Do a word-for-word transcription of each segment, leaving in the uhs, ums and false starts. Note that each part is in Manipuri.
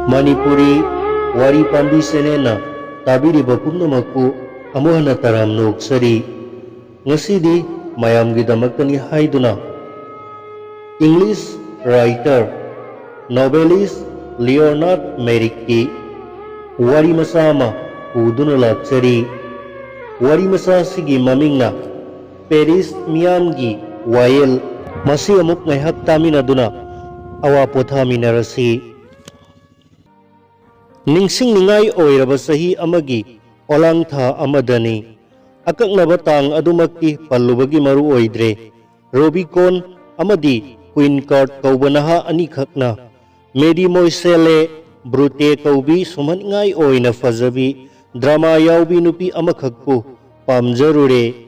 ꯃꯅꯤꯄꯨꯔꯤ ꯋꯥꯔꯤ ꯄꯥꯝꯕꯤ ꯆꯦꯅꯦꯜꯅ ꯇꯥꯕꯤꯔꯤꯕ ꯄꯨꯝꯅꯃꯛꯄꯨ ꯑꯃꯨꯛ ꯍꯟꯅ ꯇꯔꯥꯝꯅ ꯑꯣꯛꯆꯔꯤ꯫ ꯉꯁꯤꯗꯤ ꯃꯌꯥꯝꯒꯤꯗꯃꯛꯇꯅꯤ ꯍꯥꯏꯗꯨꯅ English writer, novelist Leonard Merrickꯀꯤ ꯋꯥꯔꯤ ꯃꯆꯥ ꯑꯃ ꯄꯨꯗꯨꯅ ꯂꯥꯛꯆꯔꯤ꯫ ꯋꯥꯔꯤ ꯃꯆꯥ ꯑꯁꯤꯒꯤ ꯃꯃꯤꯡꯅ ꯄꯦꯔꯤꯁ ꯃꯤꯌꯥꯝꯒꯤ ꯋꯥꯌꯦꯜ꯫ ꯃꯁꯤ ꯑꯃꯨꯛ ꯉꯥꯏꯍꯥꯛ ꯇꯥꯃꯤꯟꯅꯗꯨꯅ ꯑꯋꯥ ꯄꯣꯊꯥꯃꯤꯟꯅꯔꯁꯤ꯫ ꯅꯤꯡꯁꯤꯡꯅꯤꯡꯉꯥꯏ ꯑꯣꯏꯔꯕ ꯆꯍꯤ ꯑꯃꯒꯤ ꯑꯣꯂꯥꯡ ꯊꯥ ꯑꯃꯗꯅꯤ꯫ ꯑꯀꯛꯅꯕ ꯇꯥꯡ ꯑꯗꯨꯃꯛꯇꯤ ꯄꯜꯂꯨꯕꯒꯤ ꯃꯔꯨ ꯑꯣꯏꯗ꯭ꯔꯦ꯫ ꯔꯣꯕꯤꯀꯣꯟ ꯑꯃꯗꯤ ꯀ꯭ꯋꯤꯟ ꯀꯥꯔꯠ ꯀꯧꯕ ꯅꯍꯥ ꯑꯅꯤꯈꯛꯅ ꯃꯦꯗꯤ ꯃꯣꯏꯁꯦꯂꯦ ꯕ꯭ꯔꯨꯇꯦ ꯀꯧꯕꯤ ꯁꯨꯝꯍꯠꯅꯤꯡꯉꯥꯏ ꯑꯣꯏꯅ ꯐꯖꯕꯤ ꯗ꯭ꯔꯃꯥ ꯌꯥꯎꯕꯤ ꯅꯨꯄꯤ ꯑꯃꯈꯛꯄꯨ ꯄꯥꯝꯖꯔꯨꯔꯦ꯫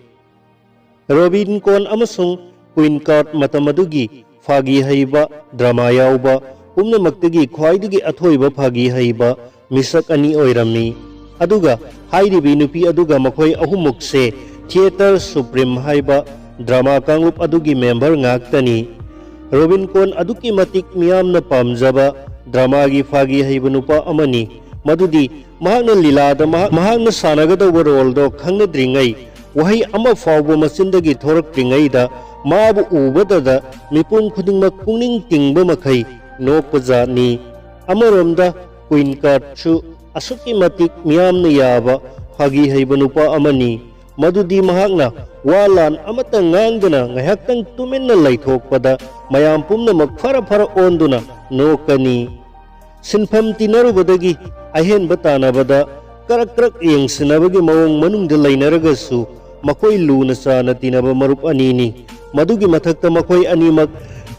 ꯔꯣꯕꯤꯟ ꯀꯣꯟ ꯑꯃꯁꯨꯡ ꯀ꯭ꯋꯤꯟ ꯀꯥꯔꯠ ꯃꯇꯝ ꯑꯗꯨꯒꯤ ꯐꯥꯒꯤ ꯍꯩꯕ, ꯗ꯭ꯔꯃꯥ ꯌꯥꯎꯕ, ꯄꯨꯝꯅꯃꯛꯇꯒꯤ ꯈ꯭ꯋꯥꯏꯗꯒꯤ ꯑꯊꯣꯏꯕ ꯐꯥꯒꯤ ꯍꯩꯕ ꯃꯤꯁꯛ ꯑꯅꯤ ꯑꯣꯏꯔꯝꯃꯤ꯫ ꯑꯗꯨꯒ ꯍꯥꯏꯔꯤꯕꯤ ꯅꯨꯄꯤ ꯑꯗꯨꯒ ꯃꯈꯣꯏ ꯑꯍꯨꯝꯃꯛꯁꯦ ꯊꯤꯌꯦꯇꯔ ꯁꯨꯄ꯭ꯔꯤꯝ ꯍꯥꯏꯕ ꯗ꯭ꯔꯃꯥ ꯀꯥꯡꯂꯨꯞ ꯑꯗꯨꯒꯤ ꯃꯦꯝꯕꯔ ꯉꯥꯛꯇꯅꯤ꯫ ꯔꯣꯕꯤꯟ ꯀꯣꯟ ꯑꯗꯨꯛꯀꯤ ꯃꯇꯤꯛ ꯃꯤꯌꯥꯝꯅ ꯄꯥꯝꯖꯕ ꯗ꯭ꯔꯃꯥꯒꯤ ꯐꯥꯒꯤ ꯍꯩꯕ ꯅꯨꯄꯥ ꯑꯃꯅꯤ꯫ ꯃꯗꯨꯗꯤ ꯃꯍꯥꯛꯅ ꯂꯤꯂꯥꯗ ꯃꯍꯥꯛ, ꯃꯍꯥꯛꯅ ꯁꯥꯟꯅꯒꯗꯧꯕ ꯔꯣꯜꯗꯣ ꯈꯪꯅꯗ꯭ꯔꯤꯉꯩ, ꯋꯥꯍꯩ ꯑꯃ ꯐꯥꯎꯕ ꯃꯆꯤꯟꯗꯒꯤ ꯊꯣꯔꯛꯇ꯭ꯔꯤꯉꯩꯗ ꯃꯥꯕꯨ ꯎꯕꯗꯗ ꯃꯤꯄꯨꯝ ꯈꯨꯗꯤꯡꯃꯛ ꯄꯨꯛꯅꯤꯡ ꯇꯤꯡꯕ ꯃꯈꯩ ꯅꯣꯛꯄ ꯖꯥꯠꯅꯤ꯫ ꯑꯃꯔꯣꯝꯗ ꯀ꯭ꯋꯤꯟ ꯀꯥꯔꯠꯁꯨ ꯑꯁꯨꯛꯀꯤ ꯃꯇꯤꯛ ꯃꯤꯌꯥꯝꯅ ꯌꯥꯕ ꯐꯥꯒꯤ ꯍꯩꯕ ꯅꯨꯄꯥ ꯑꯃꯅꯤ꯫ ꯃꯗꯨꯗꯤ ꯃꯍꯥꯛꯅ ꯋꯥ ꯂꯥꯟ ꯑꯃꯠꯇ ꯉꯥꯡꯗꯅ ꯉꯥꯏꯍꯥꯛꯇꯪ ꯇꯨꯃꯤꯟꯅ ꯂꯩꯊꯣꯛꯄꯗ ꯃꯌꯥꯝ ꯄꯨꯝꯅꯃꯛ ꯐꯔ ꯐꯔ ꯑꯣꯟꯗꯨꯅ ꯅꯣꯛꯀꯅꯤ꯫ ꯁꯤꯟꯐꯝ ꯇꯤꯟꯅꯔꯨꯕꯗꯒꯤ ꯑꯍꯦꯟꯕ ꯇꯥꯟꯅꯕꯗ ꯀꯔꯛ ꯀꯔꯛ ꯌꯦꯡꯁꯤꯟꯅꯕꯒꯤ ꯃꯑꯣꯡ ꯃꯅꯨꯡꯗ ꯂꯩꯅꯔꯒꯁꯨ ꯃꯈꯣꯏ ꯂꯨꯅ ꯆꯥꯟꯅ ꯇꯤꯟꯅꯕ ꯃꯔꯨꯞ ꯑꯅꯤꯅꯤ꯫ ꯃꯗꯨꯒꯤ ꯃꯊꯛꯇ ꯃꯈꯣꯏ ꯑꯅꯤꯃꯛ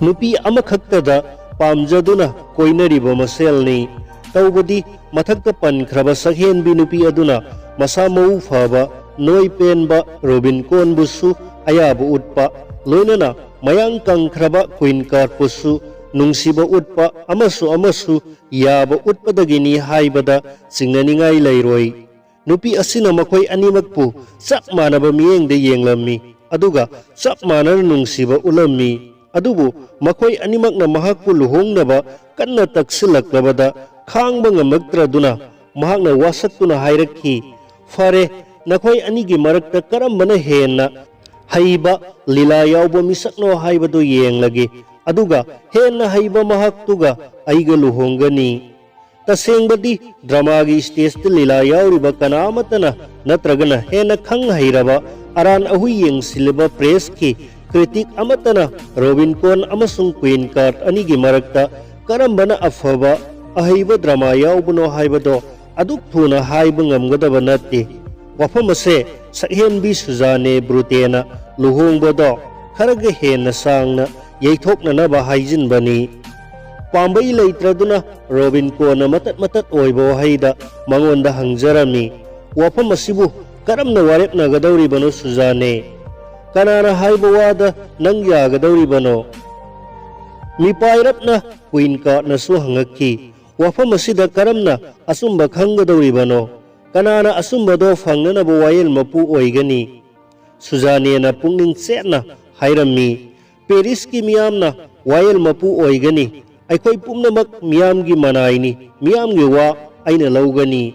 ꯅꯨꯄꯤ ꯑꯃꯈꯛꯇꯗ ꯄꯥꯝꯖꯗꯨꯅ ꯀꯣꯏꯅꯔꯤꯕ ꯃꯁꯦꯜꯅꯤ꯫ ꯇꯧꯕꯗꯤ ꯃꯊꯛꯇ ꯄꯟꯈ꯭ꯔꯕ ꯁꯛꯍꯦꯟꯕꯤ ꯅꯨꯄꯤ ꯑꯗꯨꯅ ꯃꯁꯥ ꯃꯎ ꯐꯕ, ꯅꯣꯏ ꯄꯦꯟꯕ ꯔꯣꯕꯤꯟ ꯀꯣꯟꯕꯨꯁꯨ ꯑꯌꯥꯕ ꯎꯠꯄ, ꯂꯣꯏꯅꯅ ꯃꯌꯥꯡ ꯀꯪꯈ꯭ꯔꯕ ꯀ꯭ꯋꯤꯟ ꯀꯥꯔꯠꯄꯨꯁꯨ ꯅꯨꯡꯁꯤꯕ ꯎꯠꯄ ꯑꯃꯁꯨ ꯑꯃꯁꯨ ꯌꯥꯕ ꯎꯠꯄꯗꯒꯤꯅꯤ ꯍꯥꯏꯕꯗ ꯆꯤꯡꯅꯅꯤꯡꯉꯥꯏ ꯂꯩꯔꯣꯏ꯫ ꯅꯨꯄꯤ ꯑꯁꯤꯅ ꯃꯈꯣꯏ ꯑꯅꯤꯃꯛꯄꯨ ꯆꯞ ꯃꯥꯟꯅꯕ ꯃꯤꯠꯌꯦꯡꯗ ꯌꯦꯡꯂꯝꯃꯤ, ꯑꯗꯨꯒ ꯆꯞ ꯃꯥꯟꯅꯅ ꯅꯨꯡꯁꯤꯕ ꯎꯠꯂꯝꯃꯤ꯫ ꯑꯗꯨꯕꯨ ꯃꯈꯣꯏ ꯑꯅꯤꯃꯛꯅ ꯃꯍꯥꯛꯄꯨ ꯂꯨꯍꯣꯡꯅꯕ ꯀꯟꯅ ꯇꯛꯁꯤꯜꯂꯛꯂꯕꯗ ꯈꯥꯡꯕ ꯉꯝꯂꯛꯇ꯭ꯔꯗꯨꯅ ꯃꯍꯥꯛꯅ ꯋꯥꯁꯛꯇꯨꯅ ꯍꯥꯏꯔꯛꯈꯤ, "ꯐꯔꯦ, ꯅꯈꯣꯏ ꯑꯅꯤꯒꯤ ꯃꯔꯛꯇ ꯀꯔꯝꯕꯅ ꯍꯦꯟꯅ ꯍꯩꯕ ꯂꯤꯂꯥ ꯌꯥꯎꯕ ꯃꯤꯁꯛꯅꯣ ꯍꯥꯏꯕꯗꯨ ꯌꯦꯡꯂꯒꯦ, ꯑꯗꯨꯒ ꯍꯦꯟꯅ ꯍꯩꯕ ꯃꯍꯥꯛꯇꯨꯒ ꯑꯩꯒ ꯂꯨꯍꯣꯡꯒꯅꯤ"꯫ ꯇꯁꯦꯡꯕꯗꯤ ꯗ꯭ꯔꯃꯥꯒꯤ ꯁ꯭ꯇꯦꯖꯇ ꯂꯤꯂꯥ ꯌꯥꯎꯔꯤꯕ ꯀꯅꯥ ꯑꯃꯠꯇꯅ ꯅꯠꯇ꯭ꯔꯒꯅ ꯍꯦꯟꯅ ꯈꯪ ꯍꯩꯔꯕ ꯑꯔꯥꯟ ꯑꯍꯨꯏ ꯌꯦꯡꯁꯤꯜꯂꯤꯕ ꯄ꯭ꯔꯦꯁꯀꯤ ꯀ꯭ꯔꯤꯇꯤꯛ ꯑꯃꯠꯇꯅ ꯔꯣꯕꯤꯟ ꯀꯣꯟ ꯑꯃꯁꯨꯡ ꯀ꯭ꯋꯤꯟ ꯀꯥꯔꯠ ꯑꯅꯤꯒꯤ ꯃꯔꯛꯇ ꯀꯔꯝꯕꯅ ꯑꯐꯕ ꯑꯍꯩꯕ ꯗ꯭ꯔꯃꯥ ꯌꯥꯎꯕꯅꯣ ꯍꯥꯏꯕꯗꯣ ꯑꯗꯨꯛ ꯊꯨꯅ ꯍꯥꯏꯕ ꯉꯝꯒꯗꯕ ꯅꯠꯇꯦ꯫ ꯋꯥꯐꯝ ꯑꯁꯦ ꯁꯛꯍꯦꯟꯕꯤ ꯁꯨꯖꯥꯅꯦ ꯕ꯭ꯔꯨꯇꯦꯅ ꯂꯨꯍꯣꯡꯕꯗꯣ ꯈꯔꯒ ꯍꯦꯟꯅ ꯁꯥꯡꯅ ꯌꯩꯊꯣꯛꯅꯅꯕ ꯍꯥꯏꯖꯤꯟꯕꯅꯤ꯫ ꯄꯥꯝꯕꯩ ꯂꯩꯇ꯭ꯔꯗꯨꯅ ꯔꯣꯕꯤꯟ ꯀꯣꯟꯅ ꯃꯇꯠ ꯃꯇꯠ ꯑꯣꯏꯕ ꯋꯥꯍꯩꯗ ꯃꯉꯣꯟꯗ ꯍꯪꯖꯔꯝꯃꯤ, "ꯋꯥꯐꯝ ꯑꯁꯤꯕꯨ ꯀꯔꯝꯅ ꯋꯥꯔꯦꯞꯅꯒꯗꯧꯔꯤꯕꯅꯣ ꯁꯨꯖꯥꯅꯦ? ꯀꯅꯥꯅ ꯍꯥꯏꯕ ꯋꯥꯗ ꯅꯪ ꯌꯥꯒꯗꯧꯔꯤꯕꯅꯣ?" ꯃꯤꯄꯥꯏꯔꯞꯅ ꯀ꯭ꯋꯤꯟ ꯀꯥꯔꯠꯅꯁꯨ ꯍꯪꯉꯛꯈꯤ, "ꯋꯥꯐꯝ ꯑꯁꯤꯗ ꯀꯔꯝꯅ ꯑꯆꯨꯝꯕ ꯈꯪꯒꯗꯧꯔꯤꯕꯅꯣ? ꯀꯅꯥꯅ ꯑꯆꯨꯝꯕꯗꯣ ꯐꯪꯅꯅꯕ ꯋꯥꯌꯦꯜ ꯃꯄꯨ ꯑꯣꯏꯒꯅꯤ?" ꯁꯨꯖꯥꯅꯦꯅ ꯄꯨꯛꯅꯤꯡ ꯆꯦꯠꯅ ꯍꯥꯏꯔꯝꯃꯤ, "ꯄꯦꯔꯤꯁꯀꯤ ꯃꯤꯌꯥꯝꯅ ꯋꯥꯌꯦꯜ ꯃꯄꯨ ꯑꯣꯏꯒꯅꯤ꯫ ꯑꯩꯈꯣꯏ ꯄꯨꯝꯅꯃꯛ ꯃꯤꯌꯥꯝꯒꯤ ꯃꯅꯥꯏꯅꯤ꯫ ꯃꯤꯌꯥꯝꯒꯤ ꯋꯥ ꯑꯩꯅ ꯂꯧꯒꯅꯤ"꯫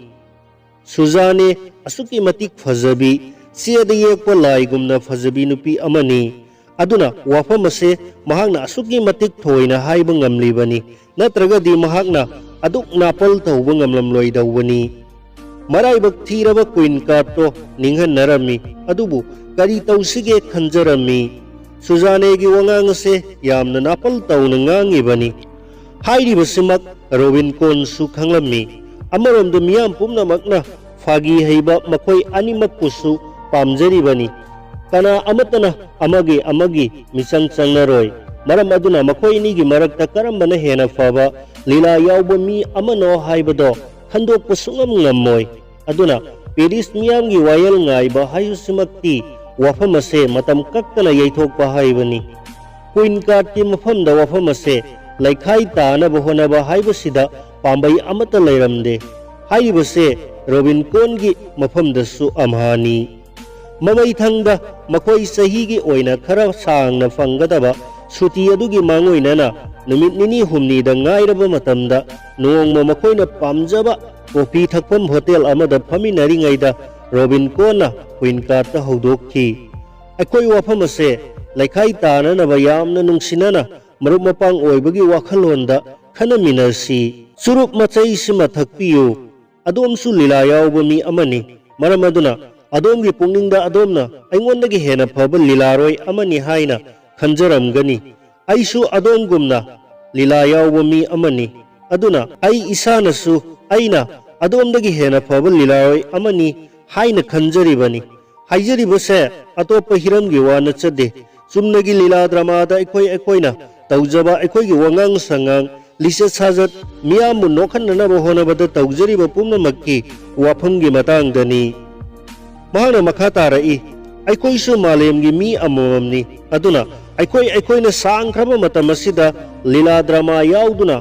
ꯁꯨꯖꯥꯅꯦ ꯑꯁꯨꯛꯀꯤ ꯃꯇꯤꯛ ꯐꯖꯕꯤ, ꯆꯦꯗ ꯌꯦꯛꯄ ꯂꯥꯏꯒꯨꯝꯅ ꯐꯖꯕꯤ ꯅꯨꯄꯤ ꯑꯃꯅꯤ꯫ ꯑꯗꯨꯅ ꯋꯥꯐꯝ ꯑꯁꯦ ꯃꯍꯥꯛꯅ ꯑꯁꯨꯛꯀꯤ ꯃꯇꯤꯛ ꯊꯣꯏꯅ ꯍꯥꯏꯕ ꯉꯝꯂꯤꯕꯅꯤ, ꯅꯠꯇ꯭ꯔꯒꯗꯤ ꯃꯍꯥꯛꯅ ꯑꯗꯨꯛ ꯅꯥꯄꯜ ꯇꯧꯕ ꯉꯝꯂꯝꯂꯣꯏꯗꯧꯕꯅꯤ꯫ ꯃꯔꯥꯏꯕꯛ ꯊꯤꯔꯕ ꯀ꯭ꯋꯤꯟ ꯀꯥꯔꯠꯇꯣ ꯅꯤꯡꯍꯟꯅꯔꯝꯃꯤ, ꯑꯗꯨꯕꯨ ꯀꯔꯤ ꯇꯧꯁꯤꯒꯦ ꯈꯟꯖꯔꯝꯃꯤ꯫ ꯁꯨꯖꯥꯅꯦꯒꯤ ꯋꯥꯉꯥꯡ ꯑꯁꯦ ꯌꯥꯝꯅ ꯅꯥꯄꯜ ꯇꯧꯅ ꯉꯥꯡꯉꯤꯕꯅꯤ꯫ ꯍꯥꯏꯔꯤꯕꯁꯤꯃꯛ ꯔꯣꯕꯤꯟ ꯀꯣꯟꯁꯨ ꯈꯪꯂꯝꯃꯤ꯫ ꯑꯃꯔꯣꯝꯗ ꯃꯤꯌꯥꯝ ꯄꯨꯝꯅꯃꯛꯅ ꯐꯥꯒꯤ ꯍꯩꯕ ꯃꯈꯣꯏ ꯑꯅꯤꯃꯛꯄꯨꯁꯨ ꯄꯥꯝꯖꯔꯤꯕꯅꯤ꯫ ꯀꯅꯥ ꯑꯃꯠꯇꯅ ꯑꯃꯒꯤ ꯑꯃꯒꯤ ꯃꯤꯆꯪ ꯆꯪꯅꯔꯣꯏ꯫ ꯃꯔꯝ ꯑꯗꯨꯅ ꯃꯈꯣꯏ ꯑꯅꯤꯒꯤ ꯃꯔꯛꯇ ꯀꯔꯝꯕꯅ ꯍꯦꯟꯅ ꯐꯕ ꯂꯤꯂꯥ ꯌꯥꯎꯕ ꯃꯤ ꯑꯃꯅꯣ ꯍꯥꯏꯕꯗꯣ ꯈꯟꯗꯣꯛꯄ ꯁꯨꯡꯉꯝ ꯉꯝꯃꯣꯏ꯫ ꯑꯗꯨꯅ ꯄꯦꯔꯤꯁ ꯃꯤꯌꯥꯝꯒꯤ ꯋꯥꯌꯦꯜ ꯉꯥꯏꯕ ꯍꯥꯏꯕꯁꯤꯃꯛꯇꯤ ꯋꯥꯐꯝ ꯑꯁꯦ ꯃꯇꯝ ꯀꯛꯇꯅ ꯌꯩꯊꯣꯛꯄ ꯍꯥꯏꯕꯅꯤ꯫ ꯀ꯭ꯋꯤꯟ ꯀꯥꯔꯠꯀꯤ ꯃꯐꯝꯗ ꯋꯥꯐꯝ ꯑꯁꯦ ꯂꯩꯈꯥꯏ ꯇꯥꯅꯕ ꯍꯣꯠꯅꯕ ꯍꯥꯏꯕꯁꯤꯗ ꯄꯥꯝꯕꯩ ꯑꯃꯠꯇ ꯂꯩꯔꯝꯗꯦ꯫ ꯍꯥꯏꯔꯤꯕꯁꯦ ꯔꯣꯕꯤꯟ ꯀꯣꯟꯒꯤ ꯃꯐꯝꯗꯁꯨ ꯑꯝꯍꯥꯅꯤ꯫ ꯃꯃꯩꯊꯪꯗ ꯃꯈꯣꯏ ꯆꯍꯤꯒꯤ ꯑꯣꯏꯅ ꯈꯔ ꯁꯥꯡꯅ ꯐꯪꯒꯗꯕ ꯁꯨꯇꯤ ꯑꯗꯨꯒꯤ ꯃꯥꯡꯑꯣꯏꯅꯅ ꯅꯨꯃꯤꯠ ꯅꯤꯅꯤ ꯍꯨꯝꯅꯤꯗ ꯉꯥꯏꯔꯕ ꯃꯇꯝꯗ ꯅꯣꯡꯃ ꯃꯈꯣꯏꯅ ꯄꯥꯝꯖꯕ ꯀꯣꯐꯤ ꯊꯛꯐꯝ ꯍꯣꯇꯦꯜ ꯑꯃꯗ ꯐꯝꯃꯤꯟꯅꯔꯤꯉꯩꯗ ꯔꯣꯕꯤꯟ ꯀꯣꯟꯅ ꯀ꯭ꯋꯤꯟ ꯀꯥꯔꯠꯇ ꯍꯧꯗꯣꯛꯈꯤ꯫ ꯑꯩꯈꯣꯏ ꯋꯥꯐꯝ ꯑꯁꯦ ꯂꯩꯈꯥꯏ ꯇꯥꯅꯅꯕ ꯌꯥꯝꯅ ꯅꯨꯡꯁꯤꯅꯅ ꯃꯔꯨꯞ ꯃꯄꯥꯡ ꯑꯣꯏꯕꯒꯤ ꯋꯥꯈꯜꯂꯣꯟꯗ ꯈꯟꯅꯃꯤꯟꯅꯁꯤ꯫ ꯆꯨꯔꯨꯞ ꯃꯆꯩꯁꯤꯃ ꯊꯛꯄꯤꯌꯨ꯫ ꯑꯗꯣꯝꯁꯨ ꯂꯤꯂꯥ ꯌꯥꯎꯕ ꯃꯤ ꯑꯃꯅꯤ꯫ ꯃꯔꯝ ꯑꯗꯨꯅ ꯑꯗꯣꯝꯒꯤ ꯄꯨꯛꯅꯤꯡꯗ ꯑꯗꯣꯝꯅ ꯑꯩꯉꯣꯟꯗꯒꯤ ꯍꯦꯟꯅ ꯐꯕ ꯂꯤꯂꯥꯔꯣꯏ ꯑꯃꯅꯤ ꯍꯥꯏꯅ ꯈꯟꯖꯔꯝꯒꯅꯤ꯫ ꯑꯩꯁꯨ ꯑꯗꯣꯝꯒꯨꯝꯅ ꯂꯤꯂꯥ ꯌꯥꯎꯕ ꯃꯤ ꯑꯃꯅꯤ꯫ ꯑꯗꯨꯅ ꯑꯩ ꯏꯁꯥꯅꯁꯨ ꯑꯩꯅ ꯑꯗꯣꯝꯗꯒꯤ ꯍꯦꯟꯅ ꯐꯕ ꯂꯤꯂꯥꯔꯣꯏ ꯑꯃꯅꯤ ꯍꯥꯏꯅ ꯈꯟꯖꯔꯤꯕꯅꯤ꯫ ꯍꯥꯏꯖꯔꯤꯕꯁꯦ ꯑꯇꯣꯞꯄ ꯍꯤꯔꯝꯒꯤ ꯋꯥ ꯅꯠꯆꯗꯦ꯫ ꯆꯨꯝꯅꯒꯤ ꯂꯤꯂꯥ ꯗ꯭ꯔꯃꯥꯗ ꯑꯩꯈꯣꯏ ꯑꯩꯈꯣꯏꯅ ꯇꯧꯖꯕ ꯑꯩꯈꯣꯏꯒꯤ ꯋꯥꯉꯥꯡ ꯁꯉꯥꯡ, ꯂꯤꯆꯠ ꯁꯥꯖꯠ, ꯃꯤꯌꯥꯝꯕꯨ ꯅꯣꯛꯍꯟꯅꯅꯕ ꯍꯣꯠꯅꯕꯗ ꯇꯧꯖꯔꯤꯕ ꯄꯨꯝꯅꯃꯛꯀꯤ ꯋꯥꯐꯝꯒꯤ ꯃꯇꯥꯡꯗꯅꯤ꯫ ꯃꯍꯥꯛꯅ ꯃꯈꯥ ꯇꯥꯔꯛꯏ, ꯑꯩꯈꯣꯏꯁꯨ ꯃꯥꯂꯦꯝꯒꯤ ꯃꯤ ꯑꯃꯃꯝꯅꯤ꯫ ꯑꯗꯨꯅ ꯑꯩꯈꯣꯏ ꯑꯩꯈꯣꯏꯅ ꯁꯥꯡꯈ꯭ꯔꯕ ꯃꯇꯝ ꯑꯁꯤꯗ ꯂꯤꯂꯥ ꯗ꯭ꯔꯃꯥ ꯌꯥꯎꯗꯨꯅ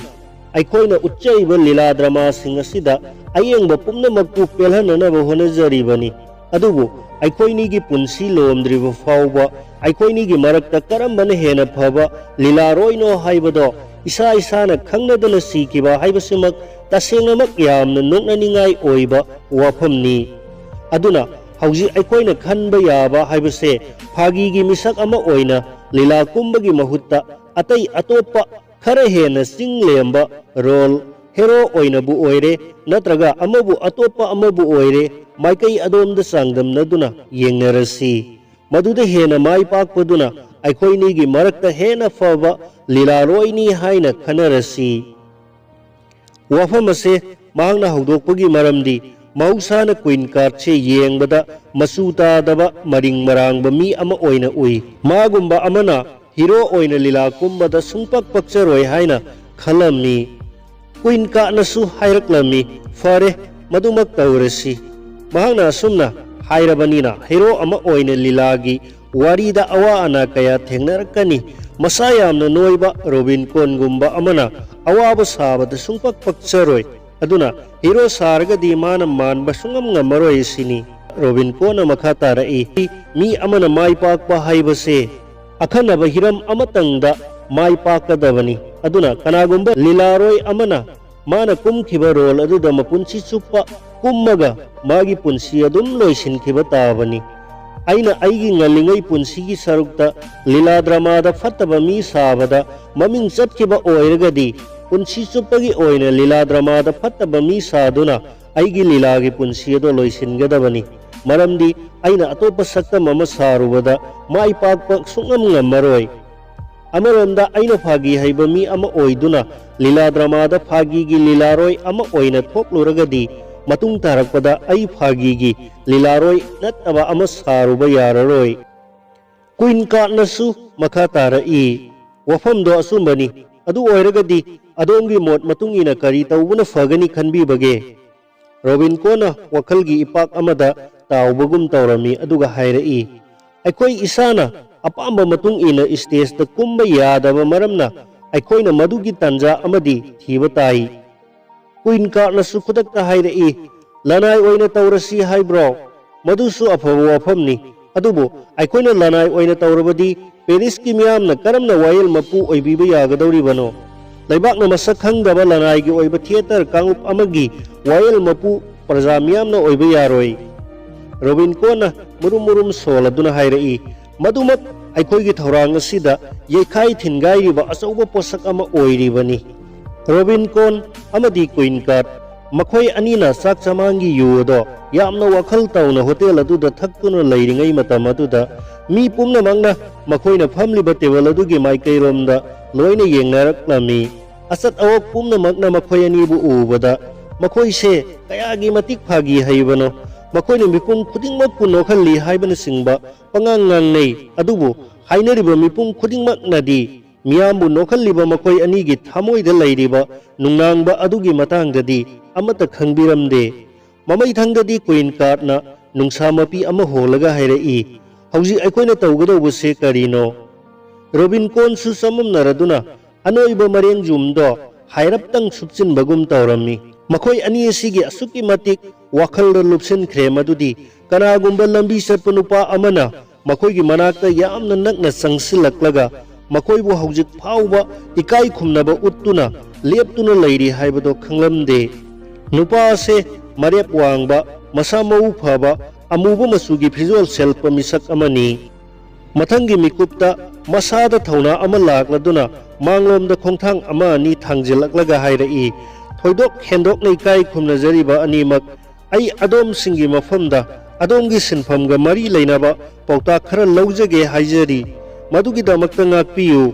ꯑꯩꯈꯣꯏꯅ ꯎꯠꯆꯔꯤꯕ ꯂꯤꯂꯥ ꯗ꯭ꯔꯃꯥꯁꯤꯡ ꯑꯁꯤꯗ ꯑꯌꯦꯡꯕ ꯄꯨꯝꯅꯃꯛꯄꯨ ꯄꯦꯜꯍꯟꯅꯅꯕ ꯍꯣꯠꯅꯖꯔꯤꯕꯅꯤ꯫ ꯑꯗꯨꯕꯨ ꯑꯩꯈꯣꯏꯅꯤꯒꯤ ꯄꯨꯟꯁꯤ ꯂꯣꯝꯗ꯭ꯔꯤꯕ ꯐꯥꯎꯕ ꯑꯩꯈꯣꯏꯅꯤꯒꯤ ꯃꯔꯛꯇ ꯀꯔꯝꯕꯅ ꯍꯦꯟꯅ ꯐꯕ ꯂꯤꯂꯥꯔꯣꯏꯅꯣ ꯍꯥꯏꯕꯗꯣ ꯏꯁꯥ ꯏꯁꯥꯅ ꯈꯪꯅꯗꯅ ꯁꯤꯈꯤꯕ ꯍꯥꯏꯕꯁꯤꯃꯛ ꯇꯁꯦꯡꯅꯃꯛ ꯌꯥꯝꯅ ꯅꯣꯛꯅꯅꯤꯡꯉꯥꯏ ꯑꯣꯏꯕ ꯋꯥꯐꯝꯅꯤ꯫ ꯑꯗꯨꯅ ꯍꯧꯖꯤꯛ ꯑꯩꯈꯣꯏꯅ ꯈꯟꯕ ꯌꯥꯕ ꯍꯥꯏꯕꯁꯦ ꯐꯥꯒꯤꯒꯤ ꯃꯤꯁꯛ ꯑꯃ ꯑꯣꯏꯅ ꯂꯤꯂꯥ ꯀꯨꯝꯕꯒꯤ ꯃꯍꯨꯠꯇ ꯑꯇꯩ ꯑꯇꯣꯞꯄ ꯈꯔ ꯍꯦꯟꯅ ꯆꯤꯡ ꯂꯦꯝꯕ ꯔꯣꯜ, ꯍꯦꯔꯣ ꯑꯣꯏꯅꯕꯨ ꯑꯣꯏꯔꯦ ꯅꯠꯇ꯭ꯔꯒ ꯑꯃꯕꯨ ꯑꯇꯣꯞꯄ ꯑꯃꯕꯨ ꯑꯣꯏꯔꯦ, ꯃꯥꯏꯀꯩ ꯑꯗꯣꯝꯗ ꯆꯥꯡꯗꯝꯅꯗꯨꯅ ꯌꯦꯡꯅꯔꯁꯤ꯫ ꯃꯗꯨꯗ ꯍꯦꯟꯅ ꯃꯥꯏ ꯄꯥꯛꯄꯗꯨꯅ ꯑꯩꯈꯣꯏꯅꯤꯒꯤ ꯃꯔꯛꯇ ꯍꯦꯟꯅ ꯐꯕ ꯂꯤꯂꯥꯔꯣꯏꯅꯤ ꯍꯥꯏꯅ ꯈꯟꯅꯔꯁꯤ꯫ ꯋꯥꯐꯝ ꯑꯁꯦ ꯃꯍꯥꯛꯅ ꯍꯧꯗꯣꯛꯄꯒꯤ ꯃꯔꯝꯗꯤ ꯃꯍꯧꯁꯥꯅ ꯀ꯭ꯋꯤꯟ ꯀꯥꯔꯠꯁꯦ ꯌꯦꯡꯕꯗ ꯃꯆꯨ ꯇꯥꯗꯕ ꯃꯔꯤꯡ ꯃꯔꯥꯡꯕ ꯃꯤ ꯑꯃ ꯑꯣꯏꯅ ꯎꯏ꯫ ꯃꯥꯒꯨꯝꯕ ꯑꯃꯅ ꯍꯤꯔꯣ ꯑꯣꯏꯅ ꯂꯤꯂꯥ ꯀꯨꯝꯕꯗ ꯁꯨꯡꯄꯛ ꯄꯛꯆꯔꯣꯏ ꯍꯥꯏꯅ ꯈꯜꯂꯝꯃꯤ꯫ ꯀ꯭ꯋꯤꯟ ꯀꯥꯔꯠꯅꯁꯨ ꯍꯥꯏꯔꯛꯂꯝꯃꯤ, "ꯐꯔꯦ, ꯃꯗꯨꯃꯛ ꯇꯧꯔꯁꯤ"꯫ ꯃꯍꯥꯛꯅ ꯑꯁꯨꯝꯅ ꯍꯥꯏꯔꯕꯅꯤꯅ ꯍꯤꯔꯣ ꯑꯃ ꯑꯣꯏꯅ ꯂꯤꯂꯥꯒꯤ ꯋꯥꯔꯤꯗ ꯑꯋꯥ ꯑꯅꯥ ꯀꯌꯥ ꯊꯦꯡꯅꯔꯛꯀꯅꯤ꯫ ꯃꯁꯥ ꯌꯥꯝꯅ ꯅꯣꯏꯕ ꯔꯣꯕꯤꯟ ꯀꯣꯟꯒꯨꯝꯕ ꯑꯃꯅ ꯑꯋꯥꯕ ꯁꯥꯕꯗ ꯁꯨꯡꯄꯛ ꯄꯛꯆꯔꯣꯏ꯫ ꯑꯗꯨꯅ ꯍꯤꯔꯣ ꯁꯥꯔꯒꯗꯤ ꯃꯥꯅ ꯃꯥꯟꯕ ꯁꯨꯡꯉꯝ ꯉꯝꯃꯔꯣꯏ ꯁꯤꯅꯤ꯫ ꯔꯣꯕꯤꯟ ꯀꯣꯟꯅ ꯃꯈꯥ ꯇꯥꯔꯛꯏ, "ꯃꯤ ꯑꯃꯅ ꯃꯥꯏ ꯄꯥꯛꯄ ꯍꯥꯏꯕꯁꯦ ꯑꯈꯟꯅꯕ ꯍꯤꯔꯝ ꯑꯃꯇꯪꯗ ꯃꯥꯏ ꯄꯥꯛꯀꯗꯕꯅꯤ꯫ ꯑꯗꯨꯅ ꯀꯅꯥꯒꯨꯝꯕ ꯂꯤꯂꯥꯔꯣꯏ ꯑꯃꯅ ꯃꯥꯅ ꯀꯨꯝꯈꯤꯕ ꯔꯣꯜ ꯑꯗꯨꯗ ꯃꯄꯨꯟꯁꯤ ꯆꯨꯞꯄ ꯀꯨꯝꯃꯒ ꯃꯥꯒꯤ ꯄꯨꯟꯁꯤ ꯑꯗꯨꯝ ꯂꯣꯏꯁꯤꯟꯈꯤꯕ ꯇꯥꯕꯅꯤ꯫ ꯑꯩꯅ ꯑꯩꯒꯤ ꯉꯜꯂꯤꯉꯩ ꯄꯨꯟꯁꯤꯒꯤ ꯁꯔꯨꯛꯇ ꯂꯤꯂꯥ ꯗ꯭ꯔꯃꯥꯗ ꯐꯠꯇꯕ ꯃꯤ ꯁꯥꯕꯗ ꯃꯃꯤꯡ ꯆꯠꯈꯤꯕ ꯑꯣꯏꯔꯒꯗꯤ, ꯄꯨꯟꯁꯤ ꯆꯨꯞꯄꯒꯤ ꯑꯣꯏꯅ ꯂꯤꯂꯥ ꯗ꯭ꯔꯃꯥꯗ ꯐꯠꯇꯕ ꯃꯤ ꯁꯥꯗꯨꯅ ꯑꯩꯒꯤ ꯂꯤꯂꯥꯒꯤ ꯄꯨꯟꯁꯤ ꯑꯗꯨ ꯂꯣꯏꯁꯤꯟꯒꯗꯕꯅꯤ꯫ ꯃꯔꯝꯗꯤ ꯑꯩꯅ ꯑꯇꯣꯞꯄ ꯁꯛꯇꯝ ꯑꯃ ꯁꯥꯔꯨꯕꯗ ꯃꯥꯏ ꯄꯥꯛꯄ ꯁꯨꯡꯉꯝ ꯉꯝꯃꯔꯣꯏ꯫ ꯑꯃꯔꯣꯝꯗ ꯑꯩꯅ ꯐꯥꯒꯤ ꯍꯩꯕ ꯃꯤ ꯑꯃ ꯑꯣꯏꯗꯨꯅ ꯂꯤꯂꯥ ꯗ꯭ꯔꯃꯥꯗ ꯐꯥꯒꯤꯒꯤ ꯂꯤꯂꯥꯔꯣꯏ ꯑꯃ ꯑꯣꯏꯅ ꯊꯣꯛꯂꯨꯔꯒꯗꯤ, ꯃꯇꯨꯡ ꯇꯥꯔꯛꯄꯗ ꯑꯩ ꯐꯥꯒꯤꯒꯤ ꯂꯤꯂꯥꯔꯣꯏ ꯅꯠꯇꯕ ꯑꯃ ꯁꯥꯔꯨꯕ ꯌꯥꯔꯔꯣꯏ꯫ ꯀꯨꯏꯟ ꯀꯥꯔꯠꯅꯁꯨ ꯃꯈꯥ ꯇꯥꯔꯛꯏ, "ꯋꯥꯐꯝꯗꯣ ꯑꯆꯨꯝꯕꯅꯤ꯫ ꯑꯗꯨ ꯑꯣꯏꯔꯒꯗꯤ ꯑꯗꯣꯝꯒꯤ ꯃꯣꯠ ꯃꯇꯨꯡ ꯏꯟꯅ ꯀꯔꯤ ꯇꯧꯕꯅ ꯐꯒꯅꯤ ꯈꯟꯕꯤꯕꯒꯦ?" ꯔꯣꯕꯤꯟꯀꯣꯅ ꯋꯥꯈꯜꯒꯤ ꯏꯄꯥꯛ ꯑꯃꯗ ꯇꯥꯎꯕꯒꯨꯝ ꯇꯧꯔꯝꯃꯤ, ꯑꯗꯨꯒ ꯍꯥꯏꯔꯛꯏ, "ꯑꯩꯈꯣꯏ ꯏꯁꯥꯅ ꯑꯄꯥꯝꯕ ꯃꯇꯨꯡ ꯏꯟꯅ ꯁ꯭ꯇꯦꯖꯇ ꯀꯨꯝꯕ ꯌꯥꯗꯕ ꯃꯔꯝꯅ ꯑꯩꯈꯣꯏꯅ ꯃꯗꯨꯒꯤ ꯇꯥꯟꯖꯥ ꯑꯃꯗꯤ ꯊꯤꯕ ꯇꯥꯏ꯫" ꯀꯨꯏꯟ ꯀꯥꯔꯠꯅꯁꯨ ꯈꯨꯗꯛꯇ ꯍꯥꯏꯔꯛꯏ, "ꯂꯅꯥꯏ ꯑꯣꯏꯅ ꯇꯧꯔꯁꯤ ꯍꯥꯏꯕ꯭ꯔꯣ? ꯃꯗꯨꯁꯨ ꯑꯐꯕ ꯋꯥꯐꯝꯅꯤ꯫ ꯑꯗꯨꯕꯨ ꯑꯩꯈꯣꯏꯅ ꯂꯅꯥꯏ ꯑꯣꯏꯅ ꯇꯧꯔꯕꯗꯤ ꯄꯦꯔꯤꯁꯀꯤ ꯃꯤꯌꯥꯝꯅ ꯀꯔꯝꯅ ꯋꯥꯌꯦꯜ ꯃꯄꯨ ꯑꯣꯏꯕꯤꯕ ꯌꯥꯒꯗꯧꯔꯤꯕꯅꯣ? ꯂꯩꯕꯥꯛꯅ ꯃꯁꯛ ꯈꯪꯗꯕ ꯂꯅꯥꯏꯒꯤ ꯑꯣꯏꯕ ꯊꯤꯌꯦꯇꯔ ꯀꯥꯡꯂꯨꯞ ꯑꯃꯒꯤ ꯋꯥꯌꯦꯜ ꯃꯄꯨ ꯄ꯭ꯔꯖꯥ ꯃꯤꯌꯥꯝꯅ ꯑꯣꯏꯕ ꯌꯥꯔꯣꯏ꯫" ꯔꯣꯕꯤꯟꯀꯣꯅ ꯃꯨꯔꯨꯝ ꯃꯨꯔꯨꯝ ꯁꯣꯜꯂꯗꯨꯅ ꯍꯥꯏꯔꯛꯏ, "ꯃꯗꯨꯃꯛ ꯑꯩꯈꯣꯏꯒꯤ ꯊꯧꯔꯥꯡ ꯑꯁꯤꯗ ꯌꯩꯈꯥꯏ ꯊꯤꯟꯒꯥꯏꯔꯤꯕ ꯑꯆꯧꯕ ꯄꯣꯠꯁꯛ ꯑꯃ ꯑꯣꯏꯔꯤꯕꯅꯤ꯫" ꯔꯣꯕꯤꯟꯀꯣꯟ ꯑꯃꯗꯤ ꯀꯨꯏꯟ ꯀꯥꯔꯠ, ꯃꯈꯣꯏ ꯑꯅꯤꯅ ꯆꯥꯛ ꯆꯃꯥꯡꯒꯤ ꯌꯨ ꯑꯗꯣ ꯌꯥꯝꯅ ꯋꯥꯈꯜ ꯇꯧꯅ ꯍꯣꯇꯦꯜ ꯑꯗꯨꯗ ꯊꯛꯇꯨꯅ ꯂꯩꯔꯤꯉꯩ ꯃꯇꯝ ꯑꯗꯨꯗ, ꯃꯤ ꯄꯨꯝꯅꯃꯛꯅ ꯃꯈꯣꯏꯅ ꯐꯝꯂꯤꯕ ꯇꯦꯕꯜ ꯑꯗꯨꯒꯤ ꯃꯥꯏꯀꯩꯔꯣꯝꯗ ꯂꯣꯏꯅ ꯌꯦꯡꯅꯔꯛꯂꯝꯃꯤ꯫ ꯑꯆꯠ ꯑꯋꯣꯛ ꯄꯨꯝꯅꯃꯛꯅ ꯃꯈꯣꯏ ꯑꯅꯤꯕꯨ ꯎꯕꯗ, ꯃꯈꯣꯏꯁꯦ ꯀꯌꯥꯒꯤ ꯃꯇꯤꯛ ꯐꯥꯒꯤ ꯍꯩꯕꯅꯣ꯫ ꯃꯈꯣꯏꯅ ꯃꯤꯄꯨꯝ ꯈꯨꯗꯤꯡꯃꯛꯄꯨ ꯅꯣꯛꯍꯜꯂꯤ ꯍꯥꯏꯕꯅꯆꯤꯡꯕ ꯄꯉꯥꯡ ꯉꯥꯡꯅꯩ꯫ ꯑꯗꯨꯕꯨ ꯍꯥꯏꯅꯔꯤꯕ ꯃꯤꯄꯨꯝ ꯈꯨꯗꯤꯡꯃꯛꯅꯗꯤ ꯃꯤꯌꯥꯝꯕꯨ ꯅꯣꯛꯍꯜꯂꯤꯕ ꯃꯈꯣꯏ ꯑꯅꯤꯒꯤ ꯊꯃꯣꯏꯗ ꯂꯩꯔꯤꯕ ꯅꯨꯡꯅꯥꯡꯕ ꯑꯗꯨꯒꯤ ꯃꯇꯥꯡꯗꯗꯤ ꯑꯃꯠꯇ ꯈꯪꯕꯤꯔꯝꯗꯦ꯫ ꯃꯃꯩꯊꯪꯗꯗꯤ ꯀꯨꯏꯟ ꯀꯥꯔꯠꯅ ꯅꯨꯡꯁꯥ ꯃꯄꯤ ꯑꯃ ꯍꯣꯜꯂꯒ ꯍꯥꯏꯔꯛꯏ, "ꯍꯧꯖꯤꯛ ꯑꯩꯈꯣꯏꯅ ꯇꯧꯒꯗꯧꯕꯁꯦ ꯀꯔꯤꯅꯣ?" ꯔꯣꯕꯤꯟꯀꯣꯟꯁꯨ ꯆꯃꯝꯅꯔꯗꯨꯅ ꯑꯅꯣꯏꯕ ꯃꯔꯦꯡꯖꯨꯝꯗꯣ ꯍꯥꯏꯔꯞꯇꯪ ꯁꯨꯞꯆꯤꯟꯕꯒꯨꯝ ꯇꯧꯔꯝꯃꯤ꯫ ꯃꯈꯣꯏ ꯑꯅꯤ ꯑꯁꯤꯒꯤ ꯑꯁꯨꯛꯀꯤ ꯃꯇꯤꯛ ꯋꯥꯈꯜꯗ ꯂꯨꯞꯁꯤꯟꯈ꯭ꯔꯦ ꯃꯗꯨꯗꯤ ꯀꯅꯥꯒꯨꯝꯕ ꯂꯝꯕꯤ ꯆꯠꯄ ꯅꯨꯄꯥ ꯑꯃꯅ ꯃꯈꯣꯏꯒꯤ ꯃꯅꯥꯛꯇ ꯌꯥꯝꯅ ꯅꯛꯅ ꯆꯪꯁꯤꯜꯂꯛꯂꯒ ꯃꯈꯣꯏꯕꯨ ꯍꯧꯖꯤꯛ ꯐꯥꯎꯕ ꯏꯀꯥꯏ ꯈꯨꯝꯅꯕ ꯎꯠꯇꯨꯅ ꯂꯦꯞꯇꯨꯅ ꯂꯩꯔꯤ ꯍꯥꯏꯕꯗꯣ ꯈꯪꯂꯝꯗꯦ꯫ ꯅꯨꯄꯥ ꯑꯁꯦ ꯃꯔꯦꯞ ꯋꯥꯡꯕ, ꯃꯁꯥ ꯃꯎ ꯐꯕ, ꯑꯃꯨꯕ ꯃꯆꯨꯒꯤ ꯐꯤꯖꯣꯜ ꯁꯦꯠꯄ ꯃꯤꯁꯛ ꯑꯃꯅꯤ꯫ ꯃꯊꯪꯒꯤ ꯃꯤꯀꯨꯞꯇ ꯃꯁꯥꯗ ꯊꯧꯅꯥ ꯑꯃ ꯂꯥꯛꯂꯗꯨꯅ ꯃꯥꯡꯂꯣꯝꯗ ꯈꯣꯡꯊꯥꯡ ꯑꯃ ꯑꯅꯤ ꯊꯥꯡꯖꯤꯜꯂꯛꯂꯒ ꯍꯥꯏꯔꯛꯏ, "ꯊꯣꯏꯗꯣꯛ ꯍꯦꯟꯗꯣꯛꯅ ꯏꯀꯥꯏ ꯈꯨꯝꯅꯖꯔꯤꯕ ꯑꯅꯤꯃꯛ, ꯑꯩ ꯑꯗꯣꯝꯁꯤꯡꯒꯤ ꯃꯐꯝꯗ ꯑꯗꯣꯝꯒꯤ ꯁꯤꯟꯐꯝꯒ ꯃꯔꯤ ꯂꯩꯅꯕ ꯄꯥꯎꯇꯥꯛ ꯈꯔ ꯂꯧꯖꯒꯦ ꯍꯥꯏꯖꯔꯤ꯫ ꯃꯗꯨꯒꯤꯗꯃꯛꯇ ꯉꯥꯛꯄꯤꯌꯨ꯫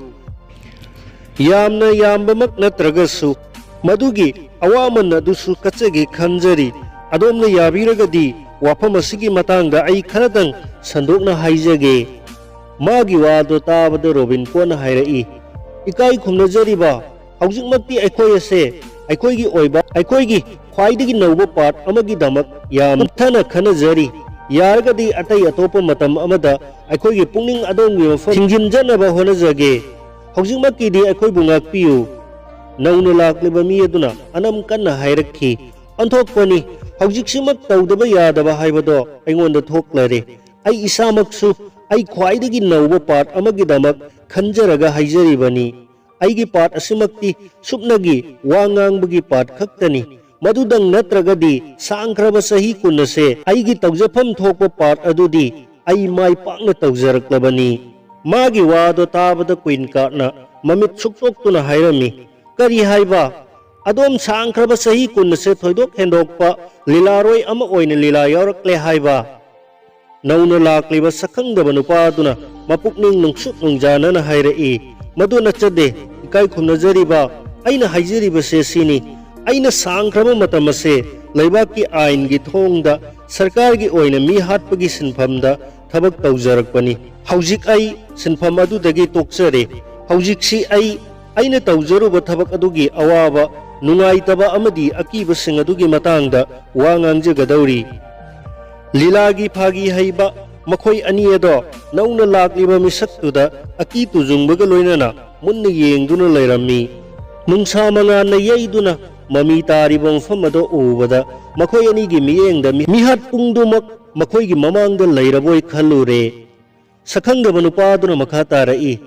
ꯌꯥꯝꯅ ꯌꯥꯝꯕꯃꯛ ꯅꯠꯇ꯭ꯔꯒꯁꯨ ꯃꯗꯨꯒꯤ ꯑꯋꯥꯃꯟ ꯑꯗꯨꯁꯨ ꯀꯠꯆꯒꯦ ꯈꯟꯖꯔꯤ꯫ ꯑꯗꯣꯝꯅ ꯌꯥꯕꯤꯔꯒꯗꯤ ꯋꯥꯐꯝ ꯑꯁꯤꯒꯤ ꯃꯇꯥꯡꯗ ꯑꯩ ꯈꯔꯗꯪ ꯁꯟꯗꯣꯛꯅ ꯍꯥꯏꯖꯒꯦ꯫" ꯃꯥꯒꯤ ꯋꯥꯗꯣ ꯇꯥꯕꯗ ꯔꯣꯕꯤꯟ ꯀꯣꯟꯅ ꯍꯥꯏꯔꯛꯏ, "ꯏꯀꯥꯏ ꯈꯨꯝꯅꯖꯔꯤꯕ, ꯍꯧꯖꯤꯛꯃꯛꯇꯤ ꯑꯩꯈꯣꯏ ꯑꯁꯦ ꯑꯩꯈꯣꯏꯒꯤ ꯑꯣꯏꯕ, ꯑꯩꯈꯣꯏꯒꯤ ꯈ꯭ꯋꯥꯏꯗꯒꯤ ꯅꯧꯕ ꯄꯥꯔꯠ ꯑꯃꯒꯤꯗꯃꯛ ꯌꯥꯝ ꯀꯨꯞꯊꯅ ꯈꯟꯅꯖꯔꯤ꯫ ꯌꯥꯔꯒꯗꯤ ꯑꯇꯩ ꯑꯇꯣꯞꯄ ꯃꯇꯝ ꯑꯃꯗ ꯑꯩꯈꯣꯏꯒꯤ ꯄꯨꯛꯅꯤꯡ ꯑꯗꯣꯝꯒꯤ ꯃꯐꯝ ꯊꯤꯡꯖꯤꯟꯖꯅꯕ ꯍꯣꯠꯅꯖꯒꯦ꯫ ꯍꯧꯖꯤꯛꯃꯛꯀꯤꯗꯤ ꯑꯩꯈꯣꯏꯕꯨ ꯉꯥꯛꯄꯤꯌꯨ꯫" ꯅꯧꯅ ꯂꯥꯛꯂꯤꯕ ꯃꯤ ꯑꯗꯨꯅ ꯑꯅꯝ ꯀꯟꯅ ꯍꯥꯏꯔꯛꯈꯤ, "ꯑꯣꯟꯊꯣꯛꯄꯅꯤ, ꯍꯧꯖꯤꯛꯁꯤꯃꯛ ꯇꯧꯗꯕ ꯌꯥꯗꯕ ꯍꯥꯏꯕꯗꯣ ꯑꯩꯉꯣꯟꯗ ꯊꯣꯛꯂꯔꯦ꯫ ꯑꯩ ꯏꯁꯥꯃꯛꯁꯨ ꯑꯩ ꯈ꯭ꯋꯥꯏꯗꯒꯤ ꯅꯧꯕ ꯄꯥꯔꯠ ꯑꯃꯒꯤꯗꯃꯛ ꯈꯟꯖꯔꯒ ꯍꯥꯏꯖꯔꯤꯕꯅꯤ꯫ ꯑꯩꯒꯤ ꯄꯥꯔꯠ ꯑꯁꯤꯃꯛꯇꯤ ꯁꯨꯞꯅꯒꯤ ꯋꯥ ꯉꯥꯡꯕꯒꯤ ꯄꯥꯔꯠ ꯈꯛꯇꯅꯤ꯫ ꯃꯗꯨꯗꯪ ꯅꯠꯇ꯭ꯔꯒꯗꯤ ꯁꯥꯡꯈ꯭ꯔꯕ ꯆꯍꯤ ꯀꯨꯟ ꯑꯁꯦ ꯑꯩꯒꯤ ꯇꯧꯖꯐꯝ ꯊꯣꯛꯄ ꯄꯥꯔꯠ ꯑꯗꯨꯗꯤ ꯑꯩ ꯃꯥꯏ ꯄꯥꯛꯅ ꯇꯧꯖꯔꯛꯂꯕꯅꯤ꯫" ꯃꯥꯒꯤ ꯋꯥꯗꯣ ꯇꯥꯕꯗ ꯀ꯭ꯋꯤꯟ ꯀꯥꯔꯠꯅ ꯃꯃꯤꯠ ꯁꯨꯛꯇꯣꯛꯇꯨꯅ ꯍꯥꯏꯔꯝꯃꯤ, "ꯀꯔꯤ ꯍꯥꯏꯕ? ꯑꯗꯣꯝ ꯁꯥꯡꯈ꯭ꯔꯕ ꯆꯍꯤ ꯀꯨꯟ ꯑꯁꯦ ꯊꯣꯏꯗꯣꯛ ꯍꯦꯟꯗꯣꯛꯄ ꯂꯤꯂꯥꯔꯣꯏ ꯑꯃ ꯑꯣꯏꯅ ꯂꯤꯂꯥ ꯌꯥꯎꯔꯛꯂꯦ ꯍꯥꯏꯕ?" ꯅꯧꯅ ꯂꯥꯛꯂꯤꯕ ꯁꯛꯈꯪꯗꯕ ꯅꯨꯄꯥ ꯑꯗꯨꯅ ꯃꯄꯨꯛꯅꯤꯡ ꯅꯨꯡꯁꯨꯛ ꯅꯨꯡꯖꯥꯅꯅ ꯍꯥꯏꯔꯛꯏ, "ꯃꯗꯨ ꯅꯠꯆꯗꯦ, ꯏꯀꯥꯏ ꯈꯨꯝꯅꯖꯔꯤꯕ, ꯑꯩꯅ ꯍꯥꯏꯖꯔꯤꯕꯁꯦ ꯁꯤꯅꯤ꯫ ꯑꯩꯅ ꯁꯥꯡꯈ꯭ꯔꯕ ꯃꯇꯝ ꯑꯁꯦ ꯂꯩꯕꯥꯛꯀꯤ ꯑꯥꯏꯟꯒꯤ ꯊꯣꯡꯗ ꯁꯔꯀꯥꯔꯒꯤ ꯑꯣꯏꯅ ꯃꯤ ꯍꯥꯠꯄꯒꯤ ꯁꯤꯟꯐꯝꯗ ꯊꯕꯛ ꯇꯧꯖꯔꯛꯄꯅꯤ꯫ ꯍꯧꯖꯤꯛ ꯑꯩ ꯁꯤꯟꯐꯝ ꯑꯗꯨꯗꯒꯤ ꯇꯣꯛꯆꯔꯦ꯫ ꯍꯧꯖꯤꯛꯁꯤ ꯑꯩ ꯑꯩꯅ ꯇꯧꯖꯔꯨꯕ ꯊꯕꯛ ꯑꯗꯨꯒꯤ ꯑꯋꯥꯕ, ꯅꯨꯡꯉꯥꯏꯇꯕ ꯑꯃꯗꯤ ꯑꯀꯤꯕꯁꯤꯡ ꯑꯗꯨꯒꯤ ꯃꯇꯥꯡꯗ ꯋꯥ ꯉꯥꯡꯖꯒꯗꯧꯔꯤ꯫ ꯂꯤꯂꯥꯒꯤ ꯐꯥꯒꯤ ꯍꯩꯕ ꯃꯈꯣꯏ ꯑꯅꯤ ꯑꯗꯣ ꯅꯧꯅ ꯂꯥꯛꯂꯤꯕ ꯃꯤꯁꯛꯇꯨꯗ ꯑꯀꯤ ꯇꯨꯖꯨꯡꯕꯒ ꯂꯣꯏꯅꯅ ꯃꯨꯟꯅ ꯌꯦꯡꯗꯨꯅ ꯂꯩꯔꯝꯃꯤ꯫ ꯅꯨꯡꯁꯥ ꯃꯉꯥꯜꯅ ꯌꯩꯗꯨꯅ ꯃꯃꯤ ꯇꯥꯔꯤꯕ ꯃꯐꯝ ꯑꯗꯨ ꯎꯕꯗ ꯃꯈꯣꯏ ꯑꯅꯤꯒꯤ ꯃꯤꯠꯌꯦꯡꯗ ꯃꯤ-, ꯃꯤꯍꯥꯠ ꯄꯨꯡꯗꯨꯃꯛ ꯃꯈꯣꯏꯒꯤ ꯃꯃꯥꯡꯗ ꯂꯩꯔꯕꯣꯏ ꯈꯜꯂꯨꯔꯦ꯫ ꯁꯛꯈꯪꯗꯕ ꯅꯨꯄꯥꯗꯨꯅ ꯃꯈꯥ ꯇꯥꯔꯛꯏ,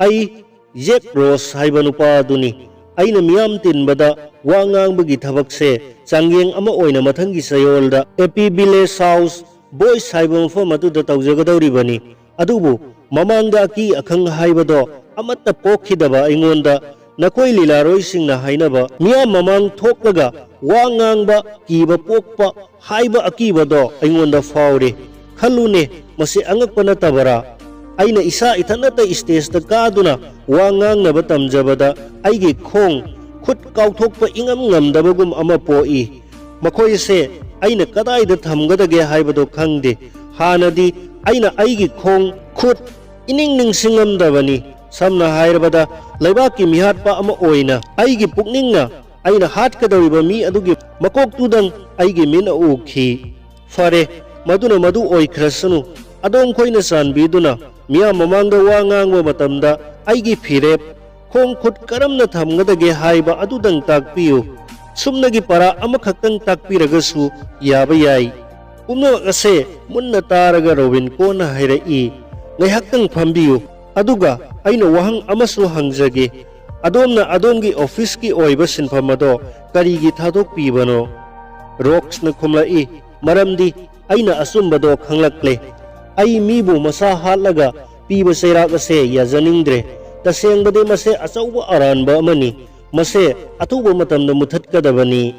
ꯑꯩ ꯖꯦꯛ ꯔꯣꯁ ꯍꯥꯏꯕ ꯅꯨꯄꯥ ꯑꯗꯨꯅꯤ꯫ ꯑꯩꯅ ꯃꯤꯌꯥꯝ ꯇꯤꯟꯕꯗ ꯋꯥ ꯉꯥꯡꯕꯒꯤ ꯊꯕꯛꯁꯦ ꯆꯥꯡꯌꯦꯡ ꯑꯃ ꯑꯣꯏꯅ ꯃꯊꯪꯒꯤ ꯆꯌꯣꯜꯗ A P Village House Boys ꯍꯥꯏꯕ ꯃꯐꯝ ꯑꯗꯨꯗ ꯇꯧꯖꯒꯗꯧꯔꯤꯕꯅꯤ꯫ ꯑꯗꯨꯕꯨ ꯃꯃꯥꯡꯗ ꯑꯀꯤ ꯑꯈꯪ ꯍꯥꯏꯕꯗꯣ ꯑꯃꯠꯇ ꯄꯣꯛꯈꯤꯗꯕ ꯑꯩꯉꯣꯟꯗ ꯅꯈꯣꯏ ꯂꯤꯂꯥꯔꯣꯏꯁꯤꯡꯅ ꯍꯥꯏꯅꯕ ꯃꯤꯌꯥꯝ ꯃꯃꯥꯡ ꯊꯣꯛꯂꯒ ꯋꯥ ꯉꯥꯡꯕ ꯀꯤꯕ ꯄꯣꯛꯄ ꯍꯥꯏꯕ ꯑꯀꯤꯕꯗꯣ ꯑꯩꯉꯣꯟꯗ ꯐꯥꯎꯔꯤ꯫ ꯈꯜꯂꯨꯅꯦ, ꯃꯁꯤ ꯑꯉꯛꯄ ꯅꯠꯇꯕꯔꯥ? ꯑꯩꯅ ꯏꯁꯥ ꯏꯊꯟꯇ ꯏꯁꯇꯦꯖꯇ ꯀꯥꯗꯨꯅ ꯋꯥ ꯉꯥꯡꯅꯕ ꯇꯝꯖꯕꯗ ꯑꯩꯒꯤ ꯈꯣꯡ ꯈꯨꯠ ꯀꯥꯎꯊꯣꯛꯄ ꯏꯉꯝ ꯉꯝꯗꯕꯒꯨꯝ ꯑꯃ ꯄꯣꯛꯏ꯫ ꯃꯈꯣꯏ ꯑꯁꯦ ꯑꯩꯅ ꯀꯗꯥꯏꯗ ꯊꯝꯒꯗꯒꯦ ꯍꯥꯏꯕꯗꯣ ꯈꯪꯗꯦ꯫ ꯍꯥꯟꯅꯗꯤ ꯑꯩꯅ ꯑꯩꯒꯤ ꯈꯣꯡ ꯈꯨꯠ ꯏꯅꯤꯡ ꯅꯤꯡꯁꯤꯡꯉꯝꯗꯕꯅꯤ꯫ ꯁꯝꯅ ꯍꯥꯏꯔꯕꯗ, ꯂꯩꯕꯥꯛꯀꯤ ꯃꯤꯍꯥꯠꯄ ꯑꯃ ꯑꯣꯏꯅ ꯑꯩꯒꯤ ꯄꯨꯛꯅꯤꯡꯅ ꯑꯩꯅ ꯍꯥꯠꯀꯗꯧꯔꯤꯕ ꯃꯤ ꯑꯗꯨꯒꯤ ꯃꯀꯣꯛꯇꯨꯗꯪ ꯑꯩꯒꯤ ꯃꯤꯠꯅ ꯎꯈꯤ꯫ ꯐꯔꯦ, ꯃꯗꯨꯅ ꯃꯗꯨ ꯑꯣꯏꯈ꯭ꯔꯁꯅꯨ꯫ ꯑꯗꯣꯝꯈꯣꯏꯅ ꯆꯥꯟꯕꯤꯗꯨꯅ ꯃꯤꯌꯥꯝ ꯃꯃꯥꯡꯗ ꯋꯥ ꯉꯥꯡꯕ ꯃꯇꯝꯗ ꯑꯩꯒꯤ ꯐꯤꯔꯦꯞ, ꯈꯣꯡ ꯈꯨꯠ ꯀꯔꯝꯅ ꯊꯝꯒꯗꯒꯦ ꯍꯥꯏꯕ ꯑꯗꯨꯗꯪ ꯇꯥꯛꯄꯤꯌꯨ꯫ ꯁꯨꯞꯅꯒꯤ ꯄꯔꯥ ꯑꯃꯈꯛꯇꯪ ꯇꯥꯛꯄꯤꯔꯒꯁꯨ ꯌꯥꯕ ꯌꯥꯏ꯫ ꯄꯨꯝꯅꯃꯛ ꯑꯁꯦ ꯃꯨꯟꯅ ꯇꯥꯔꯒ ꯔꯣꯕꯤꯟ ꯀꯣꯟꯅ ꯍꯥꯏꯔꯛꯏ, "ꯉꯥꯏꯍꯥꯛꯇꯪ ꯐꯝꯕꯤꯌꯨ, ꯑꯗꯨꯒ ꯑꯩꯅ ꯋꯥꯍꯪ ꯑꯃꯁꯨ ꯍꯪꯖꯒꯦ꯫ ꯑꯗꯣꯝꯅ ꯑꯗꯣꯝꯒꯤ ꯑꯣꯐꯤꯁꯀꯤ ꯑꯣꯏꯕ ꯁꯤꯟꯐꯝ ꯑꯗꯣ ꯀꯔꯤꯒꯤ ꯊꯥꯗꯣꯛꯄꯤꯕꯅꯣ?" ꯔꯣꯛꯁꯅ ꯈꯨꯝꯂꯛꯏ, "ꯃꯔꯝꯗꯤ ꯑꯩꯅ ꯑꯆꯨꯝꯕꯗꯣ ꯈꯪꯂꯛꯂꯦ꯫ ꯑꯩ ꯃꯤꯕꯨ ꯃꯁꯥ ꯍꯥꯠꯂꯒ ꯄꯤꯕ ꯆꯩꯔꯥꯛ ꯑꯁꯦ ꯌꯥꯖꯅꯤꯡꯗ꯭ꯔꯦ꯫ ꯇꯁꯦꯡꯕꯗꯤ ꯃꯁꯦ ꯑꯆꯧꯕ ꯑꯔꯥꯟꯕ ꯑꯃꯅꯤ꯫ ꯃꯁꯦ ꯑꯊꯨꯕ ꯃꯇꯝꯗ ꯃꯨꯊꯠꯀꯗꯕꯅꯤ꯫"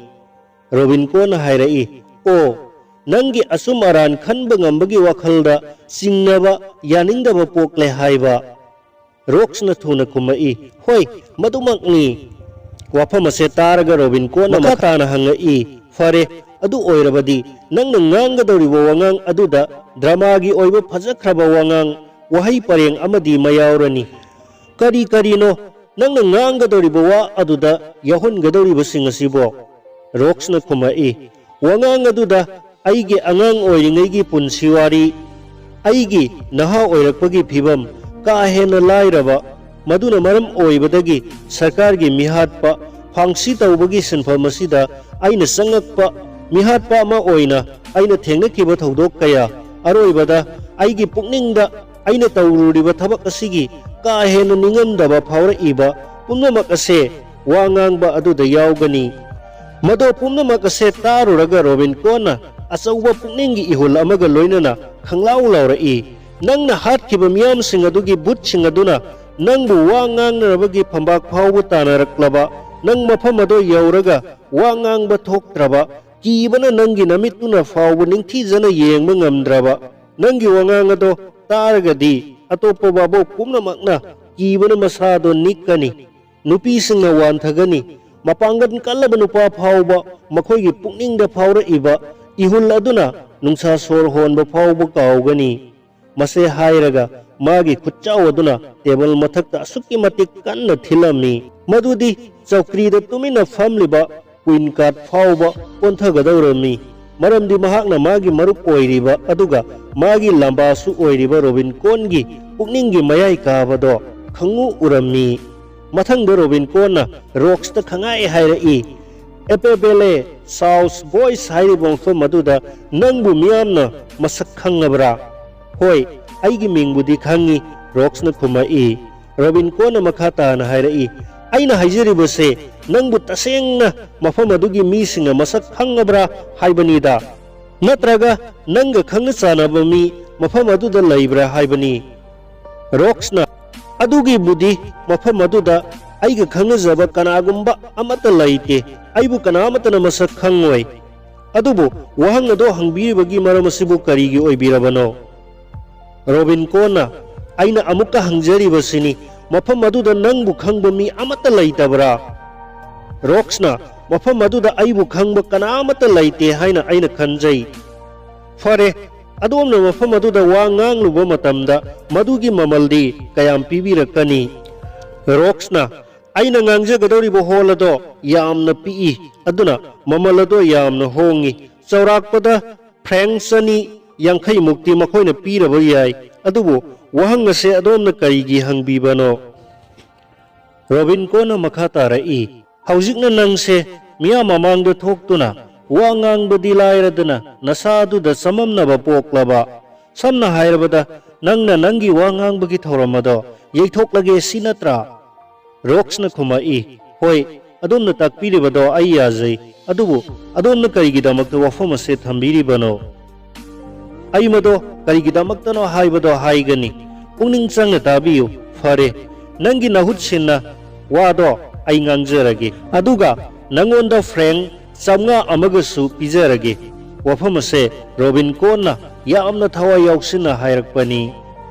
ꯔꯣꯕꯤꯟ ꯀꯣꯟꯅ ꯍꯥꯏꯔꯛꯏ, "ꯑꯣ, ꯅꯪꯒꯤ ꯑꯆꯨꯝ ꯑꯔꯥꯟ ꯈꯟꯕ ꯉꯝꯕꯒꯤ ꯋꯥꯈꯜꯗ ꯆꯤꯡꯅꯕ ꯌꯥꯅꯤꯡꯗꯕ ꯄꯣꯛꯂꯦ ꯍꯥꯏꯕ?" ꯔꯣꯛꯁꯅ ꯊꯨꯅ ꯈꯨꯝꯃꯛꯏ, "ꯍꯣꯏ, ꯃꯗꯨꯃꯛꯅꯤ꯫" ꯋꯥꯐꯝ ꯑꯁꯦ ꯇꯥꯔꯒ ꯔꯣꯕꯤꯟ ꯀꯣꯟꯅ ꯃꯈꯥ ꯃꯈꯥ ꯇꯥꯅ ꯍꯪꯉꯛꯏ, "ꯐꯔꯦ, ꯑꯗꯨ ꯑꯣꯏꯔꯕꯗꯤ ꯅꯪꯅ ꯉꯥꯡꯒꯗꯧꯔꯤꯕ ꯋꯥꯉꯥꯡ ꯑꯗꯨꯗ ꯗ꯭ꯔꯃꯥꯒꯤ ꯑꯣꯏꯕ ꯐꯖꯈ꯭ꯔꯕ ꯋꯥꯉꯥꯡ, ꯋꯥꯍꯩ ꯄꯔꯦꯡ ꯑꯃꯗꯤ ꯃꯌꯥꯎꯔꯅꯤ꯫" "ꯀꯔꯤ ꯀꯔꯤꯅꯣ ꯅꯪꯅ ꯉꯥꯡꯒꯗꯧꯔꯤꯕ ꯋꯥ ꯑꯗꯨꯗ ꯌꯥꯎꯍꯟꯒꯗꯧꯔꯤꯕꯁꯤꯡ ꯑꯁꯤꯕꯣ?" ꯔꯣꯛꯁꯅ ꯈꯨꯝꯃꯛꯏ, "ꯋꯥꯉꯥꯡ ꯑꯗꯨꯗ ꯑꯩꯒꯤ ꯑꯉꯥꯡ ꯑꯣꯏꯔꯤꯉꯩꯒꯤ ꯄꯨꯟꯁꯤ ꯋꯥꯔꯤ, ꯑꯩꯒꯤ ꯅꯍꯥ ꯑꯣꯏꯔꯛꯄꯒꯤ ꯐꯤꯕꯝ, ꯀꯥ ꯍꯦꯟꯅ ꯂꯥꯏꯔꯕ, ꯃꯗꯨꯅ ꯃꯔꯝ ꯑꯣꯏꯕꯗꯒꯤ ꯁꯔꯀꯥꯔꯒꯤ ꯃꯤꯍꯥꯠꯄ, ꯐꯥꯡꯁꯤ ꯇꯧꯕꯒꯤ ꯁꯤꯟꯐꯝ ꯑꯁꯤꯗ ꯑꯩꯅ ꯆꯪꯂꯛꯄ, ꯃꯤꯍꯥꯠꯄ ꯑꯃ ꯑꯣꯏꯅ ꯑꯩꯅ ꯊꯦꯡꯅꯈꯤꯕ ꯊꯧꯗꯣꯛ ꯀꯌꯥ, ꯑꯔꯣꯏꯕꯗ ꯑꯩꯒꯤ ꯄꯨꯛꯅꯤꯡꯗ ꯑꯩꯅ ꯇꯧꯔꯨꯔꯤꯕ ꯊꯕꯛ ꯑꯁꯤꯒꯤ ꯀꯥ ꯍꯦꯟꯅ ꯅꯤꯡꯉꯝꯗꯕ ꯐꯥꯎꯔꯛꯏꯕ ꯄꯨꯝꯅꯃꯛ ꯑꯁꯦ ꯋꯥ ꯉꯥꯡꯕ ꯑꯗꯨꯗ ꯌꯥꯎꯒꯅꯤ꯫ ꯃꯗꯣ ꯄꯨꯝꯅꯃꯛ ꯑꯁꯦ ꯇꯥꯔꯨꯔꯒ ꯔꯣꯕꯤꯟ ꯀꯣꯟꯅ ꯑꯆꯧꯕ ꯄꯨꯛꯅꯤꯡꯒꯤ ꯏꯍꯨꯜ ꯑꯃꯒ ꯂꯣꯏꯅꯅ ꯈꯪꯂꯥꯎ ꯂꯥꯎꯔꯛꯏ꯫ "ꯅꯪꯅ ꯍꯥꯠꯈꯤꯕ ꯃꯤꯌꯥꯝꯁꯤꯡ ꯑꯗꯨꯒꯤ ꯚꯨꯠꯁꯤꯡ ꯑꯗꯨꯅ ꯅꯪꯕꯨ ꯋꯥ ꯉꯥꯡꯅꯅꯕꯒꯤ ꯐꯝꯕꯥꯛ ꯐꯥꯎꯕ ꯇꯥꯟꯅꯔꯛꯂꯕ, ꯅꯪ ꯃꯐꯝ ꯑꯗꯨ ꯌꯧꯔꯒ ꯋꯥ ꯉꯥꯡꯕ ꯊꯣꯛꯇ꯭ꯔꯕ, ꯀꯤꯕꯅ ꯅꯪꯒꯤ ꯅꯃꯤꯠꯇꯨꯅ ꯐꯥꯎꯕ ꯅꯤꯡꯊꯤꯖꯅ ꯌꯦꯡꯕ ꯉꯝꯗ꯭ꯔꯕ, ꯅꯪꯒꯤ ꯋꯥꯉꯥꯡ ꯑꯗꯣ ꯇꯥꯔꯒꯗꯤ ꯑꯇꯣꯞꯄ ꯚꯥꯕꯣꯛ ꯄꯨꯝꯅꯃꯛꯅ ꯀꯤꯕꯅ ꯃꯁꯥꯗꯣ ꯅꯤꯛꯀꯅꯤ꯫ ꯅꯨꯄꯤꯁꯤꯡꯅ ꯋꯥꯟꯊꯒꯅꯤ꯫ ꯃꯄꯥꯡꯒꯜ ꯀꯜꯂꯕ ꯅꯨꯄꯥ ꯐꯥꯎꯕ ꯃꯈꯣꯏꯒꯤ ꯄꯨꯛꯅꯤꯡꯗ ꯐꯥꯎꯔꯛꯏꯕ ꯏꯍꯨꯜ ꯑꯗꯨꯅ ꯅꯨꯡꯁꯥ ꯁꯣꯔ ꯍꯣꯟꯕ ꯐꯥꯎꯕ ꯀꯥꯎꯒꯅꯤ"꯫ ꯃꯁꯦ ꯍꯥꯏꯔꯒ ꯃꯥꯒꯤ ꯈꯨꯠꯆꯥꯎ ꯑꯗꯨꯅ ꯇꯦꯕꯜ ꯃꯊꯛꯇ ꯑꯁꯨꯛꯀꯤ ꯃꯇꯤꯛ ꯀꯟꯅ ꯊꯤꯜꯂꯝꯃꯤ, ꯃꯗꯨꯗꯤ ꯆꯧꯀ꯭ꯔꯤꯗ ꯇꯨꯃꯤꯟꯅ ꯐꯝꯂꯤꯕ ꯀ꯭ꯋꯤꯟ ꯀꯥꯔꯠ ꯐꯥꯎꯕ ꯀꯣꯟꯊꯒꯗꯧꯔꯝꯃꯤ꯫ ꯃꯔꯝꯗꯤ ꯃꯍꯥꯛꯅ ꯃꯥꯒꯤ ꯃꯔꯨꯞ ꯑꯣꯏꯔꯤꯕ ꯑꯗꯨꯒ ꯃꯥꯒꯤ ꯂꯝꯕꯥꯁꯨ ꯑꯣꯏꯔꯤꯕ ꯔꯣꯕꯤꯟ ꯀꯣꯟꯒꯤ ꯄꯨꯛꯅꯤꯡꯒꯤ ꯃꯌꯥꯏ ꯀꯥꯕꯗꯣ ꯈꯪꯎ ꯎꯔꯝꯃꯤ꯫ ꯃꯊꯪꯗ ꯔꯣꯕꯤꯟ ꯀꯣꯟꯅ ꯔꯣꯛꯁꯇ ꯈꯪꯍꯥꯏ ꯍꯥꯏꯔꯛꯏ, "ꯑꯦꯄꯦꯕꯦꯂꯦ ꯁꯥꯎꯁ ꯕꯣꯏꯁ ꯍꯥꯏꯔꯤꯕ ꯃꯐꯝ ꯑꯗꯨꯗ ꯅꯪꯕꯨ ꯃꯤꯌꯥꯝꯅ ꯃꯁꯛ ꯈꯪꯉꯕ꯭ꯔꯥ?" "ꯍꯣꯏ, ꯑꯩꯒꯤ ꯃꯤꯡꯕꯨꯗꯤ ꯈꯪꯉꯤ", ꯔꯣꯛꯁꯅ ꯈꯨꯝꯃꯛꯏ꯫ ꯔꯣꯕꯤꯟ ꯀꯣꯟꯅ ꯃꯈꯥ ꯇꯥꯅ ꯍꯥꯏꯔꯛꯏ, "ꯑꯩꯅ ꯍꯥꯏꯖꯔꯤꯕꯁꯦ ꯅꯪꯕꯨ ꯇꯁꯦꯡꯅ ꯃꯐꯝ ꯑꯗꯨꯒꯤ ꯃꯤꯁꯤꯡꯅ ꯃꯁꯛ ꯈꯪꯉꯕ꯭ꯔꯥ ꯍꯥꯏꯕꯅꯤꯗ, ꯅꯠꯇ꯭ꯔꯒ ꯅꯪꯒ ꯈꯪꯅ ꯆꯥꯟꯅꯕ ꯃꯤ ꯃꯐꯝ ꯑꯗꯨꯗ ꯂꯩꯕ꯭ꯔꯥ ꯍꯥꯏꯕꯅꯤ"꯫ ꯔꯣꯛꯁꯅ, "ꯑꯗꯨꯒꯤꯕꯨꯗꯤ ꯃꯐꯝ ꯑꯗꯨꯗ ꯑꯩꯒ ꯈꯪꯅꯖꯕ ꯀꯅꯥꯒꯨꯝꯕ ꯑꯃꯠꯇ ꯂꯩꯇꯦ꯫ ꯑꯩꯕꯨ ꯀꯅꯥ ꯑꯃꯠꯇꯅ ꯃꯁꯛ ꯈꯪꯉꯣꯏ꯫ ꯑꯗꯨꯕꯨ ꯋꯥꯍꯪ ꯑꯗꯣ ꯍꯪꯕꯤꯔꯤꯕꯒꯤ ꯃꯔꯝ ꯑꯁꯤꯕꯨ ꯀꯔꯤꯒꯤ ꯑꯣꯏꯕꯤꯔꯕꯅꯣ?" ꯔꯣꯕꯤꯟ ꯀꯣꯟꯅ, "ꯑꯩꯅ ꯑꯃꯨꯛꯀ ꯍꯪꯖꯔꯤꯕꯁꯤꯅꯤ, ꯃꯐꯝ ꯑꯗꯨꯗ ꯅꯪꯕꯨ ꯈꯪꯕ ꯃꯤ ꯑꯃꯠꯇ ꯂꯩꯇꯕ꯭ꯔꯥ?" ꯔꯣꯛꯁꯅ, "ꯃꯐꯝ ꯑꯗꯨꯗ ꯑꯩꯕꯨ ꯈꯪꯕ ꯀꯅꯥ ꯑꯃꯠꯇ ꯂꯩꯇꯦ ꯍꯥꯏꯅ ꯑꯩꯅ ꯈꯟꯖꯩ"꯫ "ꯐꯔꯦ, ꯑꯗꯣꯝꯅ ꯃꯐꯝ ꯑꯗꯨꯗ ꯋꯥ ꯉꯥꯡꯂꯨꯕ ꯃꯇꯝꯗ ꯃꯗꯨꯒꯤ ꯃꯃꯜꯗꯤ ꯀꯌꯥꯝ ꯄꯤꯕꯤꯔꯛꯀꯅꯤ?" ꯔꯣꯛꯁꯅ, "ꯑꯩꯅ ꯉꯥꯡꯖꯒꯗꯧꯔꯤꯕ ꯍꯣꯜ ꯑꯗꯣ ꯌꯥꯝꯅ ꯄꯤꯛꯏ, ꯑꯗꯨꯅ ꯃꯃꯜ ꯑꯗꯣ ꯌꯥꯝꯅ ꯍꯣꯡꯉꯤ꯫ ꯆꯥꯎꯔꯥꯛꯄꯗ ꯐ꯭ꯔꯦꯡ ꯆꯅꯤ ꯌꯥꯡꯈꯩ ꯃꯨꯛꯇꯤ ꯃꯈꯣꯏꯅ ꯄꯤꯔꯕ ꯌꯥꯏ꯫ ꯑꯗꯨꯕꯨ ꯋꯥꯍꯪ ꯑꯁꯦ ꯑꯗꯣꯝꯅ ꯀꯔꯤꯒꯤ ꯍꯪꯕꯤꯕꯅꯣ?" ꯔꯣꯕꯤꯟ ꯀꯣꯟꯅ ꯃꯈꯥ ꯇꯥꯔꯛꯏ, "ꯍꯧꯖꯤꯛꯅ ꯅꯪꯁꯦ ꯃꯤꯌꯥꯝ ꯃꯃꯥꯡꯗ ꯊꯣꯛꯇꯨꯅ ꯋꯥ ꯉꯥꯡꯕꯗꯤ ꯂꯥꯏꯔꯗꯅ ꯅꯁꯥꯗꯨꯗ ꯆꯃꯝꯅꯕ ꯄꯣꯛꯂꯕ? ꯁꯝꯅ ꯍꯥꯏꯔꯕꯗ, ꯅꯪꯅ ꯅꯪꯒꯤ ꯋꯥ ꯉꯥꯡꯕꯒꯤ ꯊꯧꯔꯝ ꯑꯗꯣ ꯌꯩꯊꯣꯛꯂꯒꯦ ꯁꯤ ꯅꯠꯇ꯭ꯔꯥ? ꯔꯣꯛꯁꯅ ꯈꯨꯝꯃꯛꯏ, "ꯍꯣꯏ, ꯑꯗꯣꯝꯅ ꯇꯥꯛꯄꯤꯔꯤꯕꯗꯣ ꯑꯩ ꯌꯥꯖꯩ꯫ ꯑꯗꯨꯕꯨ ꯑꯗꯣꯝꯅ ꯀꯔꯤꯒꯤꯗꯃꯛꯇ ꯋꯥꯐꯝ ꯑꯁꯤ ꯊꯝꯕꯤꯔꯤꯕꯅꯣ?" "ꯑꯩ ꯃꯗꯣ ꯀꯔꯤꯒꯤꯗꯃꯛꯇꯅꯣ ꯍꯥꯏꯕꯗꯣ ꯍꯥꯏꯒꯅꯤ꯫ ꯄꯨꯛꯅꯤꯡ ꯆꯪꯅ ꯇꯥꯕꯤꯌꯨ꯫ ꯐꯔꯦ, ꯅꯪꯒꯤ ꯅꯍꯨꯠ ꯁꯤꯟꯅ ꯋꯥꯗꯣ ꯑꯩ ꯉꯥꯡꯖꯔꯒꯦ꯫ ꯑꯗꯨꯒ ꯅꯪꯉꯣꯟꯗ ꯐ꯭ꯔꯦꯡ ꯆꯥꯝꯃꯉꯥ ꯑꯃꯒꯁꯨ ꯄꯤꯖꯔꯒꯦ꯫" ꯋꯥꯐꯝ ꯑꯁꯦ ꯔꯣꯕꯤꯟꯀꯣꯟꯅ ꯌꯥꯝꯅ ꯊꯋꯥꯏ ꯌꯥꯎꯁꯤꯟꯅ ꯍꯥꯏꯔꯛꯄꯅꯤ꯫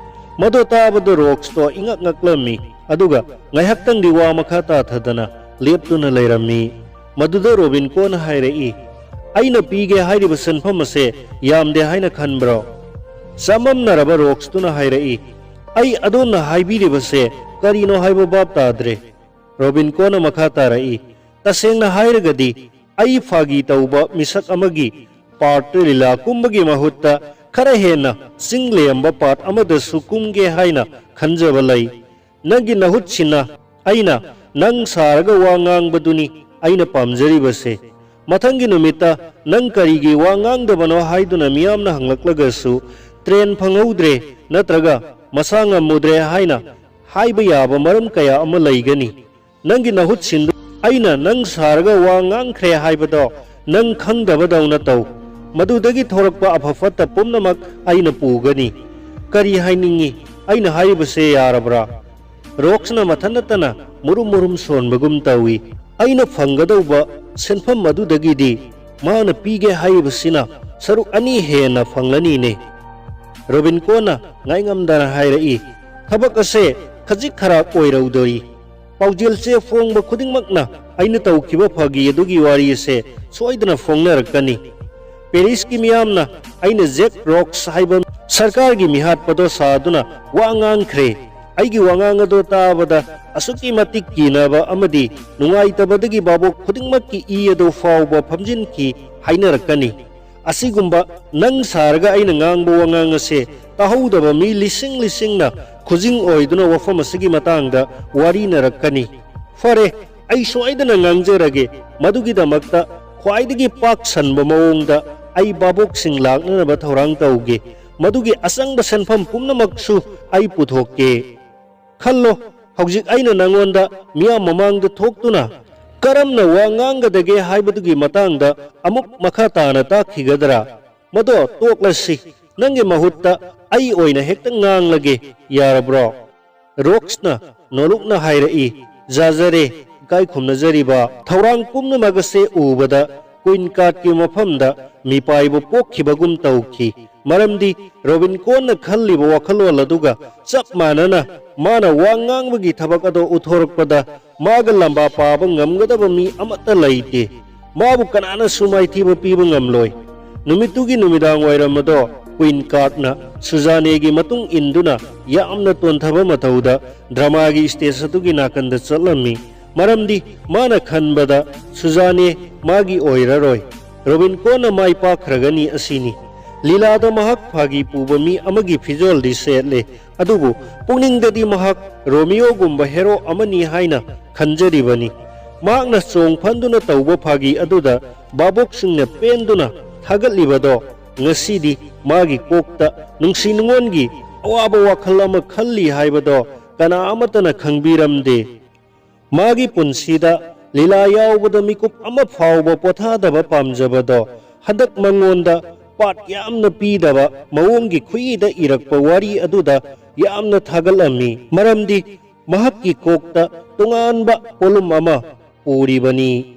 ꯃꯗꯨ ꯇꯥꯕꯗ ꯔꯣꯛꯁꯇꯣ ꯏꯉꯛ ꯉꯛꯂꯝꯃꯤ, ꯑꯗꯨꯒ ꯉꯥꯏꯍꯥꯛꯇꯪꯗꯤ ꯋꯥ ꯃꯈꯥ ꯇꯥꯊꯗꯅ ꯂꯦꯞꯇꯨꯅ ꯂꯩꯔꯝꯃꯤ꯫ ꯃꯗꯨꯗ ꯔꯣꯕꯤꯟꯀꯣꯟꯅ ꯍꯥꯏꯔꯛꯏ, "ꯑꯩꯅ ꯄꯤꯒꯦ ꯍꯥꯏꯔꯤꯕ ꯁꯦꯟꯐꯝ ꯑꯁꯦ ꯌꯥꯝꯗꯦ ꯍꯥꯏꯅ ꯈꯟꯕ꯭ꯔꯣ?" ꯆꯃꯝꯅꯔꯕ ꯔꯣꯛꯁꯇꯨꯅ ꯍꯥꯏꯔꯛꯏ, "ꯑꯩ ꯑꯗꯣꯝꯅ ꯍꯥꯏꯕꯤꯔꯤꯕꯁꯦ ꯀꯔꯤꯅꯣ ꯍꯥꯏꯕ ꯚꯥꯞ ꯇꯥꯗ꯭ꯔꯦ꯫" ꯔꯣꯕꯤꯟꯀꯣꯟꯅ ꯃꯈꯥ ꯇꯥꯔꯛꯏ, "ꯇꯁꯦꯡꯅ ꯍꯥꯏꯔꯒꯗꯤ ꯑꯩ ꯐꯥꯒꯤ ꯇꯧꯕ ꯃꯤꯁꯛ ꯑꯃꯒꯤ ꯄꯥꯔꯠ ꯂꯤꯂꯥ ꯀꯨꯝꯕꯒꯤ ꯃꯍꯨꯠꯇ ꯈꯔ ꯍꯦꯟꯅ ꯆꯤꯡ ꯂꯦꯝꯕ ꯄꯥꯔꯠ ꯑꯃꯗꯁꯨ ꯀꯨꯝꯒꯦ ꯍꯥꯏꯅ ꯈꯟꯖꯕ ꯂꯩ꯫ ꯅꯪꯒꯤ ꯅꯍꯨꯠꯁꯤꯅ ꯑꯩꯅ ꯅꯪ ꯁꯥꯔꯒ ꯋꯥ ꯉꯥꯡꯕꯗꯨꯅꯤ ꯑꯩꯅ ꯄꯥꯝꯖꯔꯤꯕꯁꯦ꯫ ꯃꯊꯪꯒꯤ ꯅꯨꯃꯤꯠꯇ ꯅꯪ ꯀꯔꯤꯒꯤ ꯋꯥ ꯉꯥꯡꯗꯕꯅꯣ ꯍꯥꯏꯗꯨꯅ ꯃꯤꯌꯥꯝꯅ ꯍꯪꯂꯛꯂꯒꯁꯨ ꯇ꯭ꯔꯦꯟ ꯐꯪꯍꯧꯗ꯭ꯔꯦ ꯅꯠꯇ꯭ꯔꯒ ꯃꯁꯥ ꯉꯝꯃꯨꯗ꯭ꯔꯦ ꯍꯥꯏꯅ ꯍꯥꯏꯕ ꯌꯥꯕ ꯃꯔꯝ ꯀꯌꯥ ꯑꯃ ꯂꯩꯒꯅꯤ꯫ ꯅꯪꯒꯤ ꯅꯍꯨꯠꯁꯤꯡꯗꯨ ꯑꯩꯅ ꯅꯪ ꯁꯥꯔꯒ ꯋꯥ ꯉꯥꯡꯈ꯭ꯔꯦ ꯍꯥꯏꯕꯗꯣ ꯅꯪ ꯈꯪꯗꯕꯗꯧꯅ ꯇꯧ꯫ ꯃꯗꯨꯗꯒꯤ ꯊꯣꯔꯛꯄ ꯑꯐ ꯐꯠꯇ ꯄꯨꯝꯅꯃꯛ ꯑꯩꯅ ꯄꯨꯒꯅꯤ꯫ ꯀꯔꯤ ꯍꯥꯏꯅꯤꯡꯉꯤ? ꯑꯩꯅ ꯍꯥꯏꯔꯤꯕꯁꯦ ꯌꯥꯔꯕ꯭ꯔꯥ?" ꯔꯣꯛꯁꯅ ꯃꯊꯟ ꯅꯠꯇꯅ ꯃꯨꯔꯨꯝ ꯃꯨꯔꯨꯝ ꯁꯣꯟꯕꯒꯨꯝ ꯇꯧꯏ꯫ "ꯑꯩꯅ ꯐꯪꯒꯗꯧꯕ ꯁꯦꯟꯐꯝ ꯑꯗꯨꯗꯒꯤꯗꯤ ꯃꯥꯅ ꯄꯤꯒꯦ ꯍꯥꯏꯔꯤꯕꯁꯤꯅ ꯁꯔꯨꯛ ꯑꯅꯤ ꯍꯦꯟꯅ ꯐꯪꯂꯅꯤꯅꯦ꯫" ꯔꯣꯕꯤꯟꯀꯣꯟꯅ ꯉꯥꯏꯉꯝꯗꯅ ꯍꯥꯏꯔꯛꯏ, "ꯊꯕꯛ ꯑꯁꯦ ꯈꯖꯤꯛ ꯈꯔꯥꯛ ꯑꯣꯏꯔꯧꯗꯣꯔꯤ꯫ ꯄꯥꯎꯖꯦꯜ ꯆꯦ ꯐꯣꯡꯕ ꯈꯨꯗꯤꯡꯃꯛꯅ ꯑꯩꯅ ꯇꯧꯈꯤꯕ ꯐꯥꯒꯤ ꯑꯗꯨꯒꯤ ꯋꯥꯔꯤ ꯑꯁꯦ ꯁꯣꯏꯗꯅ ꯐꯣꯡꯅꯔꯛꯀꯅꯤ꯫ ꯄꯦꯔꯤꯁꯀꯤ ꯃꯤꯌꯥꯝꯅ ꯑꯩꯅ ꯖꯦꯛ ꯔꯣꯛꯁ ꯍꯥꯏꯕ ꯁꯔꯀꯥꯔꯒꯤ ꯃꯤꯍꯥꯠꯄꯗꯣ ꯁꯥꯗꯨꯅ ꯋꯥ ꯉꯥꯡꯈ꯭ꯔꯦ꯫ ꯑꯩꯒꯤ ꯋꯥꯉꯥꯡ ꯑꯗꯣ ꯇꯥꯕꯗ ꯑꯁꯨꯛꯀꯤ ꯃꯇꯤꯛ ꯀꯤꯅꯕ ꯑꯃꯗꯤ ꯅꯨꯡꯉꯥꯏꯇꯕꯗꯒꯤ ꯚꯥꯕꯣꯛ ꯈꯨꯗꯤꯡꯃꯛꯀꯤ ꯏ ꯑꯗꯨ ꯐꯥꯎꯕ ꯐꯝꯖꯤꯟꯈꯤ ꯍꯥꯏꯅꯔꯛꯀꯅꯤ꯫ ꯑꯁꯤꯒꯨꯝꯕ ꯅꯪ ꯁꯥꯔꯒ ꯑꯩꯅ ꯉꯥꯡꯕ ꯋꯥꯉꯥꯡ ꯑꯁꯦ ꯇꯥꯍꯧꯗꯕ ꯃꯤ ꯂꯤꯁꯤꯡ ꯂꯤꯁꯤꯡꯅ ꯈꯨꯖꯤꯡ ꯑꯣꯏꯗꯨꯅ ꯋꯥꯐꯝ ꯑꯁꯤꯒꯤ ꯃꯇꯥꯡꯗ ꯋꯥꯔꯤꯅꯔꯛꯀꯅꯤ꯫ ꯐꯔꯦ, ꯑꯩ ꯁꯣꯏꯗꯅ ꯉꯥꯡꯖꯔꯒꯦ꯫ ꯃꯗꯨꯒꯤꯗꯃꯛꯇ ꯈ꯭ꯋꯥꯏꯗꯒꯤ ꯄꯥꯛ ꯁꯟꯕ ꯃꯑꯣꯡꯗ ꯑꯩ ꯚꯥꯕꯣꯛꯁꯤꯡ ꯂꯥꯛꯅꯅꯕ ꯊꯧꯔꯥꯡ ꯇꯧꯒꯦ꯫ ꯃꯗꯨꯒꯤ ꯑꯆꯪꯕ ꯁꯦꯟꯐꯝ ꯄꯨꯝꯅꯃꯛꯁꯨ ꯑꯩ ꯄꯨꯊꯣꯛꯀꯦ꯫ ꯈꯜꯂꯣ, ꯍꯧꯖꯤꯛ ꯑꯩꯅ ꯅꯉꯣꯟꯗ ꯃꯤꯌꯥꯝ ꯃꯃꯥꯡꯗ ꯊꯣꯛꯇꯨꯅ ꯀꯔꯝꯅ ꯋꯥ ꯉꯥꯡꯒꯗꯒꯦ ꯍꯥꯏꯕꯗꯨꯒꯤ ꯃꯇꯥꯡꯗ ꯑꯃꯨꯛ ꯃꯈꯥ ꯇꯥꯅ ꯇꯥꯛꯈꯤꯒꯗ꯭ꯔꯥ? ꯃꯗꯣ ꯇꯣꯛꯂꯁꯤ, ꯅꯪꯒꯤ ꯃꯍꯨꯠꯇ ꯑꯩ ꯑꯣꯏꯅ ꯍꯦꯛꯇ ꯉꯥꯡꯂꯒꯦ, ꯌꯥꯔꯕ꯭ꯔꯣ?" ꯔꯣꯛꯁꯅ ꯅꯣꯂꯨꯛꯅ ꯍꯥꯏꯔꯛꯏ, "ꯌꯥꯖꯔꯦ, ꯏꯀꯥꯏ ꯈꯨꯝꯅꯖꯔꯤꯕ꯫ ꯊꯧꯔꯥꯡ ꯄꯨꯝꯅꯃꯛ ꯑꯁꯦ ꯎꯕꯗ ꯀ꯭ꯋꯤꯟ ꯀꯥꯔꯠꯀꯤ ꯃꯐꯝꯗ ꯃꯤꯄꯥꯏꯕ ꯄꯣꯛꯈꯤꯕꯒꯨꯝ ꯇꯧꯈꯤ, ꯃꯔꯝꯗꯤ ꯔꯣꯕꯤꯟꯀꯣꯟꯅ ꯈꯜꯂꯤꯕ ꯋꯥꯈꯜꯂꯣꯟ ꯑꯗꯨꯒ ꯆꯞ ꯃꯥꯟꯅꯅ ꯃꯥꯅ ꯋꯥ ꯉꯥꯡꯕꯒꯤ ꯊꯕꯛ ꯑꯗꯨ ꯎꯠꯊꯣꯔꯛꯄꯗ ꯃꯥꯒ ꯂꯝꯕꯥ ꯄꯥꯕ ꯉꯝꯒꯗꯕ ꯃꯤ ꯑꯃꯠꯇ ꯂꯩꯇꯦ꯫ ꯃꯥꯕꯨ ꯀꯅꯥꯅꯁꯨ ꯃꯥꯏꯊꯤꯕ ꯄꯤꯕ ꯉꯝꯂꯣꯏ꯫" ꯅꯨꯃꯤꯠꯇꯨꯒꯤ ꯅꯨꯃꯤꯗꯥꯡ ꯋꯥꯏꯔꯝ ꯑꯗꯣ ꯀ꯭ꯋꯤꯟ ꯀꯥꯔꯠꯅ ꯁꯨꯖꯥꯅꯦꯒꯤ ꯃꯇꯨꯡ ꯏꯟꯗꯨꯅ ꯌꯥꯝꯅ ꯇꯣꯟꯊꯕ ꯃꯊꯧꯗ ꯗ꯭ꯔꯃꯥꯒꯤ ꯁ꯭ꯇꯦꯖ ꯑꯗꯨꯒꯤ ꯅꯥꯀꯟꯗ ꯆꯠꯂꯝꯃꯤ, ꯃꯔꯝꯗꯤ ꯃꯥꯅ ꯈꯟꯕꯗ ꯁꯨꯖꯥꯅꯦ ꯃꯥꯒꯤ ꯑꯣꯏꯔꯔꯣꯏ, ꯔꯣꯕꯤꯟꯀꯣꯟꯅ ꯃꯥꯏ ꯄꯥꯛꯈ꯭ꯔꯒꯅꯤ ꯑꯁꯤꯅꯤ꯫ ꯂꯤꯂꯥꯗ ꯃꯍꯥꯛ ꯐꯥꯒꯤ ꯄꯨꯕ ꯃꯤ ꯑꯃꯒꯤ ꯐꯤꯖꯣꯜꯗꯤ ꯁꯦꯠꯂꯦ, ꯑꯗꯨꯕꯨ ꯄꯨꯛꯅꯤꯡꯗꯗꯤ ꯃꯍꯥꯛ ꯔꯣꯃꯤꯑꯣꯒꯨꯝꯕ ꯍꯦꯔꯣ ꯑꯃꯅꯤ ꯍꯥꯏꯅ ꯈꯟꯖꯔꯤꯕꯅꯤ꯫ ꯃꯍꯥꯛꯅ ꯆꯣꯡ ꯐꯟꯗꯨꯅ ꯇꯧꯕ ꯐꯥꯒꯤ ꯑꯗꯨꯗ ꯚꯥꯕꯣꯛꯁꯤꯡꯅ ꯄꯦꯟꯗꯨꯅ ꯊꯥꯒꯠꯂꯤꯕꯗꯣ ꯉꯁꯤꯗꯤ ꯃꯥꯒꯤ ꯀꯣꯛꯇ ꯅꯨꯡꯁꯤ ꯅꯨꯡꯉꯣꯟꯒꯤ ꯑꯋꯥꯕ ꯋꯥꯈꯜ ꯑꯃ ꯈꯜꯂꯤ ꯍꯥꯏꯕꯗꯣ ꯀꯅꯥ ꯑꯃꯠꯇꯅ ꯈꯪꯕꯤꯔꯝꯗꯦ꯫ ꯃꯥꯒꯤ ꯄꯨꯟꯁꯤꯗ ꯂꯤꯂꯥ ꯌꯥꯎꯕꯗ ꯃꯤꯀꯨꯞ ꯑꯃ ꯐꯥꯎꯕ ꯄꯣꯊꯥꯗꯕ ꯄꯥꯝꯖꯕꯗꯣ ꯍꯟꯗꯛ ꯃꯉꯣꯟꯗ ꯄꯥꯔꯠ ꯌꯥꯝꯅ ꯄꯤꯗꯕ ꯃꯑꯣꯡꯒꯤ ꯈꯨꯏꯗ ꯏꯔꯛꯄ ꯋꯥꯔꯤ ꯑꯗꯨꯗ ꯌꯥꯝꯅ ꯊꯥꯒꯠꯂꯝꯃꯤ, ꯃꯔꯝꯗꯤ ꯃꯍꯥꯛꯀꯤ ꯀꯣꯛꯇ ꯇꯣꯉꯥꯟꯕ ꯄꯣꯠꯂꯨꯝ ꯑꯃ ꯄꯨꯔꯤꯕꯅꯤ꯫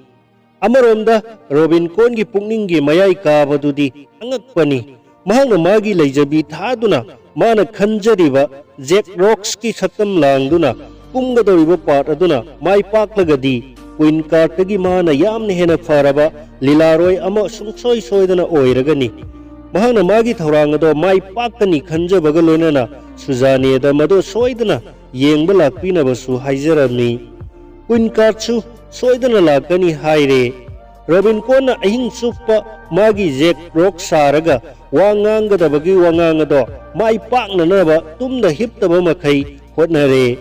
ꯑꯃꯔꯣꯝꯗ ꯔꯣꯕꯤꯟꯀꯣꯟꯒꯤ ꯄꯨꯛꯅꯤꯡꯒꯤ ꯃꯌꯥꯏ ꯀꯥꯕꯗꯨꯗꯤ ꯑꯉꯛꯄꯅꯤ꯫ ꯃꯍꯥꯛꯅ ꯃꯥꯒꯤ ꯂꯩꯖꯕꯤ ꯊꯥꯗꯨꯅ ꯃꯥꯅ ꯈꯟꯖꯔꯤꯕ ꯖꯦꯛ ꯔꯣꯛꯁꯀꯤ ꯁꯛꯇꯝ ꯂꯥꯡꯗꯨꯅ ꯀꯨꯝꯒꯗꯧꯔꯤꯕ ꯄꯥꯔꯠ ꯑꯗꯨꯅ ꯃꯥꯏ ꯄꯥꯛꯂꯒꯗꯤ ꯀ꯭ꯋꯤꯟ ꯀꯥꯔꯠꯇꯒꯤ ꯃꯥꯅ ꯌꯥꯝꯅ ꯍꯦꯟꯅ ꯐꯔꯕ ꯂꯤꯂꯥꯔꯣꯏ ꯑꯃ ꯁꯨꯡꯁꯣꯏ ꯁꯣꯏꯗꯅ ꯑꯣꯏꯔꯒꯅꯤ꯫ ꯃꯍꯥꯛꯅ ꯃꯥꯒꯤ ꯊꯧꯔꯥꯡ ꯑꯗꯣ ꯃꯥꯏ ꯄꯥꯛꯀꯅꯤ ꯈꯟꯖꯕꯒ ꯂꯣꯏꯅꯅ ꯁꯨꯖꯥꯅꯦꯗ ꯃꯗꯨ ꯁꯣꯏꯗꯅ ꯌꯦꯡꯕ ꯂꯥꯛꯄꯤꯅꯕꯁꯨ ꯍꯥꯏꯖꯔꯝꯃꯤ꯫ ꯀ꯭ꯋꯤꯟ ꯀꯥꯔꯠꯁꯨ ꯁꯣꯏꯗꯅ ꯂꯥꯛꯀꯅꯤ ꯍꯥꯏꯔꯦ꯫ ꯔꯣꯕꯤꯟꯀꯣꯟꯅ ꯑꯍꯤꯡ ꯆꯨꯞꯄ ꯃꯥꯒꯤ ꯖꯦꯛ ꯔꯣꯛ ꯁꯥꯔꯒ ꯋꯥ ꯉꯥꯡꯒꯗꯕꯒꯤ ꯋꯥꯉꯥꯡ ꯑꯗꯣ ꯃꯥꯏ ꯄꯥꯛꯅꯅꯕ ꯇꯨꯝꯗ ꯍꯤꯞꯇꯕ ꯃꯈꯩ ꯍꯣꯠꯅꯔꯦ꯫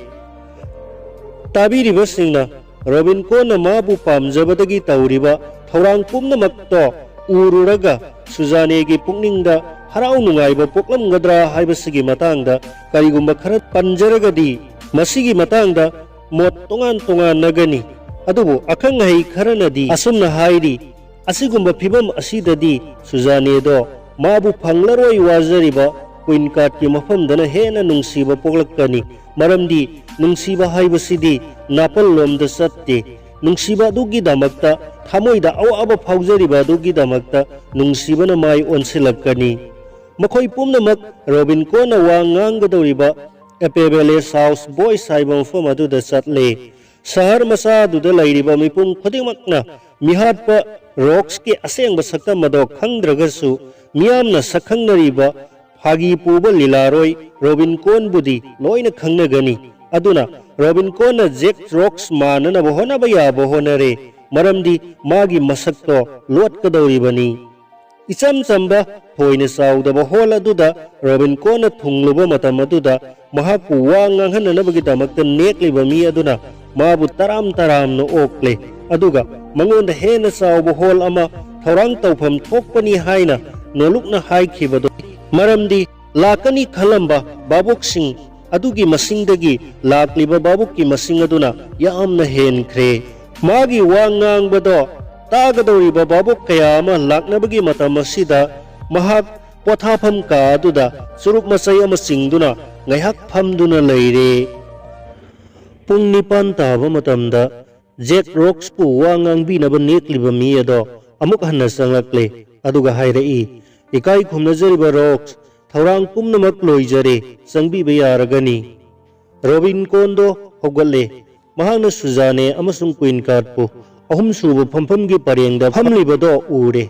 ꯇꯥꯕꯤꯔꯤꯕꯁꯤꯡꯅ ꯔꯣꯕꯤꯟꯀꯣꯟꯅ ꯃꯥꯕꯨ ꯄꯥꯝꯖꯕꯗꯒꯤ ꯇꯧꯔꯤꯕ ꯊꯧꯔꯥꯡ ꯄꯨꯝꯅꯃꯛꯇꯣ ꯎꯔꯨꯔꯒ ꯁꯨꯖꯥꯅꯦꯒꯤ ꯄꯨꯛꯅꯤꯡꯗ ꯍꯔꯥꯎ ꯅꯨꯡꯉꯥꯏꯕ ꯄꯣꯛꯂꯝꯒꯗ꯭ꯔꯥ ꯍꯥꯏꯕꯁꯤꯒꯤ ꯃꯇꯥꯡꯗ ꯀꯔꯤꯒꯨꯝꯕ ꯈꯔ ꯄꯟꯖꯔꯒꯗꯤ, ꯃꯁꯤꯒꯤ ꯃꯇꯥꯡꯗ ꯃꯣꯠ ꯇꯣꯉꯥꯟ ꯇꯣꯉꯥꯟꯅꯒꯅꯤ꯫ ꯑꯗꯨꯕꯨ ꯑꯈꯪ ꯑꯍꯩ ꯈꯔꯅꯗꯤ ꯑꯁꯨꯝꯅ ꯍꯥꯏꯔꯤ, ꯑꯁꯤꯒꯨꯝꯕ ꯐꯤꯕꯝ ꯑꯁꯤꯗꯗꯤ ꯁꯨꯖꯥꯅꯦꯗꯣ ꯃꯥꯕꯨ ꯐꯪꯂꯔꯣꯏ ꯋꯥꯖꯔꯤꯕ ꯀ꯭ꯋꯤꯟ ꯀꯥꯔꯠꯀꯤ ꯃꯐꯝꯗꯅ ꯍꯦꯟꯅ ꯅꯨꯡꯁꯤꯕ ꯄꯣꯛꯂꯛꯀꯅꯤ꯫ ꯃꯔꯝꯗꯤ ꯅꯨꯡꯁꯤꯕ ꯍꯥꯏꯕꯁꯤꯗꯤ ꯅꯥꯄꯜꯂꯣꯝꯗ ꯆꯠꯇꯦ꯫ ꯅꯨꯡꯁꯤꯕ ꯑꯗꯨꯒꯤꯗꯃꯛꯇ, ꯊꯃꯣꯏꯗ ꯑꯋꯥꯕ ꯐꯥꯎꯖꯔꯤꯕ ꯑꯗꯨꯒꯤꯗꯃꯛꯇ ꯅꯨꯡꯁꯤꯕꯅ ꯃꯥꯏ ꯑꯣꯟꯁꯤꯜꯂꯛꯀꯅꯤ꯫ ꯃꯈꯣꯏ ꯄꯨꯝꯅꯃꯛ ꯔꯣꯕꯤꯟꯀꯣꯟꯅ ꯋꯥ ꯉꯥꯡꯒꯗꯧꯔꯤꯕ ꯑꯦꯄꯦꯕꯦꯂꯦꯁ ꯍꯥꯎꯁ ꯕꯣꯏꯁ ꯍꯥꯏꯕ ꯃꯐꯝ ꯑꯗꯨꯗ ꯆꯠꯂꯦ꯫ ꯁꯍꯔ ꯃꯆꯥ ꯑꯗꯨꯗ ꯂꯩꯔꯤꯕ ꯃꯤꯄꯨꯝ ꯈꯨꯗꯤꯡꯃꯛꯅ ꯃꯤꯍꯥꯠꯄ ꯔꯣꯛꯁꯀꯤ ꯑꯁꯦꯡꯕ ꯁꯛꯇꯝ ꯑꯗꯣ ꯈꯪꯗ꯭ꯔꯒꯁꯨ, ꯃꯤꯌꯥꯝꯅ ꯁꯛꯈꯪꯅꯔꯤꯕ ꯐꯥꯒꯤ ꯄꯨꯕ ꯂꯤꯂꯥꯔꯣꯏ ꯔꯣꯕꯤꯟꯀꯣꯟꯕꯨꯗꯤ ꯂꯣꯏꯅ ꯈꯪꯅꯒꯅꯤ꯫ ꯑꯗꯨꯅ ꯔꯣꯕꯤꯟꯀꯣꯟꯅ ꯖꯦꯛ ꯔꯣꯛꯁ ꯃꯥꯟꯅꯅꯕ ꯍꯣꯠꯅꯕ ꯌꯥꯕ ꯍꯣꯠꯅꯔꯦ, ꯃꯔꯝꯗꯤ ꯃꯥꯒꯤ ꯃꯁꯛꯇꯣ ꯂꯣꯠꯀꯗꯧꯔꯤꯕꯅꯤ꯫ ꯏꯆꯝ ꯆꯝꯕ, ꯊꯣꯏꯅ ꯆꯥꯎꯗꯕ ꯍꯣꯜ ꯑꯗꯨꯗ ꯔꯣꯕꯤꯟꯀꯣꯟꯅ ꯊꯨꯡꯂꯨꯕ ꯃꯇꯝ ꯑꯗꯨꯗ, ꯃꯍꯥꯛꯄꯨ ꯋꯥ ꯉꯥꯡꯍꯟꯅꯅꯕꯒꯤꯗꯃꯛꯇ ꯅꯦꯛꯂꯤꯕ ꯃꯤ ꯑꯗꯨꯅ ꯃꯥꯕꯨ ꯇꯔꯥꯝ ꯇꯔꯥꯝꯅ ꯑꯣꯛꯂꯦ, ꯑꯗꯨꯒ ꯃꯉꯣꯟꯗ ꯍꯦꯟꯅ ꯆꯥꯎꯕ ꯍꯣꯜ ꯑꯃ ꯊꯧꯔꯥꯡ ꯇꯧꯐꯝ ꯊꯣꯛꯄꯅꯤ ꯍꯥꯏꯅ ꯅꯣꯂꯨꯛꯅ ꯍꯥꯏꯈꯤꯕꯗꯨ, ꯃꯔꯝꯗꯤ ꯂꯥꯛꯀꯅꯤ ꯈꯜꯂꯝꯕ ꯚꯥꯕꯣꯛꯁꯤꯡ ꯑꯗꯨꯒꯤ ꯃꯁꯤꯡꯗꯒꯤ ꯂꯥꯛꯂꯤꯕ ꯚꯥꯕꯣꯛꯀꯤ ꯃꯁꯤꯡ ꯑꯗꯨꯅ ꯌꯥꯝꯅ ꯍꯦꯟꯈ꯭ꯔꯦ꯫ ꯃꯥꯒꯤ ꯋꯥ ꯉꯥꯡꯕꯗꯣ ꯇꯥꯒꯗꯧꯔꯤꯕ ꯚꯥꯕꯣꯛ ꯀꯌꯥ ꯑꯃ ꯂꯥꯛꯅꯕꯒꯤ ꯃꯇꯝ ꯑꯁꯤꯗ, ꯃꯍꯥꯛ ꯄꯣꯊꯥꯐꯝ ꯀꯥ ꯑꯗꯨꯗ ꯆꯨꯔꯨꯞ ꯃꯆꯩ ꯑꯃ ꯆꯤꯡꯗꯨꯅ ꯉꯥꯏꯍꯥꯛ ꯐꯝꯗꯨꯅ ꯂꯩꯔꯦ꯫ ꯄꯨꯡ ꯅꯤꯄꯥꯟ ꯇꯥꯕ ꯃꯇꯝꯗ ꯖꯦꯛ ꯔꯣꯛꯁꯄꯨ ꯋꯥ ꯉꯥꯡꯕꯤꯅꯕ ꯅꯦꯛꯂꯤꯕ ꯃꯤ ꯑꯗꯣ ꯑꯃꯨꯛ ꯍꯟꯅ ꯆꯪꯂꯛꯂꯦ, ꯑꯗꯨꯒ ꯍꯥꯏꯔꯛꯏ, "ꯏꯀꯥꯏ ꯈꯨꯝꯅꯖꯔꯤꯕ ꯔꯣꯛꯁ, ꯊꯧꯔꯥꯡ ꯄꯨꯝꯅꯃꯛ ꯂꯣꯏꯖꯔꯦ, ꯆꯪꯕꯤꯕ ꯌꯥꯔꯒꯅꯤ꯫" ꯔꯣꯕꯤꯟꯀꯣꯟꯗꯣ ꯍꯧꯒꯠꯂꯦ꯫ ꯃꯍꯥꯛꯅ ꯁꯨꯖꯥꯅꯦ ꯑꯃꯁꯨꯡ ꯀ꯭ꯋꯤꯟ ꯀꯥꯔꯠꯄꯨ ꯑꯍꯨꯝꯁꯨꯕ ꯐꯝꯐꯝꯒꯤ ꯄꯔꯦꯡꯗ ꯐꯝꯂꯤꯕꯗꯣ ꯎꯔꯦ꯫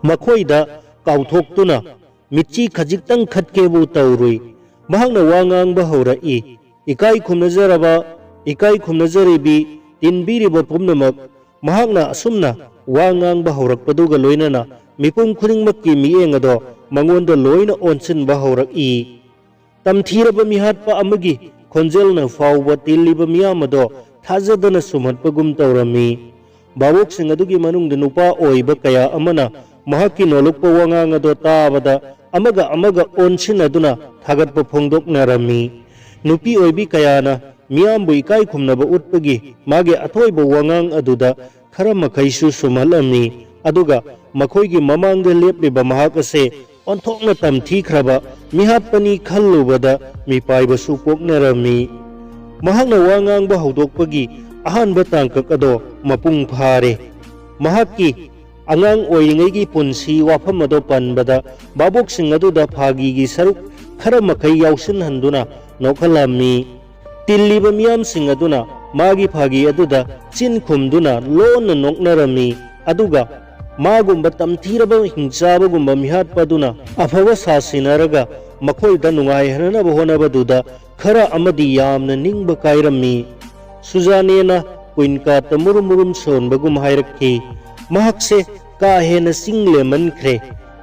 ꯃꯈꯣꯏꯗ ꯀꯥꯎꯊꯣꯛꯇꯨꯅ ꯃꯤꯠꯆꯤ ꯈꯖꯤꯛꯇꯪ ꯈꯠꯀꯦꯕꯨ ꯇꯧꯔꯨꯏ꯫ ꯃꯍꯥꯛꯅ ꯋꯥ ꯉꯥꯡꯕ ꯍꯧꯔꯛꯏ, "ꯏꯀꯥꯏ ꯈꯨꯝꯅꯖꯔꯕ, ꯏꯀꯥꯏ ꯈꯨꯝꯅꯖꯔꯤꯕꯤ, ꯇꯤꯟꯕꯤꯔꯤꯕ ꯄꯨꯝꯅꯃꯛ꯫" ꯃꯍꯥꯛꯅ ꯑꯁꯨꯝꯅ ꯋꯥ ꯉꯥꯡꯕ ꯍꯧꯔꯛꯄꯗꯨꯒ ꯂꯣꯏꯅꯅ ꯃꯤꯄꯨꯝ ꯈꯨꯗꯤꯡꯃꯛꯀꯤ ꯃꯤꯠꯌꯦꯡ ꯑꯗꯣ ꯃꯉꯣꯟꯗ ꯂꯣꯏꯅ ꯑꯣꯟꯁꯤꯟꯕ ꯍꯧꯔꯛꯏ꯫ ꯇꯝꯊꯤꯔꯕ ꯃꯤꯍꯥꯠꯄ ꯑꯃꯒꯤ ꯈꯣꯟꯖꯦꯜꯅ ꯐꯥꯎꯕ ꯇꯤꯜꯂꯤꯕ ꯃꯤꯌꯥꯝ ꯑꯗꯣ ꯊꯥꯖꯗꯅ ꯁꯨꯝꯍꯠꯄꯒꯨꯝ ꯇꯧꯔꯝꯃꯤ꯫ ꯚꯥꯕꯣꯛꯁꯤꯡ ꯑꯗꯨꯒꯤ ꯃꯅꯨꯡꯗ ꯅꯨꯄꯥ ꯑꯣꯏꯕ ꯀꯌꯥ ꯑꯃꯅ ꯃꯍꯥꯛꯀꯤ ꯅꯣꯜꯂꯨꯛꯄ ꯋꯥꯉꯥꯡ ꯑꯗꯣ ꯇꯥꯕꯗ ꯑꯃꯒ ꯑꯃꯒ ꯑꯣꯟꯁꯤꯟꯅꯗꯨꯅ ꯊꯥꯒꯠꯄ ꯐꯣꯡꯗꯣꯛꯅꯔꯝꯃꯤ꯫ ꯅꯨꯄꯤ ꯑꯣꯏꯕꯤ ꯀꯌꯥꯅ ꯃꯤꯌꯥꯝꯕꯨ ꯏꯀꯥꯏ ꯈꯨꯝꯅꯕ ꯎꯠꯄꯒꯤ ꯃꯥꯒꯤ ꯑꯊꯣꯏꯕ ꯋꯥꯉꯥꯡ ꯑꯗꯨꯗ ꯈꯔ ꯃꯈꯩꯁꯨ ꯁꯨꯝꯍꯠꯂꯝꯃꯤ꯫ ꯑꯗꯨꯒ ꯃꯈꯣꯏꯒꯤ ꯃꯃꯥꯡꯗ ꯂꯦꯞꯂꯤꯕ ꯃꯍꯥꯛ ꯑꯁꯦ ꯑꯣꯟꯊꯣꯛꯅ ꯇꯝꯊꯤꯈ꯭ꯔꯕ ꯃꯤꯍꯥꯠꯄꯅꯤ ꯈꯜꯂꯨꯕꯗ ꯃꯤꯄꯥꯏꯕꯁꯨ ꯄꯣꯛꯅꯔꯝꯃꯤ꯫ ꯃꯍꯥꯛꯅ ꯋꯥ ꯉꯥꯡꯕ ꯍꯧꯗꯣꯛꯄꯒꯤ ꯑꯍꯥꯟꯕ ꯇꯥꯡꯀꯛ ꯑꯗꯣ ꯃꯄꯨꯡ ꯐꯥꯔꯦ꯫ ꯃꯍꯥꯛꯀꯤ ꯑꯉꯥꯡ ꯑꯣꯏꯔꯤꯉꯩꯒꯤ ꯄꯨꯟꯁꯤ ꯋꯥꯐꯝ ꯑꯗꯣ ꯄꯟꯕꯗ ꯚꯥꯕꯣꯛꯁꯤꯡ ꯑꯗꯨꯗ ꯐꯥꯒꯤꯒꯤ ꯁꯔꯨꯛ ꯈꯔ ꯃꯈꯩ ꯌꯥꯎꯁꯤꯟꯍꯟꯗꯨꯅ ꯅꯣꯛꯍꯜꯂꯝꯃꯤ꯫ ꯇꯤꯜꯂꯤꯕ ꯃꯤꯌꯥꯝꯁꯤꯡ ꯑꯗꯨꯅ ꯃꯥꯒꯤ ꯐꯥꯒꯤ ꯑꯗꯨꯗ ꯆꯤꯟ ꯈꯨꯝꯗꯨꯅ ꯂꯣꯟꯅ ꯅꯣꯛꯅꯔꯝꯃꯤ꯫ ꯑꯗꯨꯒ ꯃꯥꯒꯨꯝꯕ ꯇꯝꯊꯤꯔꯕ ꯍꯤꯡꯆꯥꯕꯒꯨꯝꯕ ꯃꯤꯍꯥꯠꯄ ꯑꯗꯨꯅ ꯑꯐꯕ ꯁꯥꯁꯤꯟꯅꯔꯒ ꯃꯈꯣꯏꯗ ꯅꯨꯡꯉꯥꯏꯍꯟꯅꯕ ꯍꯣꯠꯅꯕꯗꯨꯗ ꯈꯔ ꯑꯃꯗꯤ ꯌꯥꯝꯅ ꯅꯤꯡꯕ ꯀꯥꯏꯔꯝꯃꯤ꯫ ꯁꯨꯖꯥꯅꯦꯅ ꯀꯨꯏꯟꯀꯥꯠꯇ ꯃꯨꯔꯨꯝ ꯃꯨꯔꯨꯝ ꯁꯣꯟꯕꯒꯨꯝ ꯍꯥꯏꯔꯛꯈꯤ, "ꯃꯍꯥꯛꯁꯦ ꯀꯥ ꯍꯦꯟꯅ ꯆꯤꯡ ꯂꯦꯝꯃꯟꯈ꯭ꯔꯦ꯫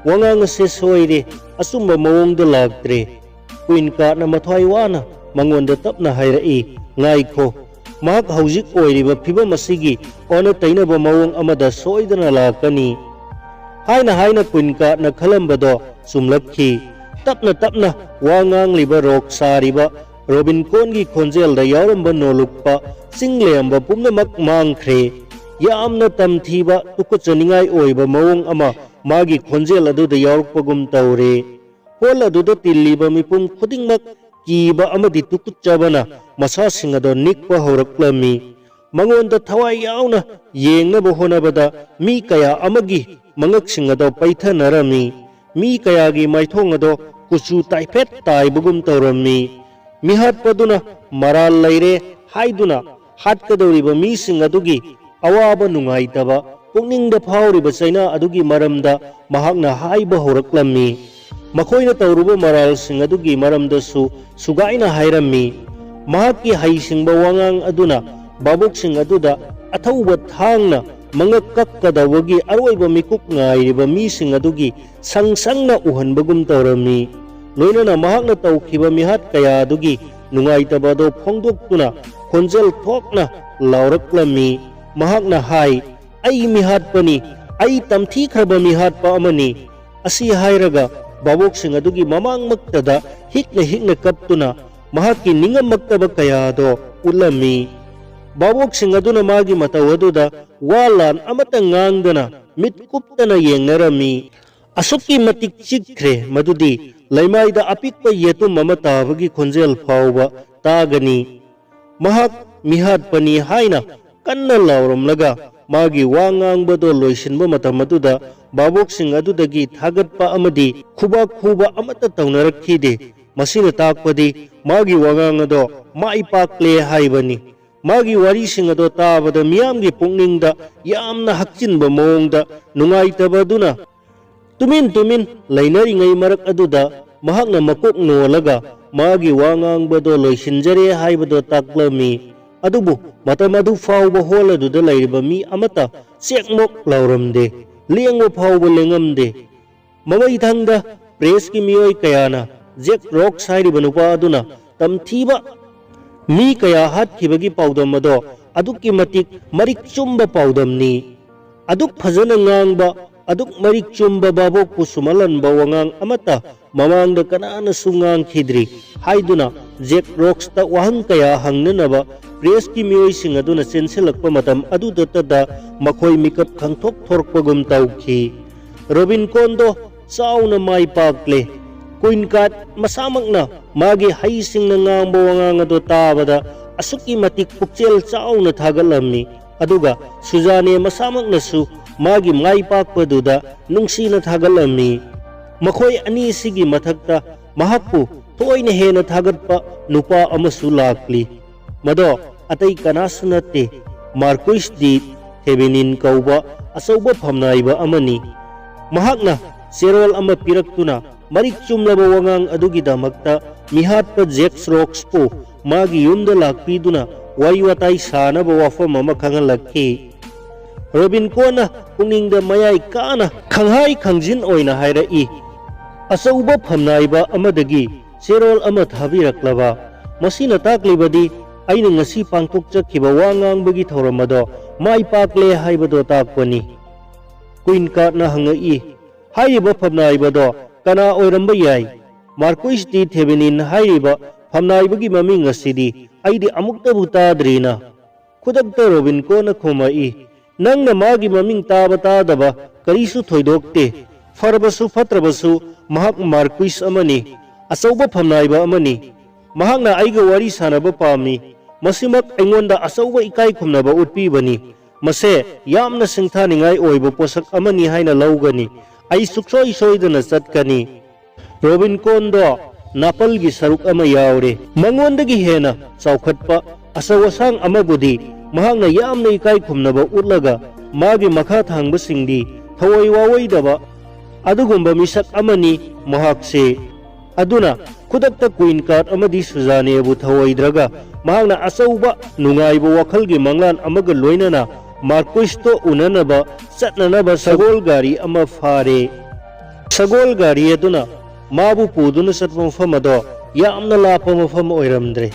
ꯋꯥꯉꯥꯡ ꯑꯁꯦ ꯁꯣꯏꯔꯦ, ꯑꯆꯨꯝꯕ ꯃꯑꯣꯡꯗ ꯂꯥꯛꯇ꯭ꯔꯦ꯫" ꯀꯨꯏꯟꯀꯥꯠꯅ ꯃꯊ꯭ꯋꯥꯏ ꯋꯥꯅ ꯃꯉꯣꯟꯗ ꯇꯞꯅ ꯍꯥꯏꯔꯛꯏ, "ꯉꯥꯏꯈꯣ, ꯃꯍꯥꯛ ꯍꯧꯖꯤꯛ ꯑꯣꯏꯔꯤꯕ ꯐꯤꯕꯝ ꯑꯁꯤꯒꯤ ꯑꯣꯟꯅ ꯇꯩꯅꯕ ꯃꯑꯣꯡ ꯑꯃꯗ ꯁꯣꯏꯗꯅ ꯂꯥꯛꯀꯅꯤ꯫" ꯍꯥꯏꯅ ꯍꯥꯏꯅ ꯀꯨꯏꯟꯀꯥꯠꯅ ꯈꯜꯂꯝꯕꯗꯣ ꯆꯨꯝꯂꯛꯈꯤ꯫ ꯇꯞꯅ ꯇꯞꯅ ꯋꯥ ꯉꯥꯡꯂꯤꯕ, ꯔꯣꯛ ꯁꯥꯔꯤꯕ ꯔꯣꯕꯤꯟꯀꯣꯟꯒꯤ ꯈꯣꯟꯖꯦꯜꯗ ꯌꯥꯎꯔꯝꯕ ꯅꯣꯂꯨꯛꯄ ꯆꯤꯡ ꯂꯦꯝꯕ ꯄꯨꯝꯅꯃꯛ ꯃꯥꯡꯈ꯭ꯔꯦ꯫ ꯌꯥꯝꯅ ꯇꯝꯊꯤꯕ, ꯇꯨꯀꯠꯆꯅꯤꯡꯉꯥꯏ ꯑꯣꯏꯕ ꯃꯑꯣꯡ ꯑꯃ ꯃꯥꯒꯤ ꯈꯣꯟꯖꯦꯜ ꯑꯗꯨꯗ ꯌꯥꯎꯔꯛꯄꯒꯨꯝ ꯇꯧꯔꯦ꯫ ꯍꯣꯜ ꯑꯗꯨꯗ ꯇꯤꯜꯂꯤꯕ ꯃꯤꯄꯨꯝ ꯈꯨꯗꯤꯡꯃꯛ ꯀꯤꯕ ꯑꯃꯗꯤ ꯇꯨꯀꯠꯆꯕꯅ ꯃꯁꯥꯁꯤꯡ ꯑꯗꯣ ꯅꯤꯛꯄ ꯍꯧꯔꯛꯂꯝꯃꯤ꯫ ꯃꯉꯣꯟꯗ ꯊꯋꯥꯏ ꯌꯥꯎꯅ ꯌꯦꯡꯅꯕ ꯍꯣꯠꯅꯕꯗ ꯃꯤ ꯀꯌꯥ ꯑꯃꯒꯤ ꯃꯉꯛꯁꯤꯡ ꯑꯗꯣ ꯄꯩꯊꯅꯔꯝꯃꯤ꯫ ꯃꯤ ꯀꯌꯥꯒꯤ ꯃꯥꯏꯊꯣꯡ ꯑꯗꯣ ꯀꯨꯆꯨ ꯇꯥꯏꯐꯦꯠ ꯇꯥꯏꯕꯒꯨꯝ ꯇꯧꯔꯝꯃꯤ꯫ ꯃꯤꯍꯥꯠꯄꯗꯨꯅ ꯃꯔꯥꯜ ꯂꯩꯔꯦ ꯍꯥꯏꯗꯨꯅ ꯍꯥꯠꯀꯗꯧꯔꯤꯕ ꯃꯤꯁꯤꯡ ꯑꯗꯨꯒꯤ ꯑꯋꯥꯕ ꯅꯨꯡꯉꯥꯏꯇꯕ, ꯄꯨꯛꯅꯤꯡꯗ ꯐꯥꯎꯔꯤꯕ ꯆꯩꯅꯥ ꯑꯗꯨꯒꯤ ꯃꯔꯝꯗ ꯃꯍꯥꯛꯅ ꯍꯥꯏꯕ ꯍꯧꯔꯛꯂꯝꯃꯤ꯫ ꯃꯈꯣꯏꯅ ꯇꯧꯔꯨꯕ ꯃꯔꯥꯜꯁꯤꯡ ꯑꯗꯨꯒꯤ ꯃꯔꯝꯗꯁꯨ ꯁꯨꯒꯥꯏꯅ ꯍꯥꯏꯔꯝꯃꯤ꯫ ꯃꯍꯥꯛꯀꯤ ꯍꯩꯁꯤꯡꯕ ꯋꯥꯉꯥꯡ ꯑꯗꯨꯅ ꯚꯥꯕꯣꯛꯁꯤꯡ ꯑꯗꯨꯗ ꯑꯊꯧꯕ ꯊꯥꯡꯅ ꯃꯉꯛ ꯀꯛꯀꯗꯧꯕꯒꯤ ꯑꯔꯣꯏꯕ ꯃꯤꯀꯨꯞ ꯉꯥꯏꯔꯤꯕ ꯃꯤꯁꯤꯡ ꯑꯗꯨꯒꯤ ꯁꯪ ꯁꯪꯅ ꯎꯍꯟꯕꯒꯨꯝ ꯇꯧꯔꯝꯃꯤ꯫ ꯂꯣꯏꯅꯅ ꯃꯍꯥꯛꯅ ꯇꯧꯈꯤꯕ ꯃꯤꯍꯥꯠ ꯀꯌꯥ ꯑꯗꯨꯒꯤ ꯅꯨꯡꯉꯥꯏꯇꯕ ꯑꯗꯨ ꯐꯣꯡꯗꯣꯛꯇꯨꯅ ꯈꯣꯟꯖꯦꯜ ꯊꯣꯛꯅ ꯂꯥꯎꯔꯛꯂꯝꯃꯤ꯫ ꯃꯍꯥꯛꯅ ꯍꯥꯏ, "ꯑꯩ ꯃꯤꯍꯥꯠꯄꯅꯤ, "ꯑꯩ ꯇꯝꯊꯤꯈ꯭ꯔꯕ ꯃꯤꯍꯥꯠꯄ ꯑꯃꯅꯤ" ꯑꯁꯤ ꯍꯥꯏꯔꯒ ꯚꯥꯕꯣꯛꯁꯤꯡ ꯑꯗꯨꯒꯤ ꯃꯃꯥꯡꯃꯛꯇꯗ ꯍꯤꯛꯅ ꯍꯤꯛꯅ ꯀꯞꯇꯨꯅ ꯃꯍꯥꯛꯀꯤ ꯅꯤꯡꯉꯝꯃꯛꯇꯕ ꯀꯌꯥꯗꯣ ꯎꯠꯂꯝꯃꯤ꯫ ꯚꯥꯕꯣꯛꯁꯤꯡ ꯑꯗꯨꯅ ꯃꯥꯒꯤ ꯃꯇꯧ ꯑꯗꯨꯗ ꯋꯥ ꯂꯥꯟ ꯑꯃꯠꯇ ꯉꯥꯡꯗꯅ ꯃꯤꯠ ꯀꯨꯞꯇꯅ ꯌꯦꯡꯅꯔꯝꯃꯤ꯫ ꯑꯁꯨꯛꯀꯤ ꯃꯇꯤꯛ ꯆꯤꯛꯈ꯭ꯔꯦ ꯃꯗꯨꯗꯤ ꯂꯩꯃꯥꯏꯗ ꯑꯄꯤꯛꯄ ꯌꯦꯇꯨꯝ ꯑꯃ ꯇꯥꯕꯒꯤ ꯈꯣꯟꯖꯦꯜ ꯐꯥꯎꯕ ꯇꯥꯒꯅꯤ꯫ ꯃꯍꯥꯛ ꯃꯤꯍꯥꯠꯄꯅꯤ ꯍꯥꯏꯅ ꯀꯟꯅ ꯂꯥꯎꯔꯝꯂꯒ ꯃꯥꯒꯤ ꯋꯥ ꯉꯥꯡꯕꯗꯣ ꯂꯣꯏꯁꯤꯟꯕ ꯃꯇꯝ ꯑꯗꯨꯗ ꯚꯥꯕꯣꯛꯁꯤꯡ ꯑꯗꯨꯗꯒꯤ ꯊꯥꯒꯠꯄ ꯑꯃꯗꯤ ꯈꯨꯕꯥꯛ ꯈꯨꯕ ꯑꯃꯠꯇ ꯇꯧꯅꯔꯛꯈꯤꯗꯦ꯫ ꯃꯁꯤꯅ ꯇꯥꯛꯄꯗꯤ ꯃꯥꯒꯤ ꯋꯥꯉꯥꯡ ꯑꯗꯣ ꯃꯥꯏ ꯄꯥꯛꯂꯦ ꯍꯥꯏꯕꯅꯤ꯫ ꯃꯥꯒꯤ ꯋꯥꯔꯤꯁꯤꯡ ꯑꯗꯣ ꯇꯥꯕꯗ ꯃꯤꯌꯥꯝꯒꯤ ꯄꯨꯛꯅꯤꯡꯗ ꯌꯥꯝꯅ ꯍꯛꯆꯤꯟꯕ ꯃꯑꯣꯡꯗ ꯅꯨꯡꯉꯥꯏꯇꯕ ꯑꯗꯨꯅ ꯇꯨꯃꯤꯟ ꯇꯨꯃꯤꯟ ꯂꯩꯅꯔꯤꯉꯩ ꯃꯔꯛ ꯑꯗꯨꯗ ꯃꯍꯥꯛꯅ ꯃꯀꯣꯛ ꯅꯣꯜꯂꯒ ꯃꯥꯒꯤ ꯋꯥ ꯉꯥꯡꯕꯗꯣ ꯂꯣꯏꯁꯤꯟꯖꯔꯦ ꯍꯥꯏꯕꯗꯣ ꯇꯥꯛꯂꯝꯃꯤ꯫ ꯑꯗꯨꯕꯨ ꯃꯇꯝ ꯑꯗꯨ ꯐꯥꯎꯕ ꯍꯣꯜ ꯑꯗꯨꯗ ꯂꯩꯔꯤꯕ ꯃꯤ ꯑꯃꯠꯇ ꯆꯦꯛꯃꯣꯛ ꯂꯥꯎꯔꯝꯗꯦ, ꯂꯦꯡꯕ ꯐꯥꯎꯕ ꯂꯦꯡꯉꯝꯗꯦ꯫ ꯃꯃꯩꯊꯪꯗ ꯄ꯭ꯔꯦꯁꯀꯤ ꯃꯤꯑꯣꯏ ꯀꯌꯥꯅ ꯖꯦꯛ ꯔꯣꯛꯁ ꯍꯥꯏꯔꯤꯕ ꯅꯨꯄꯥ ꯑꯗꯨꯅ ꯇꯝꯊꯤꯕ ꯃꯤ ꯀꯌꯥ ꯍꯥꯠꯈꯤꯕꯒꯤ ꯄꯥꯎꯗꯝ ꯑꯗꯣ ꯑꯗꯨꯛꯀꯤ ꯃꯇꯤꯛ ꯃꯔꯤꯛ ꯆꯨꯝꯕ ꯄꯥꯎꯗꯝꯅꯤ꯫ ꯑꯗꯨꯛ ꯐꯖꯅ ꯉꯥꯡꯕ, ꯑꯗꯨꯛ ꯃꯔꯤꯛ ꯆꯨꯝꯕ ꯚꯥꯕꯣꯛꯄꯨ ꯁꯨꯝꯍꯜꯍꯟꯕ ꯋꯥꯉꯥꯡ ꯑꯃꯠꯇ ꯃꯃꯥꯡꯗ ꯀꯅꯥꯅꯁꯨ ꯉꯥꯡꯈꯤꯗ꯭ꯔꯤ ꯍꯥꯏꯗꯨꯅ ꯖꯦꯛ ꯔꯣꯛꯁꯇ ꯋꯥꯍꯪ ꯀꯌꯥ ꯍꯪꯅꯅꯕ ꯄ꯭ꯔꯦꯁꯀꯤ ꯃꯤꯑꯣꯏꯁꯤꯡ ꯑꯗꯨꯅ ꯆꯦꯟꯁꯤꯜꯂꯛꯄ ꯃꯇꯝ ꯑꯗꯨꯗꯇꯗ ꯃꯈꯣꯏ ꯃꯤꯀꯞ ꯈꯪꯊꯣꯛ ꯊꯣꯔꯛꯄꯒꯨꯝ ꯇꯧꯈꯤ꯫ ꯔꯣꯕꯤꯟ ꯀꯣꯟꯗꯣ ꯆꯥꯎꯅ ꯃꯥꯏ ꯄꯥꯛꯂꯦ꯫ ꯀꯨꯏꯟ ꯀꯥꯠ ꯃꯁꯥꯃꯛꯅ ꯃꯥꯒꯤ ꯍꯩꯁꯤꯡꯅ ꯉꯥꯡꯕ ꯋꯥꯉꯥꯡ ꯑꯗꯨ ꯇꯥꯕꯗ ꯑꯁꯨꯛꯀꯤ ꯃꯇꯤꯛ ꯄꯨꯛꯆꯦꯜ ꯆꯥꯎꯅ ꯊꯥꯒꯠꯂꯝꯃꯤ꯫ ꯑꯗꯨꯒ ꯁꯨꯖꯥꯅꯦ ꯃꯁꯥꯃꯛꯅꯁꯨ ꯃꯥꯒꯤ ꯃꯥꯏ ꯄꯥꯛꯄꯗꯨꯗ ꯅꯨꯡꯁꯤꯅ ꯊꯥꯒꯠꯂꯝꯃꯤ꯫ ꯃꯈꯣꯏ ꯑꯅꯤꯁꯤꯒꯤ ꯃꯊꯛꯇ ꯃꯍꯥꯛꯄꯨ ꯊꯣꯏꯅ ꯍꯦꯟꯅ ꯊꯥꯒꯠꯄ ꯅꯨꯄꯥ ꯑꯃꯁꯨ ꯂꯥꯛꯂꯤ꯫ ꯃꯗꯣ ꯑꯇꯩ ꯀꯅꯥꯁꯨ ꯅꯠꯇꯦ, ꯃꯥꯔꯀꯨꯏꯁ ꯗꯤ ꯊꯦꯕꯦꯅꯤꯟ ꯀꯧꯕ ꯑꯆꯧꯕ ꯐꯝꯅꯥꯏꯕ ꯑꯃꯅꯤ꯫ ꯃꯍꯥꯛꯅ ꯆꯦꯔꯣꯜ ꯑꯃ ꯄꯤꯔꯛꯇꯨꯅ ꯃꯔꯤꯛ ꯆꯨꯝꯂꯕ ꯋꯥꯉꯥꯡ ꯑꯗꯨꯒꯤꯗꯃꯛꯇ ꯃꯤꯍꯥꯠꯄ ꯖꯦꯛꯁ ꯔꯣꯛꯁꯄꯨ ꯃꯥꯒꯤ ꯌꯨꯝꯗ ꯂꯥꯛꯄꯤꯗꯨꯅ ꯋꯥꯔꯤ ꯋꯥꯇꯥꯏ ꯁꯥꯅꯕ ꯋꯥꯐꯝ ꯑꯃ ꯈꯪꯍꯜꯂꯛꯈꯤ꯫ ꯔꯣꯕꯤꯟ ꯀꯣꯟꯅ ꯄꯨꯛꯅꯤꯡꯗ ꯃꯌꯥꯏ ꯀꯥꯅ ꯈꯪꯍꯥꯏ ꯈꯪꯖꯤꯟ ꯑꯣꯏꯅ ꯍꯥꯏꯔꯛꯏ, "ꯑꯆꯧꯕ ꯐꯝꯅꯥꯏꯕ ꯑꯃꯗꯒꯤ ꯆꯦꯔꯣꯜ ꯑꯃ ꯊꯥꯕꯤꯔꯛꯂꯕ, ꯃꯁꯤꯅ ꯇꯥꯛꯂꯤꯕꯗꯤ ꯑꯩꯅ ꯉꯁꯤ ꯄꯥꯡꯊꯣꯛꯆꯈꯤꯕ ꯋꯥ ꯉꯥꯡꯕꯒꯤ ꯊꯧꯔꯝ ꯑꯗꯣ ꯃꯥꯏ ꯄꯥꯛꯂꯦ ꯍꯥꯏꯕꯗꯣ ꯇꯥꯛꯄꯅꯤ"꯫ ꯀꯨꯏꯟ ꯀꯥꯔꯠꯅ ꯍꯪꯉꯛꯏ, "ꯍꯥꯏꯔꯤꯕ ꯐꯝꯅꯥꯏꯕꯗꯣ ꯀꯅꯥ ꯑꯣꯏꯔꯝꯕ ꯌꯥꯏ? ꯃꯥꯔꯀꯨꯏꯁ ꯗꯤ ꯊꯦꯕꯤꯅꯤꯟ ꯍꯥꯏꯔꯤꯕ ꯐꯝꯅꯥꯏꯕꯒꯤ ꯃꯃꯤꯡ ꯑꯁꯤꯗꯤ ꯑꯩꯗꯤ ꯑꯃꯨꯛꯇꯕꯨ ꯇꯥꯗ꯭ꯔꯤꯅ?" ꯈꯨꯗꯛꯇ ꯔꯣꯕꯤꯟꯀꯣꯅ ꯈꯨꯝꯃꯛꯏ, "ꯅꯪꯅ ꯃꯥꯒꯤ ꯃꯃꯤꯡ ꯇꯥꯕ ꯇꯥꯗꯕ ꯀꯔꯤꯁꯨ ꯊꯣꯏꯗꯣꯛꯇꯦ꯫ ꯐꯔꯕꯁꯨ ꯐꯠꯇ꯭ꯔꯕꯁꯨ ꯃꯍꯥꯛ ꯃꯥꯔꯀꯨꯏꯁ ꯑꯃꯅꯤ, ꯑꯆꯧꯕ ꯐꯝꯅꯥꯏꯕ ꯑꯃꯅꯤ꯫ ꯃꯍꯥꯛꯅ ꯑꯩꯒ ꯋꯥꯔꯤ ꯁꯥꯟꯅꯕ ꯄꯥꯝꯃꯤ꯫ ꯃꯁꯤꯃꯛ ꯑꯩꯉꯣꯟꯗ ꯑꯆꯧꯕ ꯏꯀꯥꯏ ꯈꯨꯝꯅꯕ ꯎꯠꯄꯤꯕꯅꯤ꯫ ꯃꯁꯦ ꯌꯥꯝꯅ ꯁꯤꯡꯊꯥꯅꯤꯡꯉꯥꯏ ꯑꯣꯏꯕ ꯄꯣꯠꯁꯛ ꯑꯃꯅꯤ ꯍꯥꯏꯅ ꯂꯧꯒꯅꯤ꯫ ꯑꯩ ꯁꯨꯛꯁꯣꯏ ꯁꯣꯏꯗꯅ ꯆꯠꯀꯅꯤ꯫" ꯔꯣꯕꯤꯟꯀꯣꯟꯗꯣ ꯅꯥꯄꯜꯒꯤ ꯁꯔꯨꯛ ꯑꯃ ꯌꯥꯎꯔꯦ꯫ ꯃꯉꯣꯟꯗꯒꯤ ꯍꯦꯟꯅ ꯆꯥꯎꯈꯠꯄ, ꯑꯆꯧ ꯑꯁꯥꯡ ꯑꯃꯕꯨꯗꯤ ꯃꯍꯥꯛꯅ ꯌꯥꯝꯅ ꯏꯀꯥꯏ ꯈꯨꯝꯅꯕ ꯎꯠꯂꯒ, ꯃꯥꯒꯤ ꯃꯈꯥ ꯊꯥꯡꯕꯁꯤꯡꯗꯤ ꯊꯑꯣꯏ ꯋꯥꯑꯣꯏꯗꯕ ꯑꯗꯨꯒꯨꯝꯕ ꯃꯤꯁꯛ ꯑꯃꯅꯤ ꯃꯍꯥꯛꯁꯦ꯫ ꯑꯗꯨꯅ ꯈꯨꯗꯛꯇ ꯀꯨꯏꯟ ꯀꯥꯔꯠ ꯑꯃꯗꯤ ꯁꯨꯖꯥꯅꯦꯕꯨ ꯊꯧꯑꯣꯏꯗ꯭ꯔꯒ, ꯃꯍꯥꯛꯅ ꯑꯆꯧꯕ ꯅꯨꯡꯉꯥꯏꯕ ꯋꯥꯈꯜꯒꯤ ꯃꯪꯂꯥꯟ ꯑꯃꯒ ꯂꯣꯏꯅꯅ ꯃꯥꯔꯀꯨꯏꯁꯇꯣ ꯎꯅꯅꯕ ꯆꯠꯅꯅꯕ ꯁꯒꯣꯜ ꯒꯥꯔꯤ ꯑꯃ ꯐꯥꯔꯦ꯫ ꯁꯒꯣꯜ ꯒꯥꯔꯤ ꯑꯗꯨꯅ ꯃꯥꯕꯨ ꯄꯨꯗꯨꯅ ꯆꯠꯄ ꯃꯐꯝ ꯑꯗꯣ ꯌꯥꯝꯅ ꯂꯥꯞꯄ ꯃꯐꯝ ꯑꯣꯏꯔꯝꯗ꯭ꯔꯦ꯫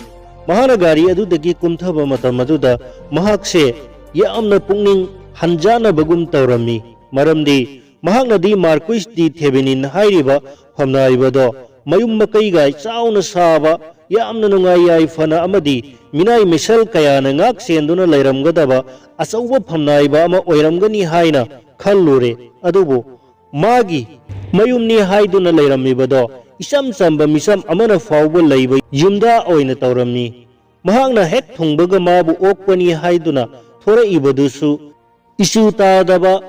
ꯃꯍꯥꯛꯅ ꯒꯥꯔꯤ ꯑꯗꯨꯗꯒꯤ ꯀꯨꯝꯊꯕ ꯃꯇꯝ ꯑꯗꯨꯗ ꯃꯍꯥꯛꯁꯦ ꯌꯥꯝꯅ ꯄꯨꯛꯅꯤꯡ ꯍꯟꯖꯥꯟꯅꯕꯒꯨꯝ ꯇꯧꯔꯝꯃꯤ꯫ ꯃꯔꯝꯗꯤ ꯃꯍꯥꯛꯅꯗꯤ ꯃꯥꯔꯀꯨꯏꯁ ꯗꯤ ꯊꯦꯕꯤꯅꯤꯟ ꯍꯥꯏꯔꯤꯕ ꯐꯝꯅꯥꯏꯕꯗꯣ ꯃꯌꯨꯝ ꯃꯀꯩꯒꯥꯏ ꯆꯥꯎꯅ ꯁꯥꯕ, ꯌꯥꯝꯅ ꯅꯨꯡꯉꯥꯏ ꯌꯥꯏꯐꯅ ꯑꯃꯗꯤ ꯃꯤꯅꯥꯏ ꯃꯤꯁꯦꯜ ꯀꯌꯥꯅ ꯉꯥꯛ ꯁꯦꯟꯗꯨꯅ ꯂꯩꯔꯝꯒꯗꯕ ꯑꯆꯧꯕ ꯐꯝꯅꯥꯏꯕ ꯑꯃ ꯑꯣꯏꯔꯝꯒꯅꯤ ꯍꯥꯏꯅ ꯈꯜꯂꯨꯔꯦ꯫ ꯑꯗꯨꯕꯨ ꯃꯥꯒꯤ ꯃꯌꯨꯝꯅꯤ ꯍꯥꯏꯗꯨꯅ ꯂꯩꯔꯝꯃꯤꯕꯗꯣ ꯏꯆꯝ ꯆꯝꯕ ꯃꯤꯆꯝ ꯑꯃꯅ ꯐꯥꯎꯕ ꯂꯩꯕ ꯌꯨꯝꯗ ꯑꯣꯏꯅ ꯇꯧꯔꯝꯃꯤ꯫ ꯃꯍꯥꯛꯅ ꯍꯦꯛ ꯊꯨꯡꯕꯒ ꯃꯥꯕꯨ ꯑꯣꯛꯄꯅꯤ ꯍꯥꯏꯗꯨꯅ ꯊꯣꯔꯛꯏꯕꯗꯨꯁꯨ ꯏꯆꯨ ꯇꯥꯗꯕ,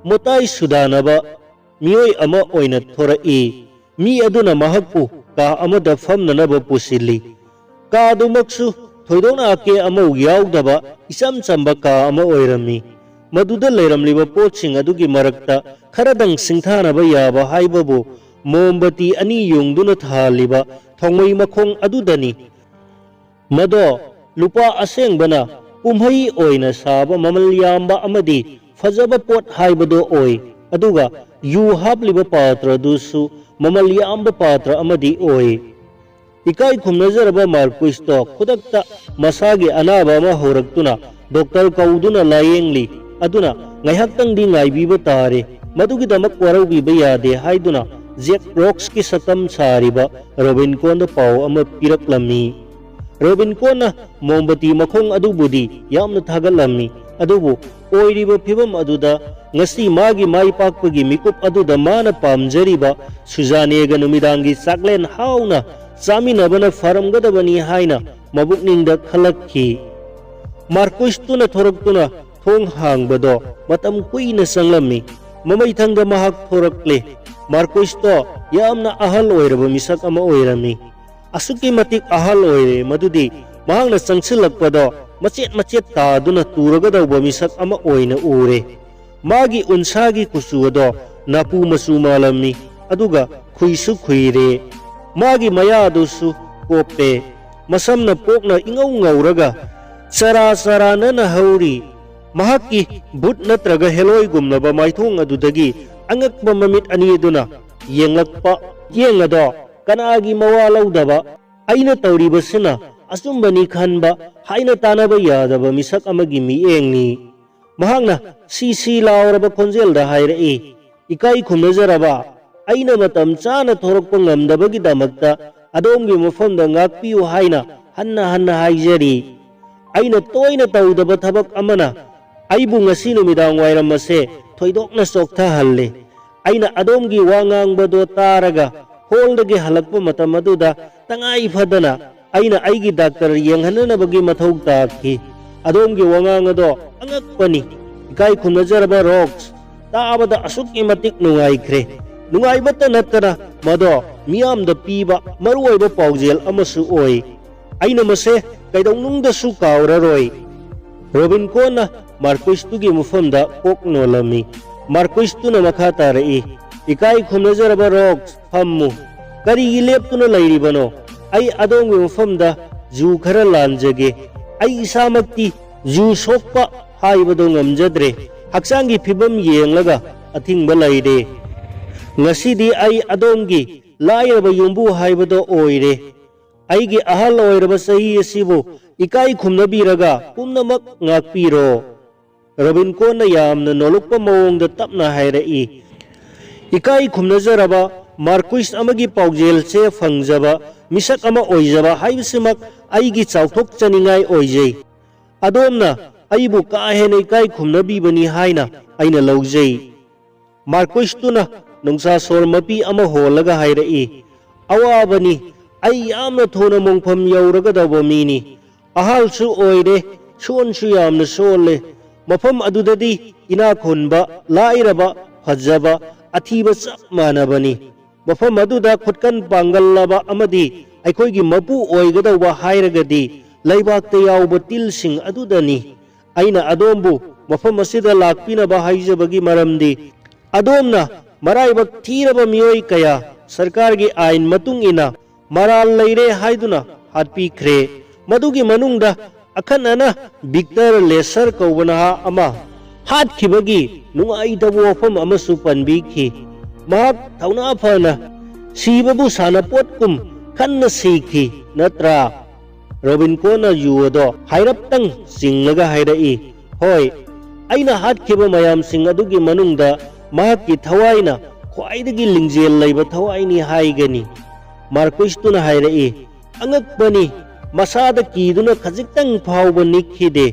ꯃꯣꯇꯥꯏ ꯁꯨꯗꯥꯅꯕ ꯃꯤꯑꯣꯏ ꯑꯃ ꯑꯣꯏꯅ ꯊꯣꯔꯛꯏ꯫ ꯃꯤ ꯑꯗꯨꯅ ꯃꯍꯥꯛꯄꯨ ꯀꯥ ꯑꯃꯗ ꯐꯝꯅꯅꯕ ꯄꯨꯁꯤꯜꯂꯤ꯫ ꯀꯥꯗꯨꯃꯛꯁꯨ ꯊꯣꯏꯗꯣꯛꯅ ꯑꯀꯦ ꯑꯃꯧ ꯌꯥꯎꯗꯕ ꯏꯆꯝ ꯆꯝꯕ ꯀꯥ ꯑꯃ ꯑꯣꯏꯔꯝꯃꯤ꯫ ꯃꯗꯨꯗ ꯂꯩꯔꯝꯂꯤꯕ ꯄꯣꯠꯁꯤꯡ ꯑꯗꯨꯒꯤ ꯃꯔꯛꯇ ꯈꯔꯗꯪ ꯁꯤꯡꯊꯥꯅꯕ ꯌꯥꯕ ꯍꯥꯏꯕꯕꯨ ꯃꯣꯝꯕꯇꯤ ꯑꯅꯤ ꯌꯨꯡꯗꯨꯅ ꯊꯥꯜꯂꯤꯕ ꯊꯥꯎꯃꯩ ꯃꯈꯣꯡ ꯑꯗꯨꯗꯅꯤ꯫ ꯃꯗꯣ ꯂꯨꯄꯥ ꯑꯁꯦꯡꯕꯅ ꯀꯨꯝꯍꯩ ꯑꯣꯏꯅ ꯁꯥꯕ ꯃꯃꯜ ꯌꯥꯝꯕ ꯑꯃꯗꯤ ꯐꯖꯕ ꯄꯣꯠ ꯍꯥꯏꯕꯗꯣ ꯑꯣꯏ꯫ ꯑꯗꯨꯒ ꯌꯨ ꯍꯥꯞꯂꯤꯕ ꯄꯥꯇ꯭ꯔꯗꯨꯁꯨ ꯃꯃꯜ ꯌꯥꯝꯕ ꯄꯥꯇ꯭ꯔ ꯑꯃꯗꯤ ꯑꯣꯏ꯫ ꯏꯀꯥꯏ ꯈꯨꯝꯅꯖꯔꯕ ꯃꯥꯔꯀꯨꯏꯁꯇꯣ ꯈꯨꯗꯛꯇ ꯃꯁꯥꯒꯤ ꯑꯅꯥꯕ ꯑꯃ ꯍꯧꯔꯛꯇꯨꯅ ꯗꯣꯛꯇꯔ ꯀꯧꯗꯨꯅ ꯂꯥꯌꯦꯡꯂꯤ꯫ ꯑꯗꯨꯅ ꯉꯥꯏꯍꯥꯛꯇꯪꯗꯤ ꯉꯥꯏꯕꯤꯕ ꯇꯥꯔꯦ, ꯃꯗꯨꯒꯤꯗꯃꯛ ꯋꯥꯔꯧꯕꯤꯕ ꯌꯥꯗꯦ" ꯍꯥꯏꯗꯨꯅ ꯖꯦꯛ ꯔꯣꯛꯁꯀꯤ ꯁꯛꯇꯝ ꯁꯥꯔꯤꯕ ꯔꯣꯕꯤꯟ ꯀꯣꯟꯗ ꯄꯥꯎ ꯑꯃ ꯄꯤꯔꯛꯂꯝꯃꯤ꯫ ꯔꯣꯕꯤꯟ ꯀꯣꯟꯅ ꯃꯣꯝꯕꯇꯤ ꯃꯈꯣꯡ ꯑꯗꯨꯕꯨꯗꯤ ꯌꯥꯝꯅ ꯊꯥꯒꯠꯂꯝꯃꯤ, ꯑꯗꯨꯕꯨ ꯑꯣꯏꯔꯤꯕ ꯐꯤꯕꯝ ꯑꯗꯨꯗ ꯉꯁꯤ ꯃꯥꯒꯤ ꯃꯥꯏ ꯄꯥꯛꯄꯒꯤ ꯃꯤꯀꯨꯞ ꯑꯗꯨꯗ ꯃꯥꯅ ꯄꯥꯝꯖꯔꯤꯕ ꯁꯨꯖꯥꯅꯦꯒ ꯅꯨꯃꯤꯗꯥꯡꯒꯤ ꯆꯥꯛꯂꯦꯟ ꯍꯥꯎꯅ ꯆꯥꯃꯤꯟꯅꯕꯅ ꯐꯔꯝꯒꯗꯕꯅꯤ ꯍꯥꯏꯅ ꯃꯕꯨꯛꯅꯤꯡꯗ ꯈꯜꯂꯛꯈꯤ꯫ ꯃꯥꯔꯀꯨꯏꯁꯇꯨꯅ ꯊꯣꯔꯛꯇꯨꯅ ꯊꯣꯡ ꯍꯥꯡꯕꯗꯣ ꯃꯇꯝ ꯀꯨꯏꯅ ꯆꯪꯂꯝꯃꯤ꯫ ꯃꯃꯩꯊꯪꯗ ꯃꯍꯥꯛ ꯊꯣꯔꯛꯂꯦ꯫ ꯃꯥꯔꯀꯨꯏꯁꯇꯣ ꯌꯥꯝꯅ ꯑꯍꯜ ꯑꯣꯏꯔꯕ ꯃꯤꯁꯛ ꯑꯃ ꯑꯣꯏꯔꯝꯃꯤ꯫ ꯑꯁꯨꯛꯀꯤ ꯃꯇꯤꯛ ꯑꯍꯜ ꯑꯣꯏꯔꯦ ꯃꯗꯨꯗꯤ ꯃꯍꯥꯛꯅ ꯆꯪꯁꯤꯜꯂꯛꯄꯗꯣ ꯃꯆꯦꯠ ꯃꯆꯦꯠ ꯇꯥꯗꯨꯅ ꯇꯨꯔꯒꯗꯧꯕ ꯃꯤꯁꯛ ꯑꯃ ꯑꯣꯏꯅ ꯎꯔꯦ꯫ ꯃꯥꯒꯤ ꯎꯟꯁꯥꯒꯤ ꯀꯨꯆꯨ ꯑꯗꯣ ꯅꯥꯄꯨ ꯃꯆꯨ ꯃꯥꯜꯂꯝꯃꯤ, ꯑꯗꯨꯒ ꯈꯨꯏꯁꯨ ꯈꯨꯏꯔꯦ꯫ ꯃꯥꯒꯤ ꯃꯌꯥꯗꯨꯁꯨ ꯀꯣꯞꯄꯦ꯫ ꯃꯁꯝꯅ ꯄꯣꯛꯅ ꯏꯉꯧ ꯉꯧꯔꯒ ꯆꯔꯥ ꯆꯔꯥꯅꯅ ꯍꯧꯔꯤ꯫ ꯃꯍꯥꯛꯀꯤ ꯕꯨꯠ ꯅꯠꯇ꯭ꯔꯒ ꯍꯦꯂꯣꯏꯒꯨꯝꯂꯕ ꯃꯥꯏꯊꯣꯡ ꯑꯗꯨꯗꯒꯤ ꯑꯉꯛꯄ ꯃꯃꯤꯠ ꯑꯅꯤ ꯑꯗꯨꯅ ꯌꯦꯡꯂꯛꯄ ꯌꯦꯡ ꯑꯗꯣ ꯀꯅꯥꯒꯤ ꯃꯋꯥ ꯂꯧꯗꯕ, "ꯑꯩꯅ ꯇꯧꯔꯤꯕꯁꯤꯅ ꯑꯆꯨꯝꯕꯅꯤ" ꯈꯟꯕ, ꯍꯥꯏꯅ ꯇꯥꯅꯕ ꯌꯥꯗꯕ ꯃꯤꯁꯛ ꯑꯃꯒꯤ ꯃꯤꯠꯌꯦꯡꯅꯤ꯫ ꯃꯍꯥꯛꯅ ꯁꯤ ꯁꯤ ꯂꯥꯎꯔꯕ ꯈꯣꯟꯖꯦꯜꯗ ꯍꯥꯏꯔꯛꯏ, "ꯏꯀꯥꯏ ꯈꯨꯝꯅꯖꯔꯕ, ꯑꯩꯅ ꯃꯇꯝ ꯆꯥꯅ ꯊꯣꯔꯛꯄ ꯉꯝꯗꯕꯒꯤꯗꯃꯛꯇ ꯑꯗꯣꯝꯒꯤ ꯃꯐꯝꯗ ꯉꯥꯛꯄꯤꯌꯨ ꯍꯥꯏꯅ ꯍꯟꯅ ꯍꯟꯅ ꯍꯥꯏꯖꯔꯤ꯫ ꯑꯩꯅ ꯇꯣꯏꯅ ꯇꯧꯗꯕ ꯊꯕꯛ ꯑꯃꯅ ꯑꯩꯕꯨ ꯉꯁꯤ ꯅꯨꯃꯤꯗꯥꯡ ꯋꯥꯏꯔꯝ ꯑꯁꯦ ꯊꯣꯏꯗꯣꯛꯅ ꯆꯣꯛꯊꯍꯜꯂꯦ꯫ ꯑꯩꯅ ꯑꯗꯣꯝꯒꯤ ꯋꯥ ꯉꯥꯡꯕꯗꯣ ꯇꯥꯔꯒ ꯍꯣꯜꯗꯒꯤ ꯍꯜꯂꯛꯄ ꯃꯇꯝ ꯑꯗꯨꯗ ꯇꯉꯥꯏ ꯐꯗꯅ ꯑꯩꯅ ꯑꯩꯒꯤ ꯗꯥꯛꯇꯔ ꯌꯦꯡꯍꯟꯅꯅꯕꯒꯤ ꯃꯊꯧ ꯇꯥꯈꯤ꯫ ꯑꯗꯣꯝꯒꯤ ꯋꯥꯉꯥꯡ ꯑꯗꯣ ꯑꯉꯛꯄꯅꯤ꯫ ꯏꯀꯥꯏ ꯈꯨꯝꯅꯖꯔꯕ ꯔꯣꯛꯁ, ꯇꯥꯕꯗ ꯑꯁꯨꯛꯀꯤ ꯃꯇꯤꯛ ꯅꯨꯡꯉꯥꯏꯈ꯭ꯔꯦ꯫ ꯅꯨꯡꯉꯥꯏꯕꯇ ꯅꯠꯇꯅ ꯃꯗꯣ ꯃꯤꯌꯥꯝꯗ ꯄꯤꯕ ꯃꯔꯨꯑꯣꯏꯕ ꯄꯥꯎꯖꯦꯜ ꯑꯃꯁꯨ ꯑꯣꯏ꯫ ꯑꯩꯅ ꯃꯁꯦ ꯀꯩꯗꯧꯅꯨꯡꯗꯁꯨ ꯀꯥꯎꯔꯔꯣꯏ꯫" ꯔꯣꯕꯤꯟ ꯀꯣꯟꯅ ꯃꯥꯔꯀꯨꯏꯁꯇꯨꯒꯤ ꯃꯐꯝꯗ ꯀꯣꯛ ꯅꯣꯜꯂꯝꯃꯤ꯫ ꯃꯥꯔꯀꯨꯏꯁꯇꯨꯅ ꯃꯈꯥ ꯇꯥꯔꯛꯏ, "ꯏꯀꯥꯏ ꯈꯨꯝꯅꯖꯔꯕ ꯔꯣꯛꯁ, ꯐꯝꯃꯨ꯫ ꯀꯔꯤꯒꯤ ꯂꯦꯞꯇꯨꯅ ꯂꯩꯔꯤꯕꯅꯣ? ꯑꯩ ꯑꯗꯣꯝꯒꯤ ꯃꯐꯝꯗ ꯖꯨ ꯈꯔ ꯂꯥꯟꯖꯒꯦ꯫ ꯑꯩ ꯏꯁꯥꯃꯛꯇꯤ ꯖꯨ ꯁꯣꯛꯄ ꯍꯥꯏꯕꯗꯣ ꯉꯝꯖꯗ꯭ꯔꯦ꯫ ꯍꯛꯆꯥꯡꯒꯤ ꯐꯤꯕꯝ ꯌꯦꯡꯂꯒ ꯑꯊꯤꯡꯕ ꯂꯩꯔꯦ꯫ ꯉꯁꯤꯗꯤ ꯑꯩ ꯑꯗꯣꯝꯒꯤ ꯂꯥꯏꯔꯕ ꯌꯨꯝꯕꯨ ꯍꯥꯏꯕꯗꯣ ꯑꯣꯏꯔꯦ꯫ ꯑꯩꯒꯤ ꯑꯍꯜ ꯑꯣꯏꯔꯕ ꯆꯍꯤ ꯑꯁꯤꯕꯨ ꯏꯀꯥꯏ ꯈꯨꯝꯅꯕꯤꯔꯒ ꯄꯨꯝꯅꯃꯛ ꯉꯥꯛꯄꯤꯔꯣ꯫" ꯔꯣꯕꯤꯟꯀꯣꯟꯅ ꯌꯥꯝꯅ ꯅꯣꯂꯨꯛꯄ ꯃꯑꯣꯡꯗ ꯇꯞꯅ ꯍꯥꯏꯔꯛꯏ, "ꯏꯀꯥꯏ ꯈꯨꯝꯅꯖꯔꯕ ꯃꯥꯔꯀꯨꯏꯁ ꯑꯃꯒꯤ ꯄꯥꯎꯖꯦꯜꯁꯦ ꯐꯪꯖꯕ ꯃꯤꯁꯛ ꯑꯃ ꯑꯣꯏꯖꯕ ꯍꯥꯏꯕꯁꯤꯃꯛ ꯑꯩꯒꯤ ꯆꯥꯎꯊꯣꯛꯆꯅꯤꯡꯉꯥꯏ ꯑꯣꯏꯖꯩ꯫ ꯑꯗꯣꯝꯅ ꯑꯩꯕꯨ ꯀꯥ ꯍꯦꯟꯅ ꯏꯀꯥꯏ ꯈꯨꯝꯅꯕꯤꯕꯅꯤ ꯍꯥꯏꯅ ꯑꯩꯅ ꯂꯧꯖꯩ꯫" ꯃꯥꯔꯀꯨꯏꯁꯇꯨꯅ ꯅꯨꯡꯁꯥ ꯁꯣꯔ ꯃꯄꯤ ꯑꯃ ꯍꯣꯜꯂꯒ ꯍꯥꯏꯔꯛꯏ, "ꯑꯋꯥꯕꯅꯤ, ꯑꯩ ꯌꯥꯝꯅ ꯊꯨꯅ ꯃꯣꯡꯐꯝ ꯌꯧꯔꯒꯗꯧꯕ ꯃꯤꯅꯤ꯫ ꯑꯍꯜꯁꯨ ꯑꯣꯏꯔꯦ, ꯁꯣꯟꯁꯨ ꯌꯥꯝꯅ ꯁꯣꯜꯂꯦ꯫ ꯃꯐꯝ ꯑꯗꯨꯗꯗꯤ ꯏꯅꯥꯛ ꯈꯨꯟꯕ, ꯂꯥꯏꯔꯕ, ꯐꯖꯕ, ꯑꯊꯤꯕ ꯆꯞ ꯃꯥꯟꯅꯕꯅꯤ꯫ ꯃꯐꯝ ꯑꯗꯨꯗ ꯈꯨꯠꯀꯟ ꯄꯥꯡꯒꯜꯂꯕ ꯑꯃꯗꯤ ꯑꯩꯈꯣꯏꯒꯤ ꯃꯄꯨ ꯑꯣꯏꯒꯗꯧꯕ ꯍꯥꯏꯔꯒꯗꯤ ꯂꯩꯕꯥꯛꯇ ꯌꯥꯎꯕ ꯇꯤꯜꯁꯤꯡ ꯑꯗꯨꯗꯅꯤ꯫ ꯑꯩꯅ ꯑꯗꯣꯝꯕꯨ ꯃꯐꯝ ꯑꯁꯤꯗ ꯂꯥꯛꯄꯤꯅꯕ ꯍꯥꯏꯖꯕꯒꯤ ꯃꯔꯝꯗꯤ, ꯑꯗꯣꯝꯅ ꯃꯔꯥꯏꯕꯛ ꯊꯤꯔꯕ ꯃꯤꯑꯣꯏ ꯀꯌꯥ ꯁꯔꯀꯥꯔꯒꯤ ꯑꯥꯏꯟ ꯃꯇꯨꯡ ꯏꯟꯅ ꯃꯔꯥꯜ ꯂꯩꯔꯦ ꯍꯥꯏꯗꯨꯅ ꯍꯥꯠꯄꯤꯈ꯭ꯔꯦ꯫ ꯃꯗꯨꯒꯤ ꯃꯅꯨꯡꯗ ꯑꯈꯟꯅꯅ ꯚꯤꯛꯇꯔ ꯂꯦꯁꯔ ꯀꯧꯕ ꯅꯍꯥ ꯑꯃ ꯍꯥꯠꯈꯤꯕꯒꯤ ꯅꯨꯡꯉꯥꯏꯇꯕ ꯋꯥꯐꯝ ꯑꯃꯁꯨ ꯄꯟꯕꯤꯈꯤ꯫ ꯃꯍꯥꯛ ꯊꯧꯅꯥ ꯐꯅ ꯁꯤꯕꯕꯨ ꯁꯥꯟꯅꯄꯣꯠꯀꯨꯝ ꯈꯟꯅ ꯁꯤꯈꯤ, ꯅꯠꯇ꯭ꯔꯥ?" ꯔꯣꯕꯤꯟꯀꯣꯟꯅ ꯌꯨ ꯑꯗꯣ ꯍꯥꯏꯔꯞꯇꯪ ꯆꯤꯡꯂꯒ ꯍꯥꯏꯔꯛꯏ, "ꯍꯣꯏ, ꯑꯩꯅ ꯍꯥꯠꯈꯤꯕ ꯃꯌꯥꯝꯁꯤꯡ ꯑꯗꯨꯒꯤ ꯃꯅꯨꯡꯗ ꯃꯍꯥꯛꯀꯤ ꯊꯋꯥꯏꯅ ꯈ꯭ꯋꯥꯏꯗꯒꯤ ꯂꯤꯡꯖꯦꯜ ꯂꯩꯕ ꯊꯋꯥꯏꯅꯤ ꯍꯥꯏꯒꯅꯤ꯫" ꯃꯥꯔꯀꯨꯏꯁꯇꯨꯅ ꯍꯥꯏꯔꯛꯏ, "ꯑꯉꯛꯄꯅꯤ, ꯃꯁꯥꯗ ꯀꯤꯗꯨꯅ ꯈꯖꯤꯛꯇꯪ ꯐꯥꯎꯕ ꯅꯤꯛꯈꯤꯗꯦ꯫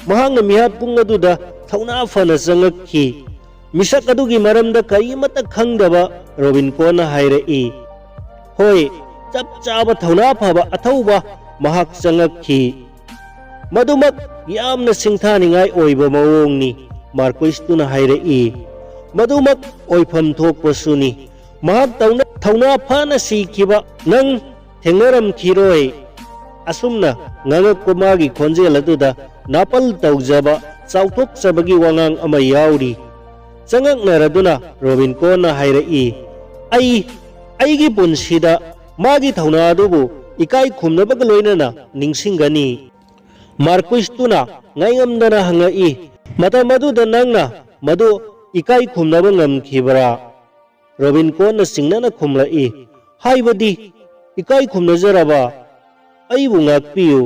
ꯃꯍꯥꯛꯅ ꯃꯤꯍꯥꯠ ꯄꯨꯡ ꯑꯗꯨꯗ ꯊꯧꯅꯥ ꯐꯅ ꯆꯪꯉꯛꯈꯤ꯫" ꯃꯤꯁꯛ ꯑꯗꯨꯒꯤ ꯃꯔꯝꯗ ꯀꯔꯤꯃꯠꯇ ꯈꯪꯗꯕ ꯔꯣꯕꯤꯟꯀꯣꯟꯅ ꯍꯥꯏꯔꯛꯏ, "ꯍꯣꯏ, ꯆꯞ ꯆꯥꯕ ꯊꯧꯅꯥ ꯐꯕ ꯑꯊꯧꯕ ꯃꯍꯥꯛ ꯆꯪꯉꯛꯈꯤ꯫" "ꯃꯗꯨꯃꯛ ꯌꯥꯝꯅ ꯁꯤꯡꯊꯥꯅꯤꯡꯉꯥꯏ ꯑꯣꯏꯕ ꯃꯑꯣꯡꯅꯤ," ꯃꯥꯔꯀꯨꯏꯁꯇꯨꯅ ꯍꯥꯏꯔꯛꯏ꯫ "ꯃꯗꯨꯃꯛ ꯑꯣꯏꯐꯝ ꯊꯣꯛꯄꯁꯨꯅꯤ꯫ ꯃꯍꯥꯛ ꯇꯧꯅ-, ꯊꯧꯅꯥ ꯐꯅ ꯁꯤꯈꯤꯕ ꯅꯪ ꯊꯦꯡꯅꯔꯝꯈꯤꯔꯣꯏ꯫" ꯑꯁꯨꯝꯅ ꯉꯥꯡꯉꯛꯄ ꯃꯥꯒꯤ ꯈꯣꯟꯖꯦꯜ ꯑꯗꯨꯗ ꯅꯥꯄꯜ ꯇꯧꯖꯕ, ꯆꯥꯎꯊꯣꯛꯆꯕꯒꯤ ꯋꯥꯉꯥꯡ ꯑꯃ ꯌꯥꯎꯔꯤ꯫ ꯆꯉꯛꯅꯔꯗꯨꯅ ꯔꯣꯕꯤꯟꯀꯣꯟꯅ ꯍꯥꯏꯔꯛꯏ, "ꯑꯩ, ꯑꯩꯒꯤ ꯄꯨꯟꯁꯤꯗ ꯃꯥꯒꯤ ꯊꯧꯅꯥ ꯑꯗꯨꯕꯨ ꯏꯀꯥꯏ ꯈꯨꯝꯅꯕꯒ ꯂꯣꯏꯅꯅ ꯅꯤꯡꯁꯤꯡꯒꯅꯤ꯫" ꯃꯥꯔꯀꯨꯏꯁꯇꯨꯅ ꯉꯥꯏꯉꯝꯗꯅ ꯍꯪꯉꯛꯏ, "ꯃꯇꯝ ꯑꯗꯨꯗ ꯅꯪꯅ ꯃꯗꯨ ꯏꯀꯥꯏ ꯈꯨꯝꯅꯕ ꯉꯝꯈꯤꯕ꯭ꯔꯥ?" ꯔꯣꯕꯤꯟꯀꯣꯟꯅ ꯆꯤꯡꯅꯅ ꯈꯨꯝꯂꯛꯏ, "ꯍꯥꯏꯕꯗꯤ, ꯏꯀꯥꯏ ꯈꯨꯝꯅꯖꯔꯕ ꯑꯩꯕꯨ ꯉꯥꯛꯄꯤꯌꯨ꯫"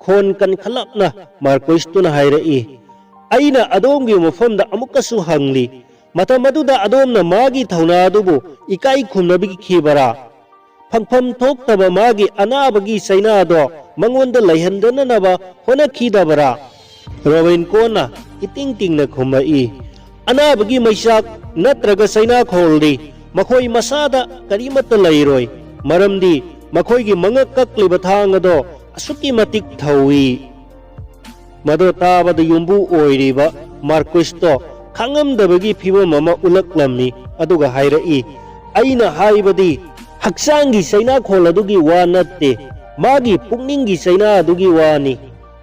ꯈꯣꯟ ꯀꯟꯈꯠꯂꯞꯅ ꯃꯥꯔꯀꯨꯏꯁꯇꯨꯅ ꯍꯥꯏꯔꯛꯏ, ꯑꯩꯅ ꯑꯗꯣꯝꯒꯤ ꯃꯐꯝꯗ ꯑꯃꯨꯛꯀꯁꯨ ꯍꯪꯂꯤ, ꯃꯇꯝ ꯑꯗꯨꯗ ꯑꯗꯣꯝꯅ ꯃꯥꯒꯤ ꯊꯧꯅꯥ ꯑꯗꯨꯕꯨ ꯏꯀꯥꯏ ꯈꯨꯝꯅꯕꯤꯈꯤꯕꯔꯥ? ꯐꯪꯐꯝ ꯊꯣꯛꯇꯕ ꯃꯥꯒꯤ ꯑꯅꯥꯕꯒꯤ ꯆꯩꯅꯥ ꯑꯗꯣ ꯃꯉꯣꯟꯗ ꯂꯩꯍꯟꯗꯅꯅꯕ ꯍꯣꯠꯅꯈꯤꯗꯕꯔꯥ? ꯔꯣꯕꯤꯟꯀꯣꯟꯅ ꯏꯇꯤꯡ ꯇꯤꯡꯅ ꯈꯨꯝꯃꯛꯏ, "ꯑꯅꯥꯕꯒꯤ ꯃꯩꯆꯥꯛ ꯅꯠꯇ꯭ꯔꯒ ꯆꯩꯅꯥꯈꯣꯜꯗꯤ ꯃꯈꯣꯏ ꯃꯁꯥꯗ ꯀꯔꯤꯃꯠꯇ ꯂꯩꯔꯣꯏ, ꯃꯔꯝꯗꯤ ꯃꯈꯣꯏꯒꯤ ꯃꯉꯛ ꯀꯛꯂꯤꯕ ꯊꯥꯡ ꯑꯗꯣ ꯑꯁꯨꯛꯀꯤ ꯃꯇꯤꯛ ꯊꯧꯏ꯫" ꯃꯗꯨ ꯇꯥꯕꯗ ꯌꯨꯝꯕꯨ ꯑꯣꯏꯔꯤꯕ ꯃꯥꯔꯀꯨꯁꯇꯣ ꯈꯥꯡꯉꯝꯗꯕꯒꯤ ꯐꯤꯚꯝ ꯑꯃ ꯎꯠꯂꯛꯂꯝꯃꯤ, ꯑꯗꯨꯒ ꯍꯥꯏꯔꯛꯏ, "ꯑꯩꯅ ꯍꯥꯏꯕꯗꯤ ꯍꯛꯆꯥꯡꯒꯤ ꯆꯩꯅꯥꯈꯣꯜ ꯑꯗꯨꯒꯤ ꯋꯥ ꯅꯠꯇꯦ, ꯃꯥꯒꯤ ꯄꯨꯛꯅꯤꯡꯒꯤ ꯆꯩꯅꯥ ꯑꯗꯨꯒꯤ ꯋꯥꯅꯤ꯫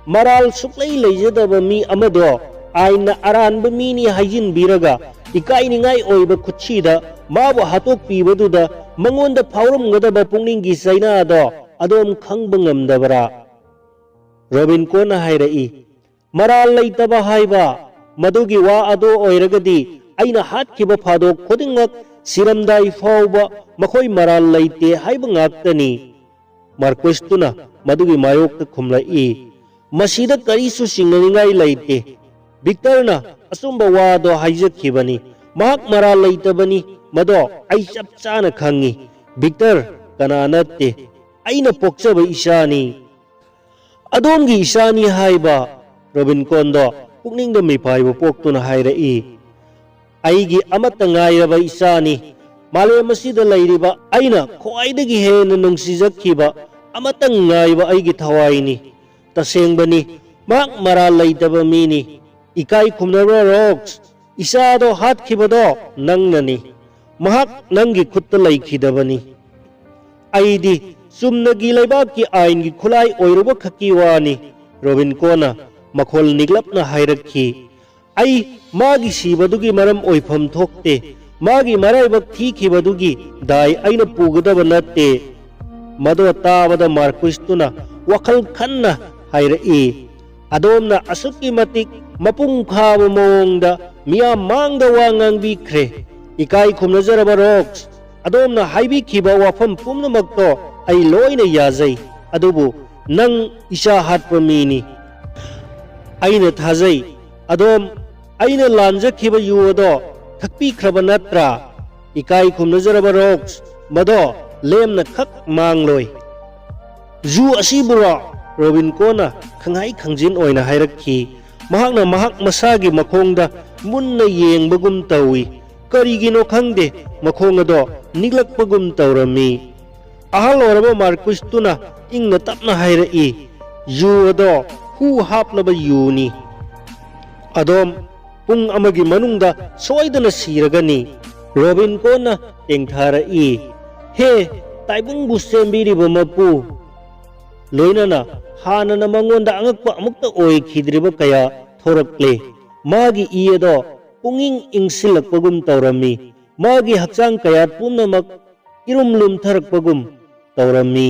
ꯃꯔꯥꯜ ꯁꯨꯛꯂꯩ ꯂꯩꯖꯗꯕ ꯃꯤ ꯑꯃꯗꯣ ꯑꯥꯏꯟꯅ ꯑꯔꯥꯟꯕ ꯃꯤꯅꯤ ꯍꯥꯏꯖꯤꯟꯕꯤꯔꯒ ꯏꯀꯥꯏꯅꯤꯡꯉꯥꯏ ꯑꯣꯏꯕ ꯈꯨꯠꯁꯤꯗ ꯃꯥꯕꯨ ꯍꯥꯠꯇꯣꯛꯄꯤꯕꯗꯨꯗ ꯃꯉꯣꯟꯗ ꯐꯥꯎꯔꯝꯒꯗꯕ ꯄꯨꯛꯅꯤꯡꯒꯤ ꯆꯩꯅꯥꯗꯣ ꯑꯗꯣꯝ ꯈꯪꯕ ꯉꯝꯗꯕ꯭ꯔꯥ?" ꯔꯣꯕꯤꯟꯀꯣꯟꯅ ꯍꯥꯏꯔꯛꯏ, "ꯃꯔꯥꯜ ꯂꯩꯇꯕ ꯍꯥꯏꯕ ꯃꯗꯨꯒꯤ ꯋꯥ ꯑꯗꯨ ꯑꯣꯏꯔꯒꯗꯤ ꯑꯩꯅ ꯍꯥꯠꯈꯤꯕ ꯐꯥꯗꯣꯛ ꯈꯨꯗꯤꯡꯃꯛ ꯁꯤꯔꯝꯗꯥꯏ ꯐꯥꯎꯕ ꯃꯈꯣꯏ ꯃꯔꯥꯜ ꯂꯩꯇꯦ ꯍꯥꯏꯕ ꯉꯥꯛꯇꯅꯤ꯫" ꯃꯥꯔꯀꯨꯁꯇꯨꯅ ꯃꯗꯨꯒꯤ ꯃꯥꯌꯣꯛꯇ ꯈꯨꯝꯂꯛꯏ, "ꯃꯁꯤꯗ ꯀꯔꯤꯁꯨ ꯆꯤꯡꯅꯅꯤꯡꯉꯥꯏ ꯂꯩꯇꯦ꯫ ꯚꯤꯛꯇꯔꯅ ꯑꯆꯨꯝꯕ ꯋꯥꯗꯣ ꯍꯥꯏꯖꯈꯤꯕꯅꯤ꯫ ꯃꯍꯥꯛ ꯃꯔꯥꯜ ꯂꯩꯇꯕꯅꯤ꯫ ꯃꯗꯣ ꯑꯩ ꯆꯞ ꯆꯥꯅ ꯈꯪꯉꯤ꯫ ꯚꯤꯛꯇꯔ ꯀꯅꯥ ꯅꯠꯇꯦ, ꯑꯩꯅ ꯄꯣꯛꯆꯕ ꯏꯆꯥꯅꯤ꯫" "ꯑꯗꯣꯝꯒꯤ ꯏꯆꯥꯅꯤ ꯍꯥꯏꯕ?" ꯔꯣꯕꯤꯟꯀꯣꯟꯗꯣ ꯄꯨꯛꯅꯤꯡꯗ ꯃꯤꯄꯥꯏꯕ ꯄꯣꯛꯇꯨꯅ ꯍꯥꯏꯔꯛꯏ, "ꯑꯩꯒꯤ ꯑꯃꯠꯇ ꯉꯥꯏꯔꯕ ꯏꯆꯥꯅꯤ꯫ ꯃꯥꯂꯦꯝ ꯑꯁꯤꯗ ꯂꯩꯔꯤꯕ ꯑꯩꯅ ꯈ꯭ꯋꯥꯏꯗꯒꯤ ꯍꯦꯟꯅ ꯅꯨꯡꯁꯤꯖꯈꯤꯕ ꯑꯃꯠꯇ ꯉꯥꯏꯕ ꯑꯩꯒꯤ ꯊꯋꯥꯏꯅꯤ꯫ ꯇꯁꯦꯡꯕꯅꯤ, ꯃꯍꯥꯛ ꯃꯔꯥꯜ ꯂꯩꯇꯕ ꯃꯤꯅꯤ꯫ ꯏꯀꯥꯏ ꯈꯨꯝꯅꯔꯣ, ꯔꯣꯛꯁ꯫ ꯏꯆꯥꯗꯣ ꯍꯥꯠꯈꯤꯕꯗꯣ ꯅꯪꯅꯅꯤ꯫ ꯃꯍꯥꯛ ꯅꯪꯒꯤ ꯈꯨꯠꯇ ꯂꯩꯈꯤꯗꯕꯅꯤ꯫ ꯑꯩꯗꯤ ꯆꯨꯝꯅꯒꯤ ꯂꯩꯕꯥꯛꯀꯤ ꯑꯥꯏꯟꯒꯤ ꯈꯨꯠꯂꯥꯏ ꯑꯣꯏꯔꯨꯕ ꯈꯛꯀꯤ ꯋꯥꯅꯤ꯫" ꯔꯣꯕꯤꯟꯀꯣꯟꯅ ꯃꯈꯣꯜ ꯅꯤꯛꯂꯞꯅ ꯍꯥꯏꯔꯛꯈꯤ, "ꯑꯩ ꯃꯥꯒꯤ ꯁꯤꯕꯗꯨꯒꯤ ꯃꯔꯝ ꯑꯣꯏꯐꯝ ꯊꯣꯛꯇꯦ꯫ ꯃꯥꯒꯤ ꯃꯔꯥꯏꯕꯛ ꯊꯤꯈꯤꯕꯗꯨꯒꯤ ꯗꯥꯏ ꯑꯩꯅ ꯄꯨꯒꯗꯕ ꯅꯠꯇꯦ꯫" ꯃꯗꯣ ꯇꯥꯕꯗ ꯃꯥꯔꯀꯨꯁꯇꯨꯅ ꯋꯥꯈꯜ ꯈꯟꯅ ꯍꯥꯏꯔꯛꯏ, "ꯑꯗꯣꯝꯅ ꯑꯁꯨꯛꯀꯤ ꯃꯇꯤꯛ ꯃꯄꯨꯡ ꯐꯥꯕ ꯃꯑꯣꯡꯗ ꯃꯤꯌꯥꯝ ꯃꯥꯡꯗ ꯋꯥ ꯉꯥꯡꯕꯤꯈ꯭ꯔꯦ꯫ ꯏꯀꯥꯏ ꯈꯨꯝꯅꯖꯔꯕ ꯔꯣꯛꯁ, ꯑꯗꯣꯝꯅ ꯍꯥꯏꯕꯤꯈꯤꯕ ꯋꯥꯐꯝ ꯄꯨꯝꯅꯃꯛꯇꯣ ꯑꯩ ꯂꯣꯏꯅ ꯌꯥꯖꯩ, ꯑꯗꯨꯕꯨ ꯅꯪ ꯏꯆꯥ ꯍꯥꯠꯄ ꯃꯤꯅꯤ꯫ ꯑꯩꯅ ꯊꯥꯖꯩ, "ꯑꯗꯣꯝ, ꯑꯩꯅ ꯂꯥꯟꯖꯈꯤꯕ ꯌꯨ ꯑꯗꯣ ꯊꯛꯄꯤꯈ꯭ꯔꯕ ꯅꯠꯇ꯭ꯔꯥ? ꯏꯀꯥꯏ ꯈꯨꯝꯅꯖꯔꯕ ꯔꯣꯛꯁ, ꯃꯗꯣ ꯂꯦꯝꯅ ꯈꯛ ꯃꯥꯡꯂꯣꯏ꯫" "ꯌꯨ ꯑꯁꯤꯕꯨꯔꯣ?" ꯔꯣꯕꯤꯟꯀꯣꯅ ꯈꯪꯍꯥꯏ ꯈꯪꯖꯤꯟ ꯑꯣꯏꯅ ꯍꯥꯏꯔꯛꯈꯤ꯫ ꯃꯍꯥꯛꯅ ꯃꯍꯥꯛ ꯃꯁꯥꯒꯤ ꯃꯈꯣꯡꯗ ꯃꯨꯟꯅ ꯌꯦꯡꯕꯒꯨꯝ ꯇꯧꯏ꯫ ꯀꯔꯤꯒꯤꯅꯣ ꯈꯪꯗꯦ, ꯃꯈꯣꯡ ꯑꯗꯣ ꯅꯤꯛꯂꯛꯄꯒꯨꯝ ꯇꯧꯔꯝꯃꯤ꯫ ꯑꯍꯜ ꯑꯣꯏꯔꯕ ꯃꯥꯔꯀꯨꯏꯁꯇꯨꯅ ꯏꯪꯅ ꯇꯞꯅ ꯍꯥꯏꯔꯛꯏ, "ꯌꯨ ꯑꯗꯣ ꯍꯨ ꯍꯥꯞꯂꯕ ꯌꯨꯅꯤ꯫ ꯑꯗꯣꯝ ꯄꯨꯡ ꯑꯃꯒꯤ ꯃꯅꯨꯡꯗ ꯁꯣꯏꯗꯅ ꯁꯤꯔꯒꯅꯤ꯫" ꯔꯣꯕꯤꯟꯀꯣꯅ ꯇꯦꯡꯊꯥꯔꯛꯏ, "ꯍꯦ, ꯇꯥꯏꯕꯪꯕꯨ ꯁꯦꯝꯕꯤꯔꯤꯕ ꯃꯄꯨ! ꯂꯣꯏꯅꯅ ꯍꯥꯟꯅꯅ ꯃꯉꯣꯟꯗ ꯑꯉꯛꯄ ꯑꯃꯨꯛꯇ ꯑꯣꯏꯈꯤꯗ꯭ꯔꯤꯕ ꯀꯌꯥ ꯊꯣꯔꯛꯂꯦ꯫ ꯃꯥꯒꯤ ꯏ ꯑꯗꯣ ꯄꯨꯡꯏꯪ ꯏꯪꯁꯤꯜꯂꯛꯄꯒꯨꯝ ꯇꯧꯔꯝꯃꯤ꯫ ꯃꯥꯒꯤ ꯍꯛꯆꯥꯡ ꯀꯌꯥꯠ ꯄꯨꯝꯅꯃꯛ ꯏꯔꯨꯝ ꯂꯨꯝꯊꯔꯛꯄꯒꯨꯝ ꯇꯧꯔꯝꯃꯤ꯫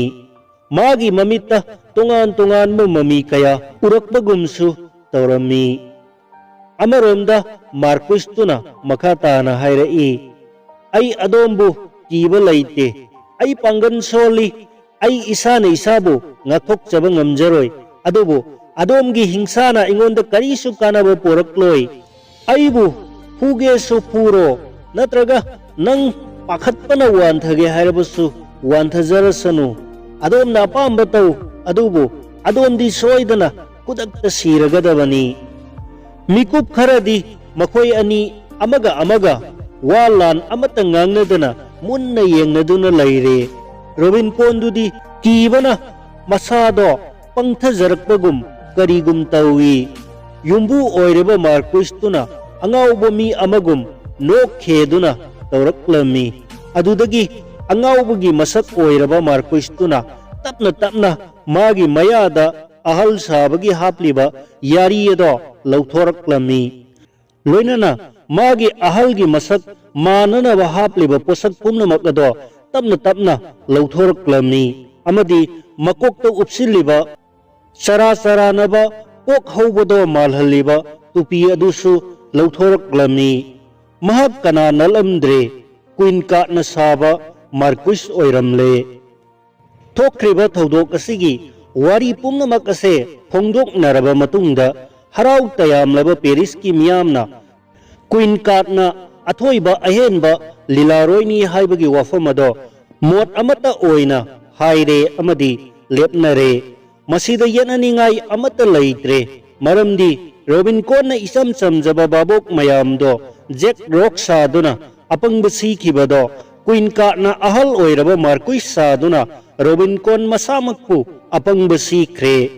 ꯃꯥꯒꯤ ꯃꯃꯤꯠꯇ ꯇꯣꯉꯥꯟ ꯇꯣꯉꯥꯟꯕ ꯃꯃꯤ ꯀꯌꯥ ꯎꯔꯛꯄꯒꯨꯝꯁꯨ ꯇꯧꯔꯝꯃꯤ꯫" ꯑꯃꯔꯣꯝꯗ ꯃꯥꯔꯀꯨꯏꯁꯇꯨꯅ ꯃꯈꯥ ꯇꯥꯅ ꯍꯥꯏꯔꯛꯏ, "ꯑꯩ ꯑꯗꯣꯝꯕꯨ ꯀꯤꯕ ꯂꯩꯇꯦ꯫ ꯑꯩ ꯄꯥꯡꯒꯜ ꯁꯣꯜꯂꯤ꯫ ꯑꯩ ꯏꯁꯥꯅ ꯏꯁꯥꯕꯨ ꯉꯥꯛꯊꯣꯛꯆꯕ ꯉꯝꯖꯔꯣꯏ꯫ ꯑꯗꯨꯕꯨ ꯑꯗꯣꯝꯒꯤ ꯍꯤꯡꯁꯥꯅ ꯑꯩꯉꯣꯟꯗ ꯀꯔꯤꯁꯨ ꯀꯥꯟꯅꯕ ꯄꯨꯔꯛꯂꯣꯏ꯫ ꯑꯩꯕꯨ ꯐꯨꯒꯦꯁꯨ ꯐꯨꯔꯣ, ꯅꯠꯇ꯭ꯔꯒ ꯅꯪ ꯄꯥꯈꯠꯄꯅ ꯋꯥꯟꯊꯒꯦ ꯍꯥꯏꯔꯕꯁꯨ ꯋꯥꯟꯊꯖꯔꯁꯅꯨ꯫ ꯑꯗꯣꯝꯅ ꯑꯄꯥꯝꯕ ꯇꯧ, ꯑꯗꯨꯕꯨ ꯑꯗꯣꯝꯗꯤ ꯁꯣꯏꯗꯅ ꯈꯨꯗꯛꯇ ꯁꯤꯔꯒꯗꯕꯅꯤ꯫" ꯃꯤꯀꯨꯞ ꯈꯔꯗꯤ ꯃꯈꯣꯏ ꯑꯅꯤ ꯑꯃꯒ ꯑꯃꯒ ꯋꯥ ꯂꯥꯟ ꯑꯃꯠꯇ ꯉꯥꯡꯅꯗꯅ ꯃꯨꯟꯅ ꯌꯦꯡꯅꯗꯨꯅ ꯂꯩꯔꯦ꯫ ꯔꯣꯕꯤꯟꯀꯣꯟꯗꯨꯗꯤ ꯀꯤꯕꯅ ꯃꯁꯥꯗꯣ ꯄꯪꯊꯖꯔꯛꯄꯒꯨꯝ ꯀꯔꯤꯒꯨꯝ ꯇꯧꯏ꯫ ꯌꯨꯝꯕꯨ ꯑꯣꯏꯔꯤꯕ ꯃꯥꯔꯀꯨꯏꯁꯇꯨꯅ ꯑꯉꯥꯎꯕ ꯃꯤ ꯑꯃꯒꯨꯝ ꯅꯣꯛꯈꯦꯗꯨꯅ ꯇꯧꯔꯛꯂꯝꯃꯤ꯫ ꯑꯗꯨꯗꯒꯤ ꯑꯉꯥꯎꯕꯒꯤ ꯃꯁꯛ ꯑꯣꯏꯔꯕ ꯃꯥꯔꯀꯨꯏꯁꯇꯨꯅ ꯇꯞꯅ ꯇꯞꯅ ꯃꯥꯒꯤ ꯃꯌꯥꯗ ꯑꯍꯜ ꯁꯥꯕꯒꯤ ꯍꯥꯞꯂꯤꯕ ꯌꯥꯔꯤ ꯑꯗꯣ ꯂꯧꯊꯣꯔꯛꯂꯝꯃꯤ꯫ ꯂꯣꯏꯅꯅ ꯃꯥꯒꯤ ꯑꯍꯜꯒꯤ ꯃꯁꯛ ꯃꯥꯟꯅꯅꯕ ꯍꯥꯞꯂꯤꯕ ꯄꯣꯠꯁꯛ ꯄꯨꯝꯅꯃꯛ ꯑꯗꯣ ꯇꯞꯅ ꯇꯞꯅ ꯂꯧꯊꯣꯔꯛꯂꯝꯃꯤ ꯑꯃꯗꯤ ꯃꯀꯣꯛꯇ ꯎꯞꯁꯤꯜꯂꯤꯕ ꯆꯔꯥ ꯆꯔꯥꯅꯕ ꯀꯣꯛ ꯍꯧꯕꯗꯣ ꯃꯥꯜꯍꯜꯂꯤꯕ ꯇꯨꯄꯤ ꯑꯗꯨꯁꯨ ꯂꯧꯊꯣꯔꯛꯂꯝꯃꯤ꯫ ꯃꯍꯥꯛ ꯀꯅꯥ ꯅꯠꯂꯝꯗ꯭ꯔꯦ, ꯀ꯭ꯋꯤꯟ ꯀꯥꯠꯅ ꯁꯥꯕ ꯃꯥꯔꯀꯨꯏꯁ ꯑꯣꯏꯔꯝꯂꯦ꯫ ꯊꯣꯛꯈ꯭ꯔꯤꯕ ꯊꯧꯗꯣꯛ ꯑꯁꯤꯒꯤ ꯋꯥꯔꯤ ꯄꯨꯝꯅꯃꯛ ꯑꯁꯦ ꯐꯣꯡꯗꯣꯛꯅꯔꯕ ꯃꯇꯨꯡꯗ, ꯍꯔꯥꯎ ꯇꯌꯥꯝꯂꯕ ꯄꯦꯔꯤꯁꯀꯤ ꯃꯤꯌꯥꯝꯅ ꯀ꯭ꯋꯤꯟ ꯀꯥꯠꯅ ꯑꯊꯣꯏꯕ ꯑꯍꯦꯟꯕ ꯂꯤꯂꯥꯔꯣꯏꯅꯤ ꯍꯥꯏꯕꯒꯤ ꯋꯥꯐꯝ ꯑꯗꯣ ꯃꯣꯠ ꯑꯃꯠꯇ ꯑꯣꯏꯅ ꯍꯥꯏꯔꯦ ꯑꯃꯗꯤ ꯂꯦꯞꯅꯔꯦ꯫ ꯃꯁꯤꯗ ꯌꯦꯠꯅꯅꯤꯡꯉꯥꯏ ꯑꯃꯠꯇ ꯂꯩꯇ꯭ꯔꯦ, ꯃꯔꯝꯗꯤ ꯔꯣꯕꯤꯟ ꯀꯣꯟꯅ ꯏꯆꯝ ꯆꯝꯖꯕ ꯚꯥꯕꯣꯛ ꯃꯌꯥꯝꯗꯣ ꯖꯦꯛ ꯔꯣꯛ ꯁꯥꯗꯨꯅ ꯑꯄꯪꯕ ꯁꯤꯈꯤꯕꯗꯣ ꯀ꯭ꯋꯤꯟ ꯀꯥꯠꯅ ꯑꯍꯜ ꯑꯣꯏꯔꯕ ꯃꯥꯔꯀꯨꯏꯁ ꯁꯥꯗꯨꯅ ꯔꯣꯕꯤꯟ ꯀꯣꯟ ꯃꯁꯥꯃꯛꯄꯨ ꯑꯄꯪꯕ ꯁꯤꯈ꯭ꯔꯦ꯫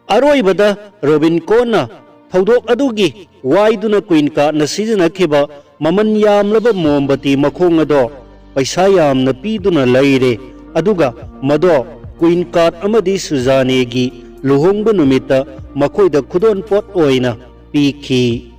ꯑꯔꯣꯏꯕꯗ ꯔꯣꯕꯤꯟ ꯀꯣꯟꯅ ꯊꯧꯗꯣꯛ ꯑꯗꯨꯒꯤ ꯋꯥꯏꯗꯨꯅ ꯀ꯭ꯋꯤꯟ ꯀꯥꯠꯅ ꯁꯤꯖꯤꯟꯅꯈꯤꯕ ꯃꯃꯜ ꯌꯥꯝꯂꯕ ꯃꯣꯝꯕꯇꯤ ꯃꯈꯣꯡ ꯑꯗꯣ ꯄꯩꯁꯥ ꯌꯥꯝꯅ ꯄꯤꯗꯨꯅ ꯂꯩꯔꯦ, ꯑꯗꯨꯒ ꯃꯗꯣ ꯀ꯭ꯋꯤꯟ ꯀꯥꯠ ꯑꯃꯗꯤ ꯁꯨꯖꯥꯅꯦꯒꯤ ꯂꯨꯍꯣꯡꯕ ꯅꯨꯃꯤꯠꯇ ꯃꯈꯣꯏꯗ ꯈꯨꯗꯣꯜꯄꯣꯠ ꯑꯣꯏꯅ ꯄꯤꯈꯤ꯫